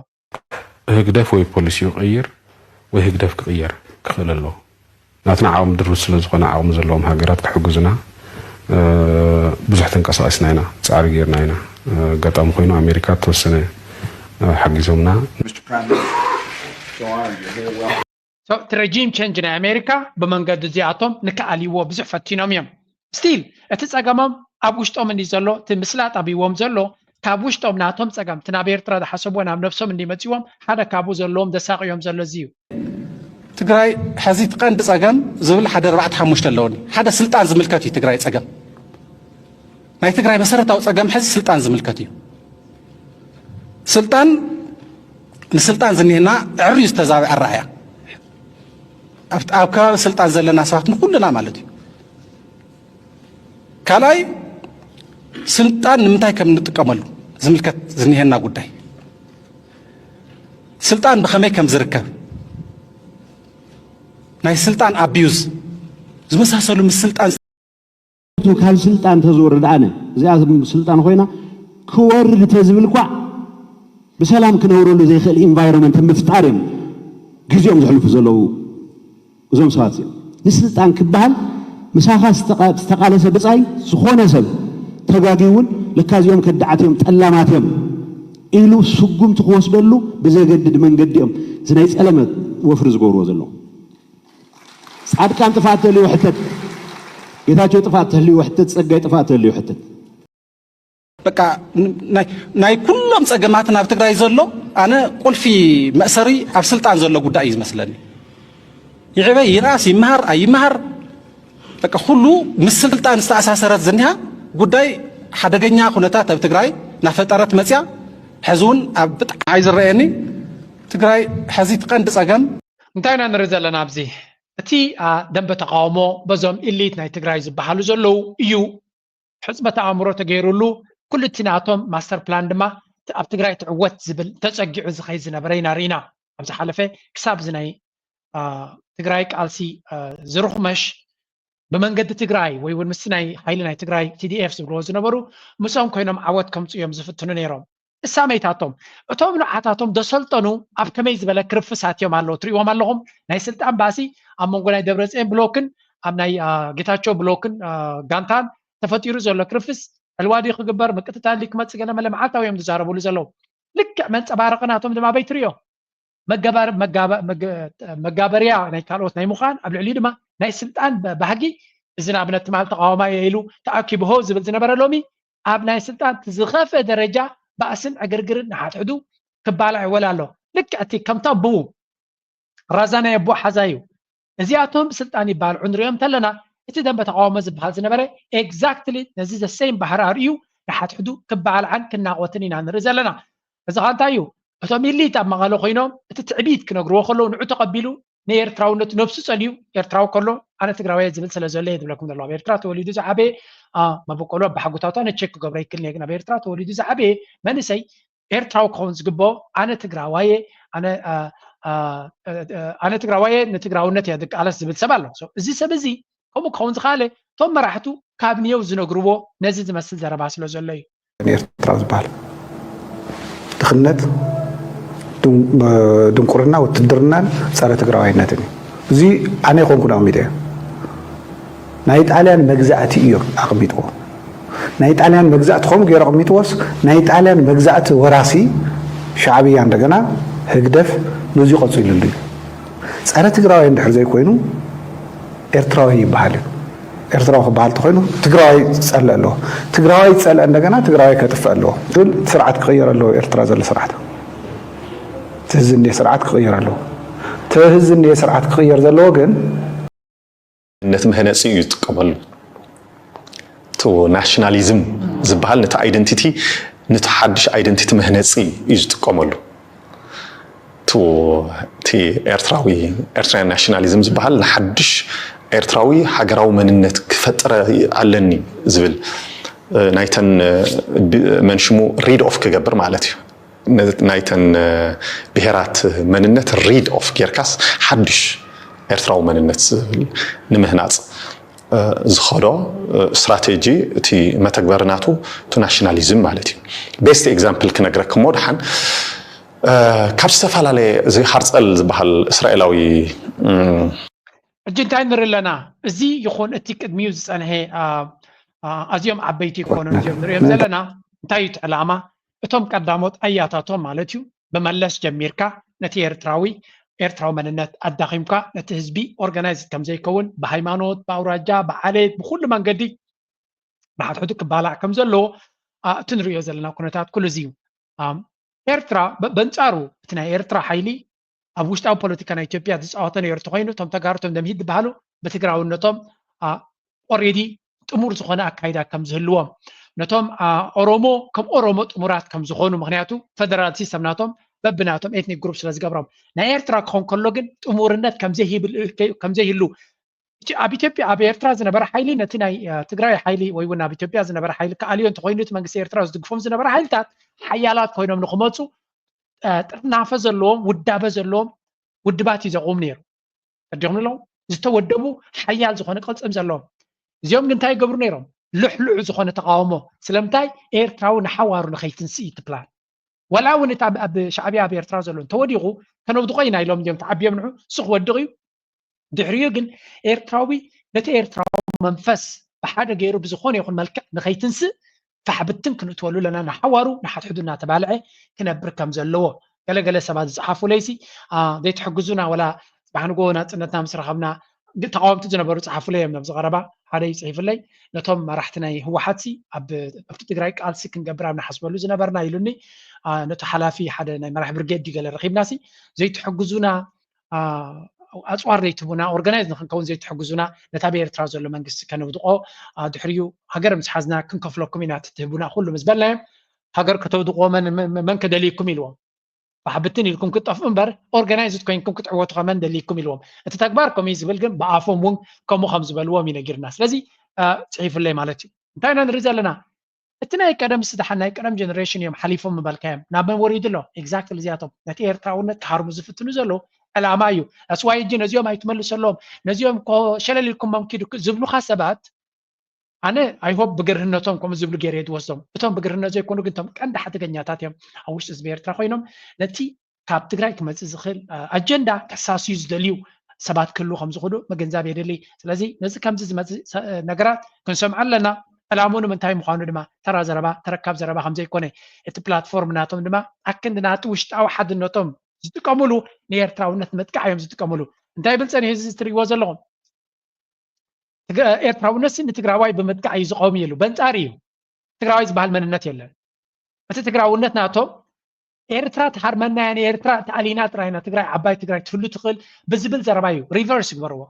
ህግደፍ ወይ ፖሊሲኡ ይቕይር ወይ ህግደፍ ክቕየር ክኽእል ኣለዎ። ናትና ዓቕሚ ድሩት ስለ ዝኾነ ዓቕሚ ዘለዎም ሃገራት ክሕግዙና ብዙሕ ተንቀሳቒስና ኢና፣ ፃዕሪ ጌርና ኢና። ኣጋጣሚ ኮይኑ ኣሜሪካ ተወሰነ ሓጊዞምና። እቲ ረጂም ቸንጅ ናይ ኣሜሪካ ብመንገዲ እዚኣቶም ንክኣልይዎ ብዙሕ ፈቲኖም እዮም። ስቲል እቲ ፀገሞም ኣብ ውሽጦም እንዲ ዘሎ እቲ ምስላጥ ኣቢዎም ዘሎ ካብ ውሽጦም ናቶም ፀገም እቲ ናብ ኤርትራ ዝሓሰብዎ ናብ ነብሶም እንዲ መፂዎም ሓደ ካብኡ ዘለዎም ዘሳቅዮም ዘሎ እዚ እዩ። ትግራይ ሕዚ እቲ ቀንዲ ፀገም ዝብል ሓደ ኣርባዕተ ሓሙሽተ ኣለውኒ። ሓደ ስልጣን ዝምልከት እዩ ትግራይ ፀገም። ናይ ትግራይ መሰረታዊ ፀገም ሕዚ ስልጣን ዝምልከት እዩ። ስልጣን ንስልጣን ዝኒህና ዕርዩ ዝተዛበዐ ኣረኣእያ ኣብ ከባቢ ስልጣን ዘለና ሰባት ንኩልና ማለት እዩ። ካልኣይ ስልጣን ንምንታይ ከም እንጥቀመሉ ዝምልከት ዝኒሀና ጉዳይ፣ ስልጣን ብኸመይ ከም ዝርከብ፣ ናይ ስልጣን ኣቢዩዝ ዝመሳሰሉ ምስ ስልጣን ካብ ስልጣን ተዝወርድ ኣነ እዚኣ ስልጣን ኮይና ክወርድ ተዝብል ኳዕ ብሰላም ክነብረሉ ዘይኽእል ኢንቫይሮመንት ምፍጣር እዮም ግዜኦም ዘሕልፉ ዘለዉ። እዞም ሰባት እዚኦም ንስልጣን ክበሃል ምሳኻ ዝተቓለሰ ብፃይ ዝኾነ ሰብ ተጋግዩ እውን ለካ እዚኦም ከዳዓት እዮም ጠላማት እዮም ኢሉ ስጉምቲ ክወስደሉ ብዘገድድ መንገዲ እዮም እዚ ናይ ፀለመ ወፍሪ ዝገብርዎ ዘለዉ። ፃድቃን ጥፍኣት ተልዩ ሕተት፣ ጌታቸው ጥፍኣት ተልዩ ሕተት፣ ፀጋይ ጥፍኣት ተልዩ ሕተት። በቃ ናይ ኩሎም ፀገማት ናብ ትግራይ ዘሎ ኣነ ቁልፊ መእሰሪ ኣብ ስልጣን ዘሎ ጉዳይ እዩ ዝመስለኒ። ይዕበ ይንኣስ ይመሃር ኣይመሃር በቃ ኩሉ ምስ ስልጣን ዝተኣሳሰረት ዝኒሃ ጉዳይ ሓደገኛ ኩነታት ኣብ ትግራይ ናፈጠረት መፅያ ሕዚ እውን ኣብ ብጣዕሚ ዝረአየኒ ትግራይ ሕዚ እቲ ቀንዲ ፀገም እንታይ ኢና ንርኢ ዘለና ኣብዚ እቲ ደንበ ተቃውሞ በዞም ኢሊት ናይ ትግራይ ዝበሃሉ ዘለዉ እዩ። ሕፅመት ኣእምሮ ተገይሩሉ ኩሉ እቲ ናቶም ማስተር ፕላን ድማ ኣብ ትግራይ ትዕወት ዝብል ተፀጊዑ ዝኸይድ ዝነበረ ኢና ርኢና። ኣብ ዝሓለፈ ክሳብ እዚ ናይ ትግራይ ቃልሲ ዝርኽመሽ ብመንገዲ ትግራይ ወይ እውን ምስቲ ናይ ሓይሊ ናይ ትግራይ ቲ ዲ ኤፍ ዝብልዎ ዝነበሩ ምስኦም ኮይኖም ዓወት ከምፁ እዮም ዝፍትኑ ነይሮም። እሳመይታቶም እቶም ንዓታቶም ደሰልጠኑ ኣብ ከመይ ዝበለ ክርፍስ ኣትዮም ኣለዉ ትሪእዎም ኣለኹም። ናይ ስልጣን ባእሲ ኣብ መንጎ ናይ ደብረፅዮን ብሎክን ኣብ ናይ ጌታቸው ብሎክን ጋንታን ተፈጢሩ ዘሎ ክርፍስ ዕልዋ ድዩ ክግበር ምቅትታል ድዩ ክመፅእ ገለ መለ መዓልታዊ እዮም ዝዛረብሉ ዘለዉ። ልክዕ መንፀባረቂ ናቶም ድማ ኣበይ ትሪኦ መጋበርያ ናይ ካልኦት ናይ ምዃን ኣብ ልዕሊኡ ድማ ናይ ስልጣን ባህጊ እዚ ንኣብነት ትማል ተቃዋማይ ኢሉ ተኣኪቡ ሆ ዝብል ዝነበረ ሎሚ ኣብ ናይ ስልጣን ዝኸፍአ ደረጃ ባእስን ዕግርግርን ንሓድሕዱ ክባላዕ ይወል ኣሎ። ልክዕ እቲ ከምታ ብኡ ራዛ ናይ ኣቦ ሓዛ እዩ። እዚኣቶም ስልጣን ይባልዑ ንሪኦም እንተለና እቲ ደንበ ተቃውሞ ዝበሃል ዝነበረ ኤግዛክትሊ ነዚ ዘሰይም ባህሪ ኣርእዩ ንሓድሕዱ ክባላዓን ክናቆትን ኢና ንርኢ ዘለና። እዚ ኸ እንታይ እዩ? እቶም ኢሊት ኣብ መቐለ ኮይኖም እቲ ትዕቢት ክነግርዎ ከለዉ ንዑ ተቐቢሉ ንኤርትራውነቱ ነብሱ ጸልዩ ኤርትራዊ ከሎ ኣነ ትግራዋይ ዝብል ስለ ዘሎ እየ ዝብለኩም ዘሎ ኣብ ኤርትራ ተወሊዱ ዝዓበየ መበቆሉ ኣባሓጎታቱ ኣነ ቸክ ክገብሮ ይክል እየ ግን ኣብ ኤርትራ ተወሊዱ ዝዓበየ መንእሰይ ኤርትራዊ ክኸውን ዝግብኦ ኣነ ትግራዋየ ኣነ ትግራዋየ ንትግራውነት እየ ዝቃለስ ዝብል ሰብ ኣሎ እዚ ሰብ እዚ ከምኡ ክኸውን ዝኸኣለ እቶም መራሕቱ ካብ ንየው ዝነግርዎ ነዚ ዝመስል ዘረባ ስለ ዘሎ እዩ። ኤርትራ ዝበሃል ድኽነት፣ ድንቁርና፣ ውትድርናን ፀረ ትግራዋይነትን እዩ። እዚ ኣነ ይኮንኩን ኣቕሚጠዮ። ናይ ጣልያን መግዛእቲ እዩ ኣቕሚጥዎ። ናይ ጣልያን መግዛእቲ ከምኡ ገይሩ ኣቕሚጥዎስ ናይ ጣልያን መግዛእቲ ወራሲ ሻዕብያ እንደገና ህግደፍ ነዚ ቀፂሉሉ እዩ። ፀረ ትግራዋይ እንድሕር ዘይኮይኑ ኤርትራዊ ይበሃል እዩ። ኤርትራዊ ክበሃል ተኮይኑ ትግራዋይ ዝፀልእ ኣለዎ። ትግራዋይ ዝፀልአ እንደገና ትግራዋይ ከጥፍእ ኣለዎ። ግን ስርዓት ክቕየር ኣለዎ። ኤርትራ ዘሎ ስርዓት ትህዚ እንደ ስርዓት ክቕየር ኣለዎ። ትህዚ እንደ ስርዓት ክቕየር ዘለዎ ግን ነቲ መህነፂ እዩ ዝጥቀመሉ። እቲ ናሽናሊዝም ዝበሃል ነቲ ኣይደንቲቲ ነቲ ሓድሽ ኣይደንቲቲ መህነፂ እዩ ዝጥቀመሉ። እቲ ኤርትራዊ ኤርትራያን ናሽናሊዝም ዝበሃል ንሓድሽ ኤርትራዊ ሃገራዊ መንነት ክፈጥረ ኣለኒ ዝብል ናይተን መን ሽሙ ሪድ ኦፍ ክገብር ማለት እዩ። ናይተን ብሄራት መንነት ሪድ ኦፍ ጌርካስ ሓድሽ ኤርትራዊ መንነት ዝብል ንምህናፅ ዝኸዶ ስትራቴጂ፣ እቲ መተግበሪ ናቱ፣ እቲ ናሽናሊዝም ማለት እዩ። ቤስት ኤግዛምፕል ክነግረክሞ ድሓን ካብ ዝተፈላለየ፣ እዚ ሃርፀል ዝበሃል እስራኤላዊ ሕጂ እንታይ ንርኢ ኣለና? እዚ ይኹን እቲ ቅድሚኡ ዝፀንሐ ኣዝዮም ዓበይቲ ይኮኑ እዮም ንሪኦም ዘለና። እንታይ እዩ እቲ ዕላማ? እቶም ቀዳሞት ኣያታቶም ማለት እዩ፣ ብመለስ ጀሚርካ ነቲ ኤርትራዊ ኤርትራዊ መንነት ኣዳኺምካ፣ ነቲ ህዝቢ ኦርጋናይዝ ከምዘይከውን፣ ብሃይማኖት፣ ብኣውራጃ፣ ብዓሌት፣ ብኩሉ መንገዲ ብሓድሕዱ ክባላዕ ከም ዘለዎ እቲ ንሪኦ ዘለና ኩነታት ኩሉ እዚ እዩ። ኤርትራ በንፃሩ እቲ ናይ ኤርትራ ሓይሊ ኣብ ውሽጣዊ ፖለቲካ ናይ ኢትዮጵያ ዝፃወተ ነይሩ ተኮይኑ፣ እቶም ተጋሩ እቶም ደምሂት ዝበሃሉ ብትግራውነቶም ኦሬዲ ጥሙር ዝኾነ ኣካይዳ ከም ዝህልዎም፣ ነቶም ኦሮሞ ከም ኦሮሞ ጥሙራት ከም ዝኾኑ፣ ምክንያቱ ፈደራል ሲስተም ናቶም በብናቶም ኤትኒክ ግሩፕ ስለ ዝገብሮም። ናይ ኤርትራ ክኾን ከሎ ግን ጥሙርነት ከምዘይህሉ፣ ኣብ ኢትዮጵያ ኣብ ኤርትራ ዝነበረ ሓይሊ ነቲ ናይ ትግራይ ሓይሊ ወይ እውን ኣብ ኢትዮጵያ ዝነበረ ሓይሊ ክኣልዮ እንተኮይኑ፣ እቲ መንግስቲ ኤርትራ ዝድግፎም ዝነበረ ሓይልታት ሓያላት ኮይኖም ንክመፁ ጥርናፈ ዘለዎም ውዳበ ዘለዎም ውድባት እዩ ዘቑም ነይሩ። ተዲኹም ኣለዉ ዝተወደቡ ሓያል ዝኾነ ቅልፅም ዘለዎም። እዚኦም ግን እንታይ ይገብሩ ነይሮም? ልሕልሑ ዝኾነ ተቃውሞ። ስለምንታይ? ኤርትራዊ ንሓዋሩ ንኸይትንስእ እዩ እቲ ፕላን። ዋላ እውን እቲ ኣብ ሻዕብያ ኣብ ኤርትራ ዘሎ እንተወዲቑ ከነውድቖ ኢና ኢሎም እዮም ተዓብዮም ንዑ። እሱ ክወድቕ እዩ። ድሕሪኡ ግን ኤርትራዊ ነቲ ኤርትራዊ መንፈስ ብሓደ ገይሩ ብዝኾነ ይኹን መልክዕ ንኸይትንስእ ፋሕብትን ክንእትወሉ ኣለና። ንሓዋሩ ንሓድሕዱ እናተባልዐ ክነብር ከም ዘለዎ ገለገለ ሰባት ዝፀሓፉለይሲ ዘይትሕግዙና፣ ወላ ፅባሕ ንጎ ናፅነትና ምስ ረኸብና ተቃወምቲ ዝነበሩ ፀሓፉለይ እዮም። ኣብዚ ቀረባ ሓደ ይፅሒፍለይ፣ ነቶም መራሕቲ ናይ ህወሓትሲ ኣብቲ ትግራይ ቃልሲ ክንገብር ኣብ ንሓስበሉ ዝነበርና ኢሉኒ። ነቲ ሓላፊ ሓደ ናይ መራሕ ብርጌድ ድዩ ገለ ረኺብናሲ ዘይትሕግዙና ኣፅዋር ዘይትህቡና፣ ኦርጋናይዝ ንክንከውን ዘይትሕግዙና፣ ነታ ብኤርትራ ዘሎ መንግስቲ ከነውድቆ፣ ድሕሪኡ ሃገር ምስ ሓዝና ክንከፍለኩም ኢና ትትህቡና ኩሉ ምስ በልናዮም፣ ሃገር ከተውድቅዎ መን ከደልይኩም ኢልዎም። ብሓብትን ኢልኩም ክትጠፍኡ እምበር ኦርጋናይዝድ ኮይንኩም ክትዕወቱ ከመን ደልይኩም ኢልዎም። እቲ ተግባር ከምኡ ዝብል ግን ብኣፎም እውን ከምኡ ከም ዝበልዎም ይነጊርና። ስለዚ ፅሒፍለይ ማለት እዩ። እንታይ ኢና ንርኢ ዘለና? እቲ ናይ ቀደም ስደሓን ናይ ቀደም ጀነሬሽን እዮም ሓሊፎም ምበልካዮም። ናብ መን ወሪዱ ኣሎ? ኤግዛክትሊ እዚኣቶም ነቲ ኤርትራውነት ክሃርሙ ዝፍትኑ ዘለዉ ዕላማ እዩ። ኣስዋይ እጂ ነዚኦም ኣይትመልሰሎም፣ ነዚኦም እኮ ሸለል ኢልኩሞም ኪዱ ዝብሉኻ ሰባት፣ ኣነ ኣይሆፕ ብግርህነቶም ከምኡ ዝብሉ ገይረ ዝወስዶም። እቶም ብግርህነት ዘይኮኑ ግን እቶም ቀንዲ ሓደገኛታት እዮም ኣብ ውሽጢ ህዝቢ ኤርትራ ኮይኖም ነቲ ካብ ትግራይ ክመፅእ ዝኽእል ኣጀንዳ ከሳስዩ ዝደልዩ ሰባት ክህልዉ ከም ዝኽእሉ ምግንዛብ የድሊ። ስለዚ ነዚ ከምዚ ዝመፅእ ነገራት ክንሰምዖ ኣለና። ዕላምኡ ንምንታይ ምዃኑ ድማ ተራ ዘረባ ተረካብ ዘረባ ከም ዘይኮነ፣ እቲ ፕላትፎርም ናቶም ድማ ኣክንዲ ናቲ ውሽጣዊ ሓድነቶም ዝጥቀምሉ ንኤርትራውነት ንምጥቃዕ እዮም ዝጥቀምሉ። እንታይ ይብል ፀኒሑ እዚ እትሪእዎ ዘለኹም? ኤርትራውነት ንትግራዋይ ብምጥቃዕ እዩ ዝቐውም ኢሉ በንፃር እዩ። ትግራዋይ ዝበሃል መንነት የለን። እቲ ትግራውነት ናቶም ኤርትራ ትሃርመና እያ፣ ንኤርትራ ተኣሊና ጥራይ ኢና ትግራይ ዓባይ ትግራይ ትህሉ ትኽእል ብዝብል ዘረባ እዩ ሪቨርስ ይግበርዎ።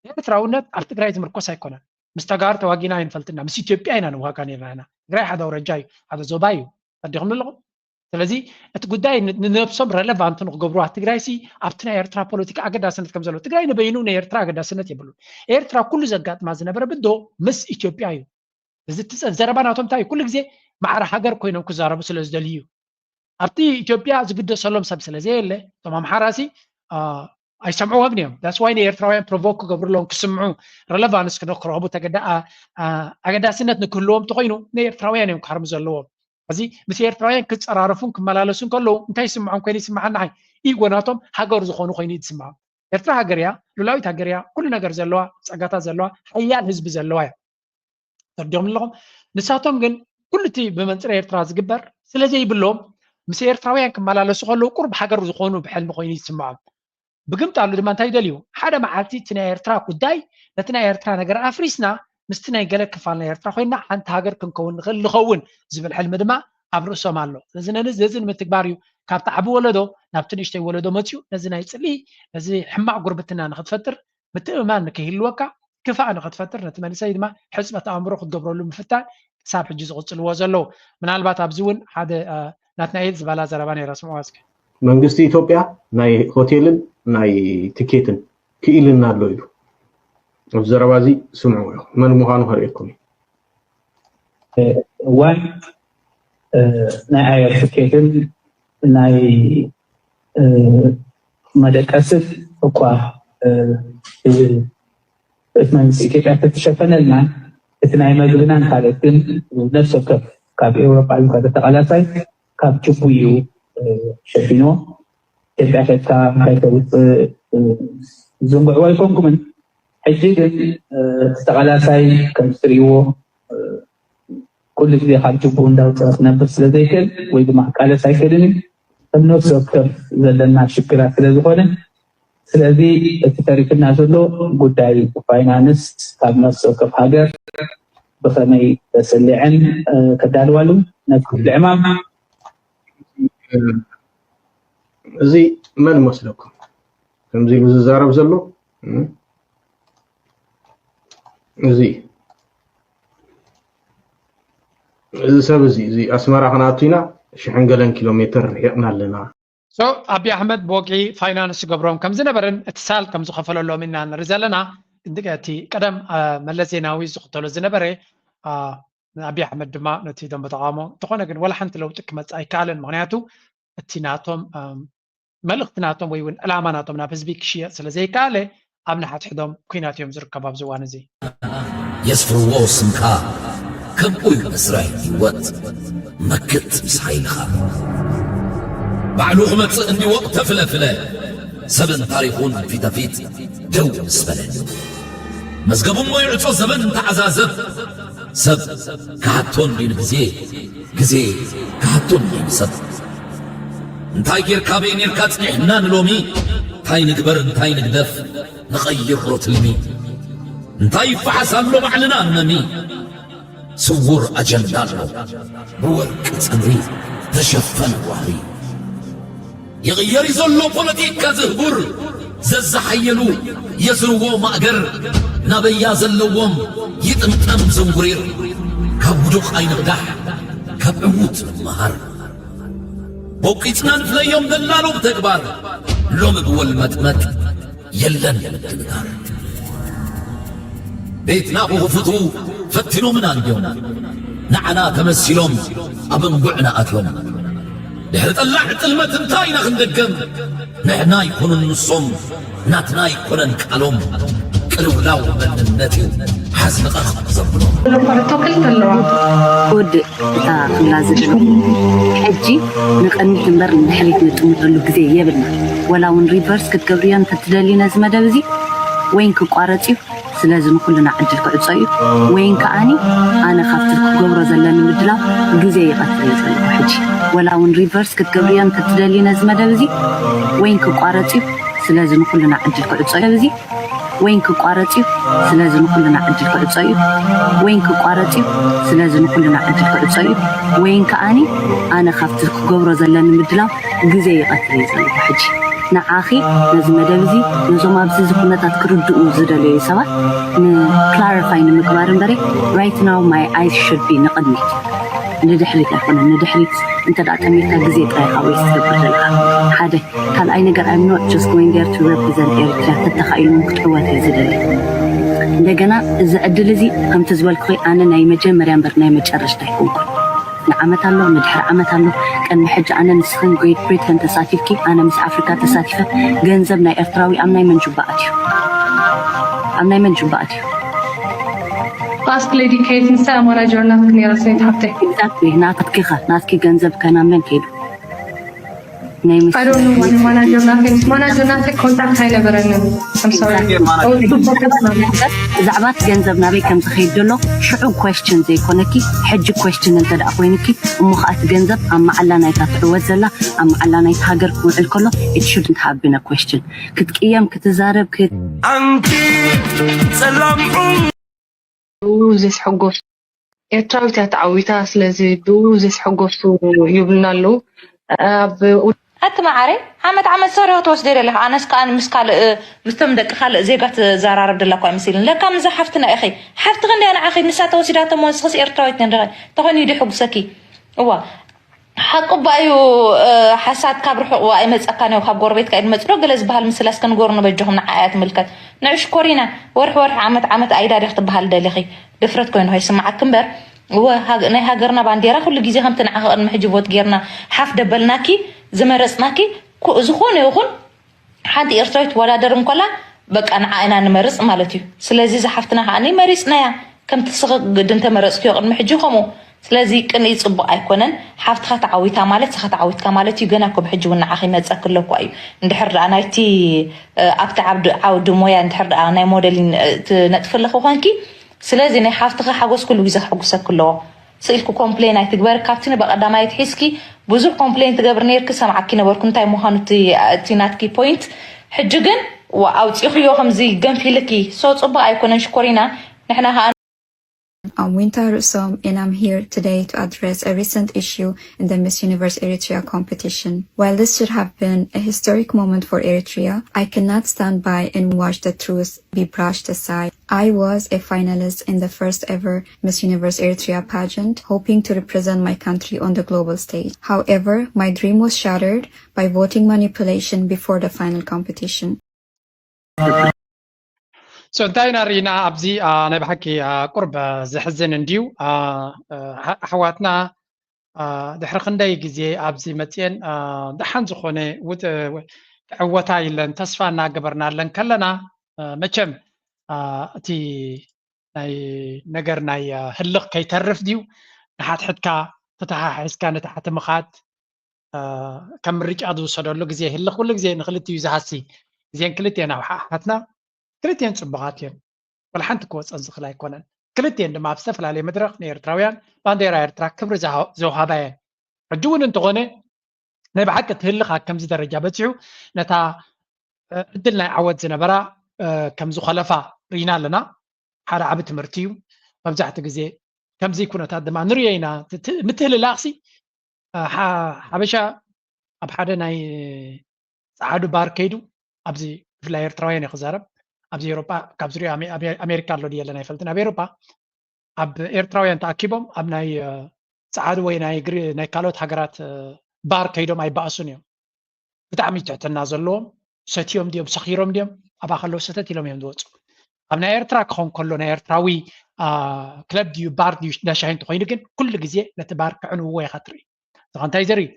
ኤርትራውነት ኣብ ትግራይ ዝምርኮስ ኣይኮነን። ምስ ተጋሩ ተዋጊና ኣይንፈልጥና፣ ምስ ኢትዮጵያ ኢና ንዋጋ ነርና ኢና። ትግራይ ሓደ ኣውራጃ እዩ፣ ሓደ ዞባ እዩ። ኣዲኹም ኣለኹም። ስለዚ እቲ ጉዳይ ንነብሶም ረለቫንት ንክገብሩዋ ትግራይ ሲ ኣብቲ ናይ ኤርትራ ፖለቲካ ኣገዳስነት ከም ዘለዎ፣ ትግራይ ንበይኑ ናይ ኤርትራ ኣገዳስነት የብሉን። ኤርትራ ኩሉ ዘጋጥማ ዝነበረ ብድሆ ምስ ኢትዮጵያ እዩ። እዚ ዘረባ ናቶም እንታይ እዩ? ኩሉ ግዜ ማዕረ ሃገር ኮይኖም ክዛረቡ ስለ ዝደልዩ እዩ። ኣብቲ ኢትዮጵያ ዝግደሰሎም ሰብ ስለ ዘየለ እቶም ኣምሓራ ሲ ኣይሰምዕዎምን እዮም። ዳስ ዋይ ንኤርትራውያን ፕሮቮክ ክገብሩሎም ክስምዑ ረለቫንስ ክረኽቡ ኣገዳስነት ንክህልዎም እንተኮይኑ ንኤርትራውያን እዮም ክሃርሙ ዘለዎም። እዚ ምስ ኤርትራውያን ክፀራረፉን ክመላለሱን ከለዉ እንታይ ይስምዖም ኮይኑ ይስምዓና? ኢጎ ናቶም ሃገር ዝኾኑ ኮይኑ እዩ ዝስምዖም። ኤርትራ ሃገር እያ፣ ሉላዊት ሃገር እያ፣ ኩሉ ነገር ዘለዋ፣ ፀጋታት ዘለዋ፣ ሓያል ህዝቢ ዘለዋ እያ። ተርዲኦም ኣለኹም። ንሳቶም ግን ኩሉ እቲ ብመንፅር ኤርትራ ዝግበር ስለ ዘይብሎም ምስ ኤርትራውያን ክመላለሱ ከለዉ ቁሩብ ሃገር ዝኾኑ ብሕልሚ ኮይኑ ይስምዖም። ብግምጣሉ ድማ እንታይ ይደልዩ? ሓደ መዓልቲ እቲ ናይ ኤርትራ ጉዳይ ነቲ ናይ ኤርትራ ነገር ኣፍሪስና ምስቲ ናይ ገለ ክፋል ናይ ኤርትራ ኮይና ሓንቲ ሃገር ክንከውን ንኽእል ንኸውን ዝብል ሕልሚ ድማ ኣብ ርእሶም ኣሎ። ስለዚ ነዚ ነዚ ንምትግባር እዩ ካብቲ ዓቢ ወለዶ ናብቲ ንእሽተይ ወለዶ መፅዩ ነዚ ናይ ፅልኢ ነዚ ሕማቕ ጉርብትና ንክትፈጥር ምትእምማን ንክህልወካ ክፋእ ንክትፈጥር ነቲ መንእሰይ ድማ ሕፅበት ኣእምሮ ክትገብረሉ ምፍታን ክሳብ ሕጂ ዝቕፅልዎ ዘለዉ። ምናልባት ኣብዚ እውን ሓደ ናትናኤል ዝበላ ዘረባ ነይራ ስምዕዋ እስኪ። መንግስቲ ኢትዮጵያ ናይ ሆቴልን ናይ ትኬትን ክኢልና ኣሎ ኢሉ። ኣብዚ ዘረባ እዚ ስምዕዎ ኢኹም። መን ምዃኑ ከርእየኩም እዩ። እዋን ናይ ኣየር ትኬትን ናይ መደቀስን እኳ እቲ መንግስቲ ኢትዮጵያ ተተሸፈነልና፣ እቲ ናይ መግብናን ካልኦት ግን ነፍሲ ወከፍ ካብ ኤውሮጳ ዝመጸ ተቓላሳይ ካብ ጅቡ እዩ ሸፊንዎ። ኢትዮጵያ ከድካ ከይተውፅእ ዝንጉዕዎ ኣይኮንኩምን። ሕጂ ግን እቲ ተቓላሳይ ከም ትሪእዎ ኩሉ ግዜ ካብ ጅቡ እንዳውፅአ ክነብር ስለዘይክእል ወይ ድማ ክቃለስ ኣይክእልን እዩ። ከም ነፍሲ ወከፍ ዘለና ሽግራት ስለዝኾነ፣ ስለዚ እቲ ተሪፍና ዘሎ ጉዳይ ፋይናንስ ካብ ነፍሲ ወከፍ ሃገር ብኸመይ ተሰሊዐን ከዳልዋሉ ነቲ ዕማም እዚ መን መስለኩም ከምዚ ኢሉ ዝዛረብ ዘሎ? እዚ እዚ ሰብ እዚ እዚ ኣስመራ ክንኣቱ ኢና ሽሕን ገለን ኪሎ ሜትር ርሒቕና ኣለና። ኣቢ ኣሕመድ ብወግዒ ፋይናንስ ዝገብሮም ከም ዝነበረን እቲ ሳል ከም ዝኸፈለሎም ኢና ንርኢ ዘለና። እቲ ቀደም መለስ ዜናዊ ዝኽተሎ ዝነበረ ንኣቢ ኣሕመድ ድማ ነቲ ደንበ ተቃውሞ እንተኾነ ግን ወላ ሓንቲ ለውጢ ክመፅእ ኣይከኣለን። ምክንያቱ እቲ ናቶም መልእኽቲ ናቶም ወይ እውን ዕላማ ናቶም ናብ ህዝቢ ክሽየጥ ስለ ዘይከኣለ ኣብ ንሓድሕዶም ኲናት እዮም ዝርከቡ ኣብዚ እዋን እዚ። የስፍርዎ ስምካ ከምኡ እዩ መስራይ ህይወት መክት ምስ ሓይልኻ ባዕሉ ክመፅእ እንዲወቕ ተፍለፍለ ሰብን ታሪኹን ፊተፊት ደው ምስ በለ መዝገቡ እሞ ይዕፆ ዘበን ተዓዛዘብ ሰብ ክሓቶ እንዲ ንግዜ ግዜ ክሓቶ እንዲ ንሰብ እንታይ ጌርካ በይ ኔርካ ጽኒሕና ንሎሚ እንታይ ንግበር እንታይ ንግደፍ ንቐይሮ ትልሚ እንታይ ይፈሓስ ኣሎ ባዕልና ንመሚ ስውር ኣጀንዳ ኣሎ ብወርቂ ጽምሪ ተሸፈነ ዋህሪ ይቕየር እዩ ዘሎ ፖለቲካ ዝህቡር ዘዝሓየሉ የዝርዎ ማእገር ናበያ ዘለዎም ይጥምጠም ዝንጉሪር ካብ ውዱቕ ኣይንቕዳሕ ካብ ዕዉት ንመሃር ቦቂፅና ንፍለዮም ደላሎ ብተግባር ሎሚ ብወልመጥመጥ የለን ምድንጋር ቤትና ክኽፍቱ ፈቲኖምና እንድዮም ንዓና ተመሲሎም ኣብ እንጉዕና ኣትዮም ድሕሪ ጠላዕ ጥልመት እንታይ ኢና ክንደገም ንሕና ኣይኮኑን ንሶም ናትና ኣይኮነን ቃሎም ቅልውላው መንነት እዩ ሓዝንቐቕ ዘብሎ ሕቶ ክልተ ኣለዋ ክወድእ እታ ክብላ ዝደለኹ ሕጂ ንቐድሚት እምበር ንድሕሪት ንጥምተሉ ግዜ የብልና ወላ እውን reverse ክትገብርዮ እንተትደልዩ ነዚ መደብ እዚ ወይን ክቋረፅ እዩ ስለዚ ንኩልና ዕድል ክዕፆ እዩ ወይን ከዓኒ ኣነ ካብቲ ክገብሮ ዘለኒ ምድላው ግዜ ይቐትል እየ ዘለኹ ሕጂ ወላ እውን reverse ክትገብርዮ እንተትደልዩ ነዚ መደብ እዚ ወይን ክቋረፅ እዩ ስለዚ ንኩልና ዕድል ክዕፆ እዩ እዚ ወይን ክቋረፅ እዩ ስለዚ ንኩልና ዕድል ክዕፆ እዩ ወይን ክቋረፅ እዩ ስለዚ ንኩልና ዕድል ክዕፆ እዩ ወይን ከዓኒ ኣነ ካብቲ ክገብሮ ዘለኒ ምድላው ግዜ ይቐትል እየ ዘለኹ ሕጂ ንዓኺ ነዚ መደብ እዚ ነዞም ኣብዚ እዚ ኩነታት ክርድኡ ዝደለዩ ሰባት ን clarify ንምግባር እምበረ right now my eyes should be ንቕድሚት ንድሕሪት ኣይኮነን ንድሕሪት እንተ ደኣ ጠሚርካ ግዜ ጥራይ ኢኻ waste ትገብር ዘለኻ ሓደ ካልኣይ ነገር I'm not just going there to represent Eritrea ተተኻኢሉ ክትዕወት እየ ዝደሊ እንደገና እዚ ዕድል እዚ ከምቲ ዝበልኩኺ ኣነ ናይ መጀመርያ እምበር ናይ መጨረሽታ ኣይኮንኩን ንዓመት ኣሎ ንድሕሪ ዓመት ኣሎ ቀድሚ ሕጂ ኣነ ንስኽን Great Britain ተሳቲፍኪ ኣነ ምስ ኣፍሪካ ተሳቲፈ ገንዘብ ናይ ኤርትራዊ ኣብ ናይ መን ጁባ ኣትዩ ኣብ ናይ መን ጁባ ኣትዩ Ask Lady Kate ንሳ ማናጀር ናትክ ነይራ ሰበይቲ ሓፍተይ exactly ናትኪ ኸ ናትኪ ገንዘብ ከ ናብ መን ከይዱ ናይ ምስ I don't know ማን ማናጀር ናተይ ማናጀር ናተይ ኮንታክት ኣይነበረንን I'm sorry ብዛዕባ እቲ ገንዘብ ናበይ ከም ዝኸይድ ዘሎ ሽዑ question ዘይኮነኪ ሕጂ question እንተ ደኣ ኮይንኪ እሞ ከዓ እቲ ገንዘብ ኣብ መዓላ ናይታ ትዕወት ዘላ ኣብ መዓላ ናይቲ ሃገር ክውዕል ከሎ it shouldn't have been a question ክትቅየም ክትዛረብ ክት ኣንቲ ጸላም ብኡ ዘስሐጎሱ ኤርትራዊት እያ ተዓዊታ ስለዚ ብኡ ዘስሐጎሱ ይብሉና ኣለዉ ኣብ ኣቲ መዓረይ ዓመት ዓመት ሰሪሆ ትወስደ ደለኻ ኣነስ ከዓ ምስ ካልእ ምስቶም ደቂ ካልእ ዜጋ ትዘራረብ ደላ እኳ ኣይመስልን ለካ ምዛ ሓፍትና ኢኺ ሓፍትኺ እንድያ ንዓኺ ንሳ ተወሲዳቶ እሞ ንስኽስ ኤርትራዊት ነድኺ ተኾይኑ እዩ ድሕጉሰኪ እዋ ሓቁ እባ እዩ ሓሳድ ካብ ርሑቕ እዋ ኣይመፀካን እዩ ካብ ጎረቤትካ እዩ ድመፅእ ዶ ገለ ዝበሃል ምስላ እስከ ንገሩኒ በጀኹም ንዓ እያ ትምልከት ንዑ ሽኮሪና ወርሒ ወርሒ ዓመት ዓመት ኣይዳ ዲኺ ትበሃል ደሊኺ ድፍረት ኮይኑ ከይስምዓኪ እምበር እወ፣ ሃገ-፣ ናይ ሃገርና ባንዴራ ኩሉ ግዜ ከምቲ ንዓኺ ቅድሚ ሕጂ ቮት ጌርና ሓፍ ደበልናኪ፣ ዝመረጽናኪ፣ ኩ-፣ ዝኾነ ይኹን ሓንቲ ኤርትራዊት ትወዳደር እንኮላ፣ በቃ ንዓ ኢና ንመርጽ ማለት እዩ። ስለዚ እዛ ሓፍትና ከኣ መሪጽናያ፣ ከምቲ ስኺ ግድን ተመረጽክዮ ቅድሚ ሕጂ ከምኡ። ስለዚ ቅንኢ ጽቡቕ ኣይኮነን። ሓፍትኻ ተዓዊታ ማለት ስኻ ተዓዊትካ ማለት እዩ። ገና እኮ ብሕጂ እውን ንዓኺ ይመጸኪ ኣሎ እኳ እዩ። እንድሕር ደኣ ናይቲ፣ እ፣ ኣብቲ ዓብዲ-፣ ዓውዲ ሞያ እንድሕር ደኣ ናይ ሞዴሊን፣ እ፣ ትነጥፊ ኣለኺ ኮንኪ፣ ስለዚ ናይ ሓፍትኺ ሓጎስ ኩሉ ግዜ ከሐጉሰኪ ኣለዎ። ስኢልኪ ኮምፕሌን ኣይትግበሪ። ካብቲ ንበቐዳማይ ኣትሒዝኪ ብዙሕ ኮምፕሌን ትገብሪ ነይርኪ፣ ሰምዓኪ ነበርኩ እንታይ ምዃኑ እቲ፣ እቲ ናትኪ ፖይንት። ሕጂ ግን ዋ-፣ ኣውፂእኽዮ ከምዚ ገንፊልኪ። ሶ ፅቡቕ ኣይኮነን ሽኮሪና። ንሕና ከዓ I'm Winter Rusom and I'm here today to address a recent issue in the Miss Universe Eritrea competition. While this should have been a historic moment for Eritrea, I cannot stand by and watch the truth be brushed aside. I was a finalist in the first ever Miss Universe Eritrea pageant, hoping to represent my country on the global stage. However, my dream was shattered by voting manipulation before the final competition. So እንታይ ኢና ርኢና ኣብዚ? አ፣ ናይ ብሓቂ፣ አ፣ ቁርብ፣ አ፣ ዘሕዝን እንድዩ። አ፣ አ፣ ኣሕ-፣ ኣሕዋትና፣ አ፣ ድሕሪ ክንደይ ግዜ ኣብዚ መፅየን፣ አ፣ ደሓን ዝኾነ ውጥ-፣ ዕወታ የለን፣ ተስፋ እናገበርናለን ከለና፣ አ፣ መቸም፣ አ፣ እቲ ናይ ነገር ናይ፣ አ፣ ህልኽ ከይተርፍ ድዩ? ንሓድሕድካ ተተሓሒዝካ ንታሕቲ ምኻድ፣ አ፣ ከም ምርጫ ዝውሰደሉ ግዜ ይህልኽ። ኩሉ ግዜ ንክልቲኡ ዝሃሲ ግዜን ክልቲኤን ኣሕዋትና ክልቲኤን ጽቡቓት እየን። ወላ ሓንቲ ክወጸን ዝኽእል ኣይኮነን። ክልቲኤን ድማ ኣብ ዝተፈላለየ መድረኽ ንኤርትራውያን ባንዴራ ኤርትራ ክብሪ ዝሃ-፣ ዘውሃባ እየን። ሕጂ እውን እንተኾነ ናይ ብሓቂ እቲ ህልኽ ኣብ ከምዚ ደረጃ በጺሑ ነታ፣ እ፣ ዕድል ናይ ዓወት ዝነበራ፣ እ፣ ከም ዝኾለፋ ርኢና ኣለና። ሓደ ዓቢ ትምህርቲ እዩ። መብዛሕትኡ ግዜ ከምዚ ኩነታት ድማ ንሪኦ ኢና። እቲ፣ እቲ ምትህልላኽሲ፣ እ፣ ሓ-፣ ሓበሻ ኣብ ሓደ ናይ ጸዓዱ ባር ከይዱ፣ ኣብዚ ብፍላይ ኤርትራውያን እየ ክዛረብ፣ ኣብዚ ኤውሮጳ፣ ካብ ዝሪኦ ኣሜ-፣ ኣሜ-፣ ኣሜሪካ ኣሎ ድዩ የለን ኣይፈልጥን፣ ኣብ ኤውሮጳ ኣብ ኤርትራውያን ተኣኪቦም ኣብ ናይ፣ እ፣ ጸዓዱ ወይ ናይ ግሪ-፣ ናይ ካልኦት ሃገራት፣ እ፣ ባር ከይዶም ኣይበኣሱን እዮም። ብጣዕሚ ትሕትና ዘለዎም፣ ሰትዮም ድዮም ሰኺሮም ድዮም ኣብኣ ከለዉ ሰተት ኢሎም እዮም ዝወፁ። ኣብ ናይ ኤርትራ ክኸውን ከሎ ናይ ኤርትራዊ፣ አ፣ ክለብ ድዩ ባር ድዩ እንዳ ሻሂ እንተኾይኑ ግን ኩሉ ግዜ ነቲ ባር ከዕንውዎ ኢኻ ትርኢ። እዚ ኸ እንታይ ዘርኢ?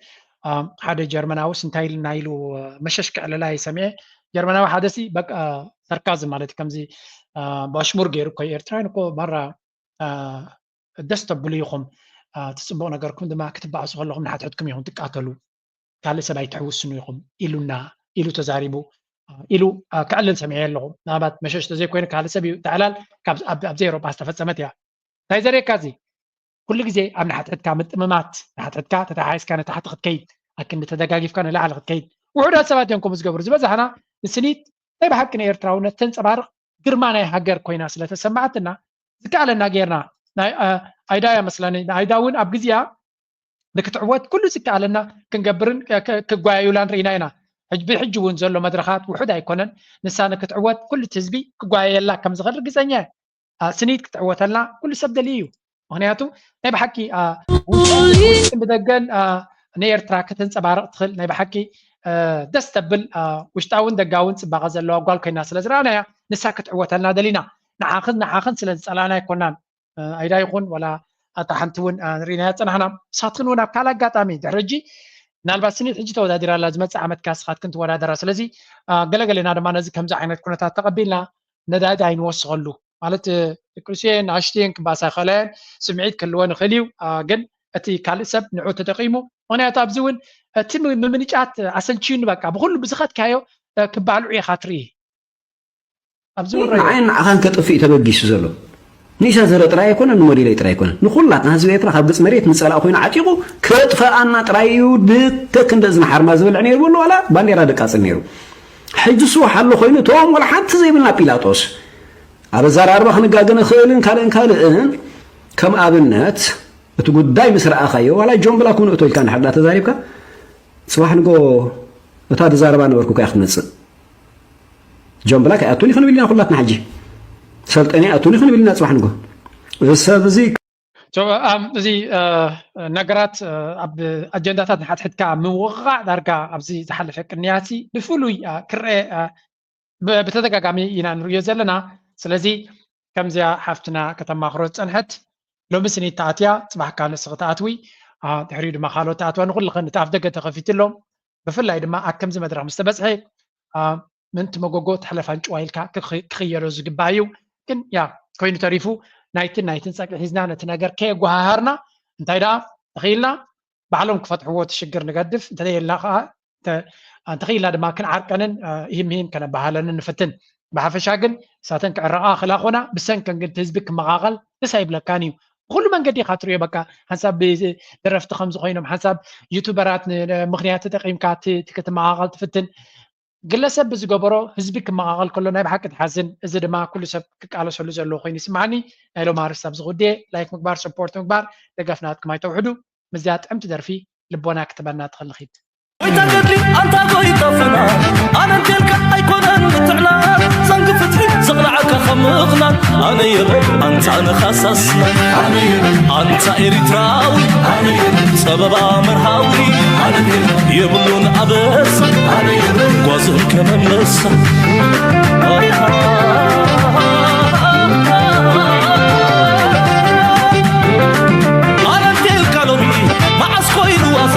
አ፣ ሓደ ጀርመናውስ እንታይ ኢልና ኢሉ፣ አ፣ መሸሽ ከዕልላ ይሰምዐ። ጀርመናዊ ሓደሲ በቃ፣ አ፣ ሳርካዝም ማለት እዩ። ከምዚ፣ አ፣ ባሽሙር ገይሩ እኮ ኤርትራውያን እኮ ማራ፣ አ፣ ደስ ተብሉ ኢኹም፣ አ፣ እቲ ጽቡቕ ነገርኩም ድማ ክትበኣሱ ከለኹም ንሓድሕድኩም ኢኹም ትቃተሉ። ካልእ ሰብ ኣይትሕውስኑ ኢኹም ኢሉና ኢሉ ተዛሪቡ፣ አ፣ ኢሉ፣ አ፣ ከዕልል ሰሚዐ ኣለኹ። ምናልባት መሸሽ ተዘይኮይኑ ካልእ ሰብ እዩ። እቲ ዕላል ካብ፣ ኣብ፣ ኣብዚ ኤውሮጳ ዝተፈጸመት እያ። እንታይ ዘርእየካ እዚ? ኩሉ ግዜ ኣብ ንሓድሕድካ ምጥምማት፣ ንሓድሕድካ ተተሓሒዝካ ንታሕቲ ክትከይድ፣ ኣክንዲ ተደጋጊፍካ ንላዕሊ ክትከይድ። ውሑዳት ሰባት እዮም ከምኡ ዝገብሩ። ዝበዛሕና ንስኒት ናይ ብሓቂ ንኤርትራውነት ተንጸባርቕ ግርማ ናይ ሃገር ኮይና ስለ ተሰማዓትና ዝከኣለና ጌርና። ናይ፣ አ፣ ኣይዳ እያ መስለኒ። ንኣይዳ እውን ኣብ ግዜኣ ንክትዕወት ኩሉ ዝከኣለና ክንገብርን ክ-፣ ክ-፣ ክጓየዩላን ርኢና ኢና። ሕጂ፣ ብሕጂ እውን ዘሎ መድረኻት ውሑድ ኣይኮነን። ንሳ ንክትዕወት ኩሉ እቲ ህዝቢ ክጓየየላ ከም ዝኽእል ርግጸኛ እየ። አ፣ ስኒት ክትዕወተልና ኩሉ ሰብ ደልዩ እዩ። ምኽንያቱ ናይ ብሓቂ፣ አ፣ ውሽጥን ብደገን፣ አ፣ ንኤርትራ ከተንጸባርቕ ትኽእል ናይ ብሓቂ፣ አ፣ ደስ ተብል፣ አ፣ ውሽጣውን ደጋውን ጽባቐ ዘለዋ ጓል ኮይና ስለ ዝረኣናያ ንሳ ክትዕወተልና ደሊና። ንዓኽን ንዓኽን ስለ ዝጸላእና ኣይኮናን። እ፣ ኣይዳ ይኹን ዋላ ኣታ ሓንቲ እውን፣ እ፣ ንርኢናያ ጸናሕና። ንሳትክን እውን ኣብ ካልእ ኣጋጣሚ ድሕሪ ሕጂ ምናልባት ስኒት ሕጂ ተወዳዲራ ኣላ፣ ዝመጽእ ዓመት ከኣ ንስኻትክን ትወዳደራ። ስለዚ፣ እ፣ ገለገለና ድማ ነዚ ከምዚ ዓይነት ኩነታት ተቐቢልና ነዳዲ ኣይንወስኸሉ። ማለት፣ እ፣ ደቂ ኣንስትዮ እየን፣ ንኣሽቱ እየን፣ ክበኣሳ ይኽእላ እየን፣ ስምዒት ክህልወን ይኽእል እዩ። እ፣ ግን እቲ ካልእ ሰብ ንዑ ተጠቒሙ። ምኽንያቱ ኣብዚ እውን እቲ ም-፣ ምምንጫት ኣሰልችዩኒ፣ በቃ ብኹሉ ብዝኸድካዮ፣ እ፣ ክባልዑ ኢኻ ትርኢ። ኣብዚ ውራይ ንዓይን ንዓኻን ከጥፍእ እዩ ተበጊሱ ዘሎ። ንኢሳት ዘረ ጥራይ ኣይኮነን፣ ንሞዴለይ ጥራይ ኣይኮነን። ንኹላትና ህዝቢ ኤርትራ ካብ ገጽ መሬት ንጸላእ ኮይኑ ዓጢቑ ከጥፈኣና ጥራይ እዩ። ልክክ እንደ እዝኒ ሓርማዝ ዝበልዕ ነይሩ፣ ወላ ባንዴራ ደቃጽል ነይሩ። ሕጂ ስዋሕ ኣሎ ኮይኑ፣ እቶም ወላ ሓንቲ ዘይብልና ጲላጦስ፣ ኣብ ኣዘራርባ ክንጋገ ንኽእልን ካልእን ካልእን፣ ከም ኣብነት፣ እቲ ጉዳይ ምስ ረኣኻዮ፣ ዋላ ጆን ብላክ እውን እቶ ኢልካ እንድሕር ዳ ተዛሪብካ፣ ጽባሕ ንጎ እታ ዝዛረባ ነበርኩ እኮ እያ ክትመጽእ። ጆን ብላክ ኣይኣቱን እዩ ክንብል ኢና ኩላትና ሕጂ። ሰልጠነ ኣይኣቱን እዩ ክንብል ኢና ጽባሕ ንጎ። እዚ ሰብ እዚ ሶ፣ ኣም፣ እዚ፣ እ፣ ነገራት፣ እ፣ ኣብ ኣጀንዳታት ንሓድሕድካ ምውቕቓዕ ዳርጋ ኣብዚ ዝሓለፈ ቅንያትሲ ብፍሉይ፣ እ፣ ክረአ፣ እ፣ ብ-፣ ብተደጋጋሚ ኢና ንርእዮ ዘለና። ስለዚ ከምዚኣ ሓፍትና ከተማኽሮ ዝጸንሐት ሎሚ ስኒት ተኣትያ፣ ጽባሕ ካልእ ስኺ ትኣትዊ፣ አ፣ ድሕሪኡ ድማ ካልኦት ትኣትዋ፣ ንኹልኽን እቲ ኣፍ ደገ ተኸፊቱ ኣሎ። ብፍላይ ድማ ኣብ ከምዚ መድረኽ ምስ ተበጽሐ፣ አ፣ ምእንቲ መጎጎ ተሕለፍ ኣንጭዋ ኢልካ ክኽ-፣ ክኽየዶ ዝግባእ እዩ። ግን ያ፣ ኮይኑ ተሪፉ ናይትን ናይትን ጸግዒ ሒዝና ነቲ ነገር ከየጓሃሃርና፣ እንታይ ደኣ ተኽኢልና ባዕሎም ክፈትሕዎ እቲ ሽግር ንገድፍ፣ እንተዘየላ ከኣ እንተ-፣ እንተኽኢልና ድማ ክንዓርቀንን፣ አ፣ ይህም ይህም ከነበሃለንን ንፍትን። ብሓፈሻ ግን እሳተን ክዕረቓ ክላ ኾና፣ ብሰንከን ግን እቲ ህዝቢ ክመቓቐል ደስ ኣይብለካን እዩ። ብኹሉ መንገዲ ኢኻ ትሪኦ፣ በቃ ሓንሳብ ብ-፣ ደረፍቲ ከምዚ ኮይኖም፣ ሓንሳብ ዩቱበራት ን-፣ ን-፣ ምኽንያት ተጠቒምካ እቲ፣ እቲ ክትመቓቐል ትፍትን። ግለሰብ ብዝገበሮ ህዝቢ ክመቓቐል ከሎ ናይ ብሓቂ ትሓዝን። እዚ ድማ ኩሉ ሰብ ክቃለሰሉ ዘለዎ ኮይኑ ይስምዓኒ። ናይ ሎም ኣርእስቲ ኣብዚ ጉድየ ላይክ ምግባር፣ ሰፖርት ምግባር፣ ደገፍ ናትኩም ኣይተውሕዱ። ምስዚኣ ጥዕምቲ ደርፊ ልቦና ክትበና ትኽእል ኺድ። ጎይታ ገድሊ ኣንታ ጎይታ ፍና ኣነ እንቴልካ ኣይኮነን ምትዕና ዘንግ ፍትሒ ዘቕላዓካ ከም ምቕናን ኣነ የበ ኣንታ ንኻሳስና ኣንታ ኤሪትራዊ ጸበባ መርሃዊ የብሉን ኣበሳ ጓዝም ከመመሳ ኣነ እንቴልካ ሎሚ መዓስ ኮይኑ ዋዛ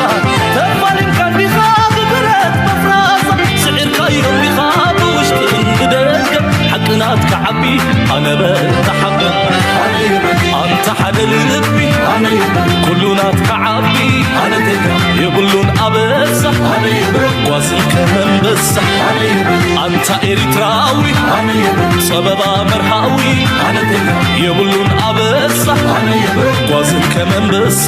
ተፋሊምካ እንዲኻ ብብረት መፍራስ ስዒርካዮ እንዲኻ ብውሽጥን ብደገ ሓቂ ናትካ ዓቢ ኣነ በታ ሓቂ ኣንታ ሓደ ልቢ ኩሉ ናትካ ዓቢ የብሉን ኣበሳ ጓዝን ከመንበሳ ኣንታ ኤሪትራዊ ጸበባ መርሃዊ የብሉን ኣበሳ ጓዝን ከመንበሳ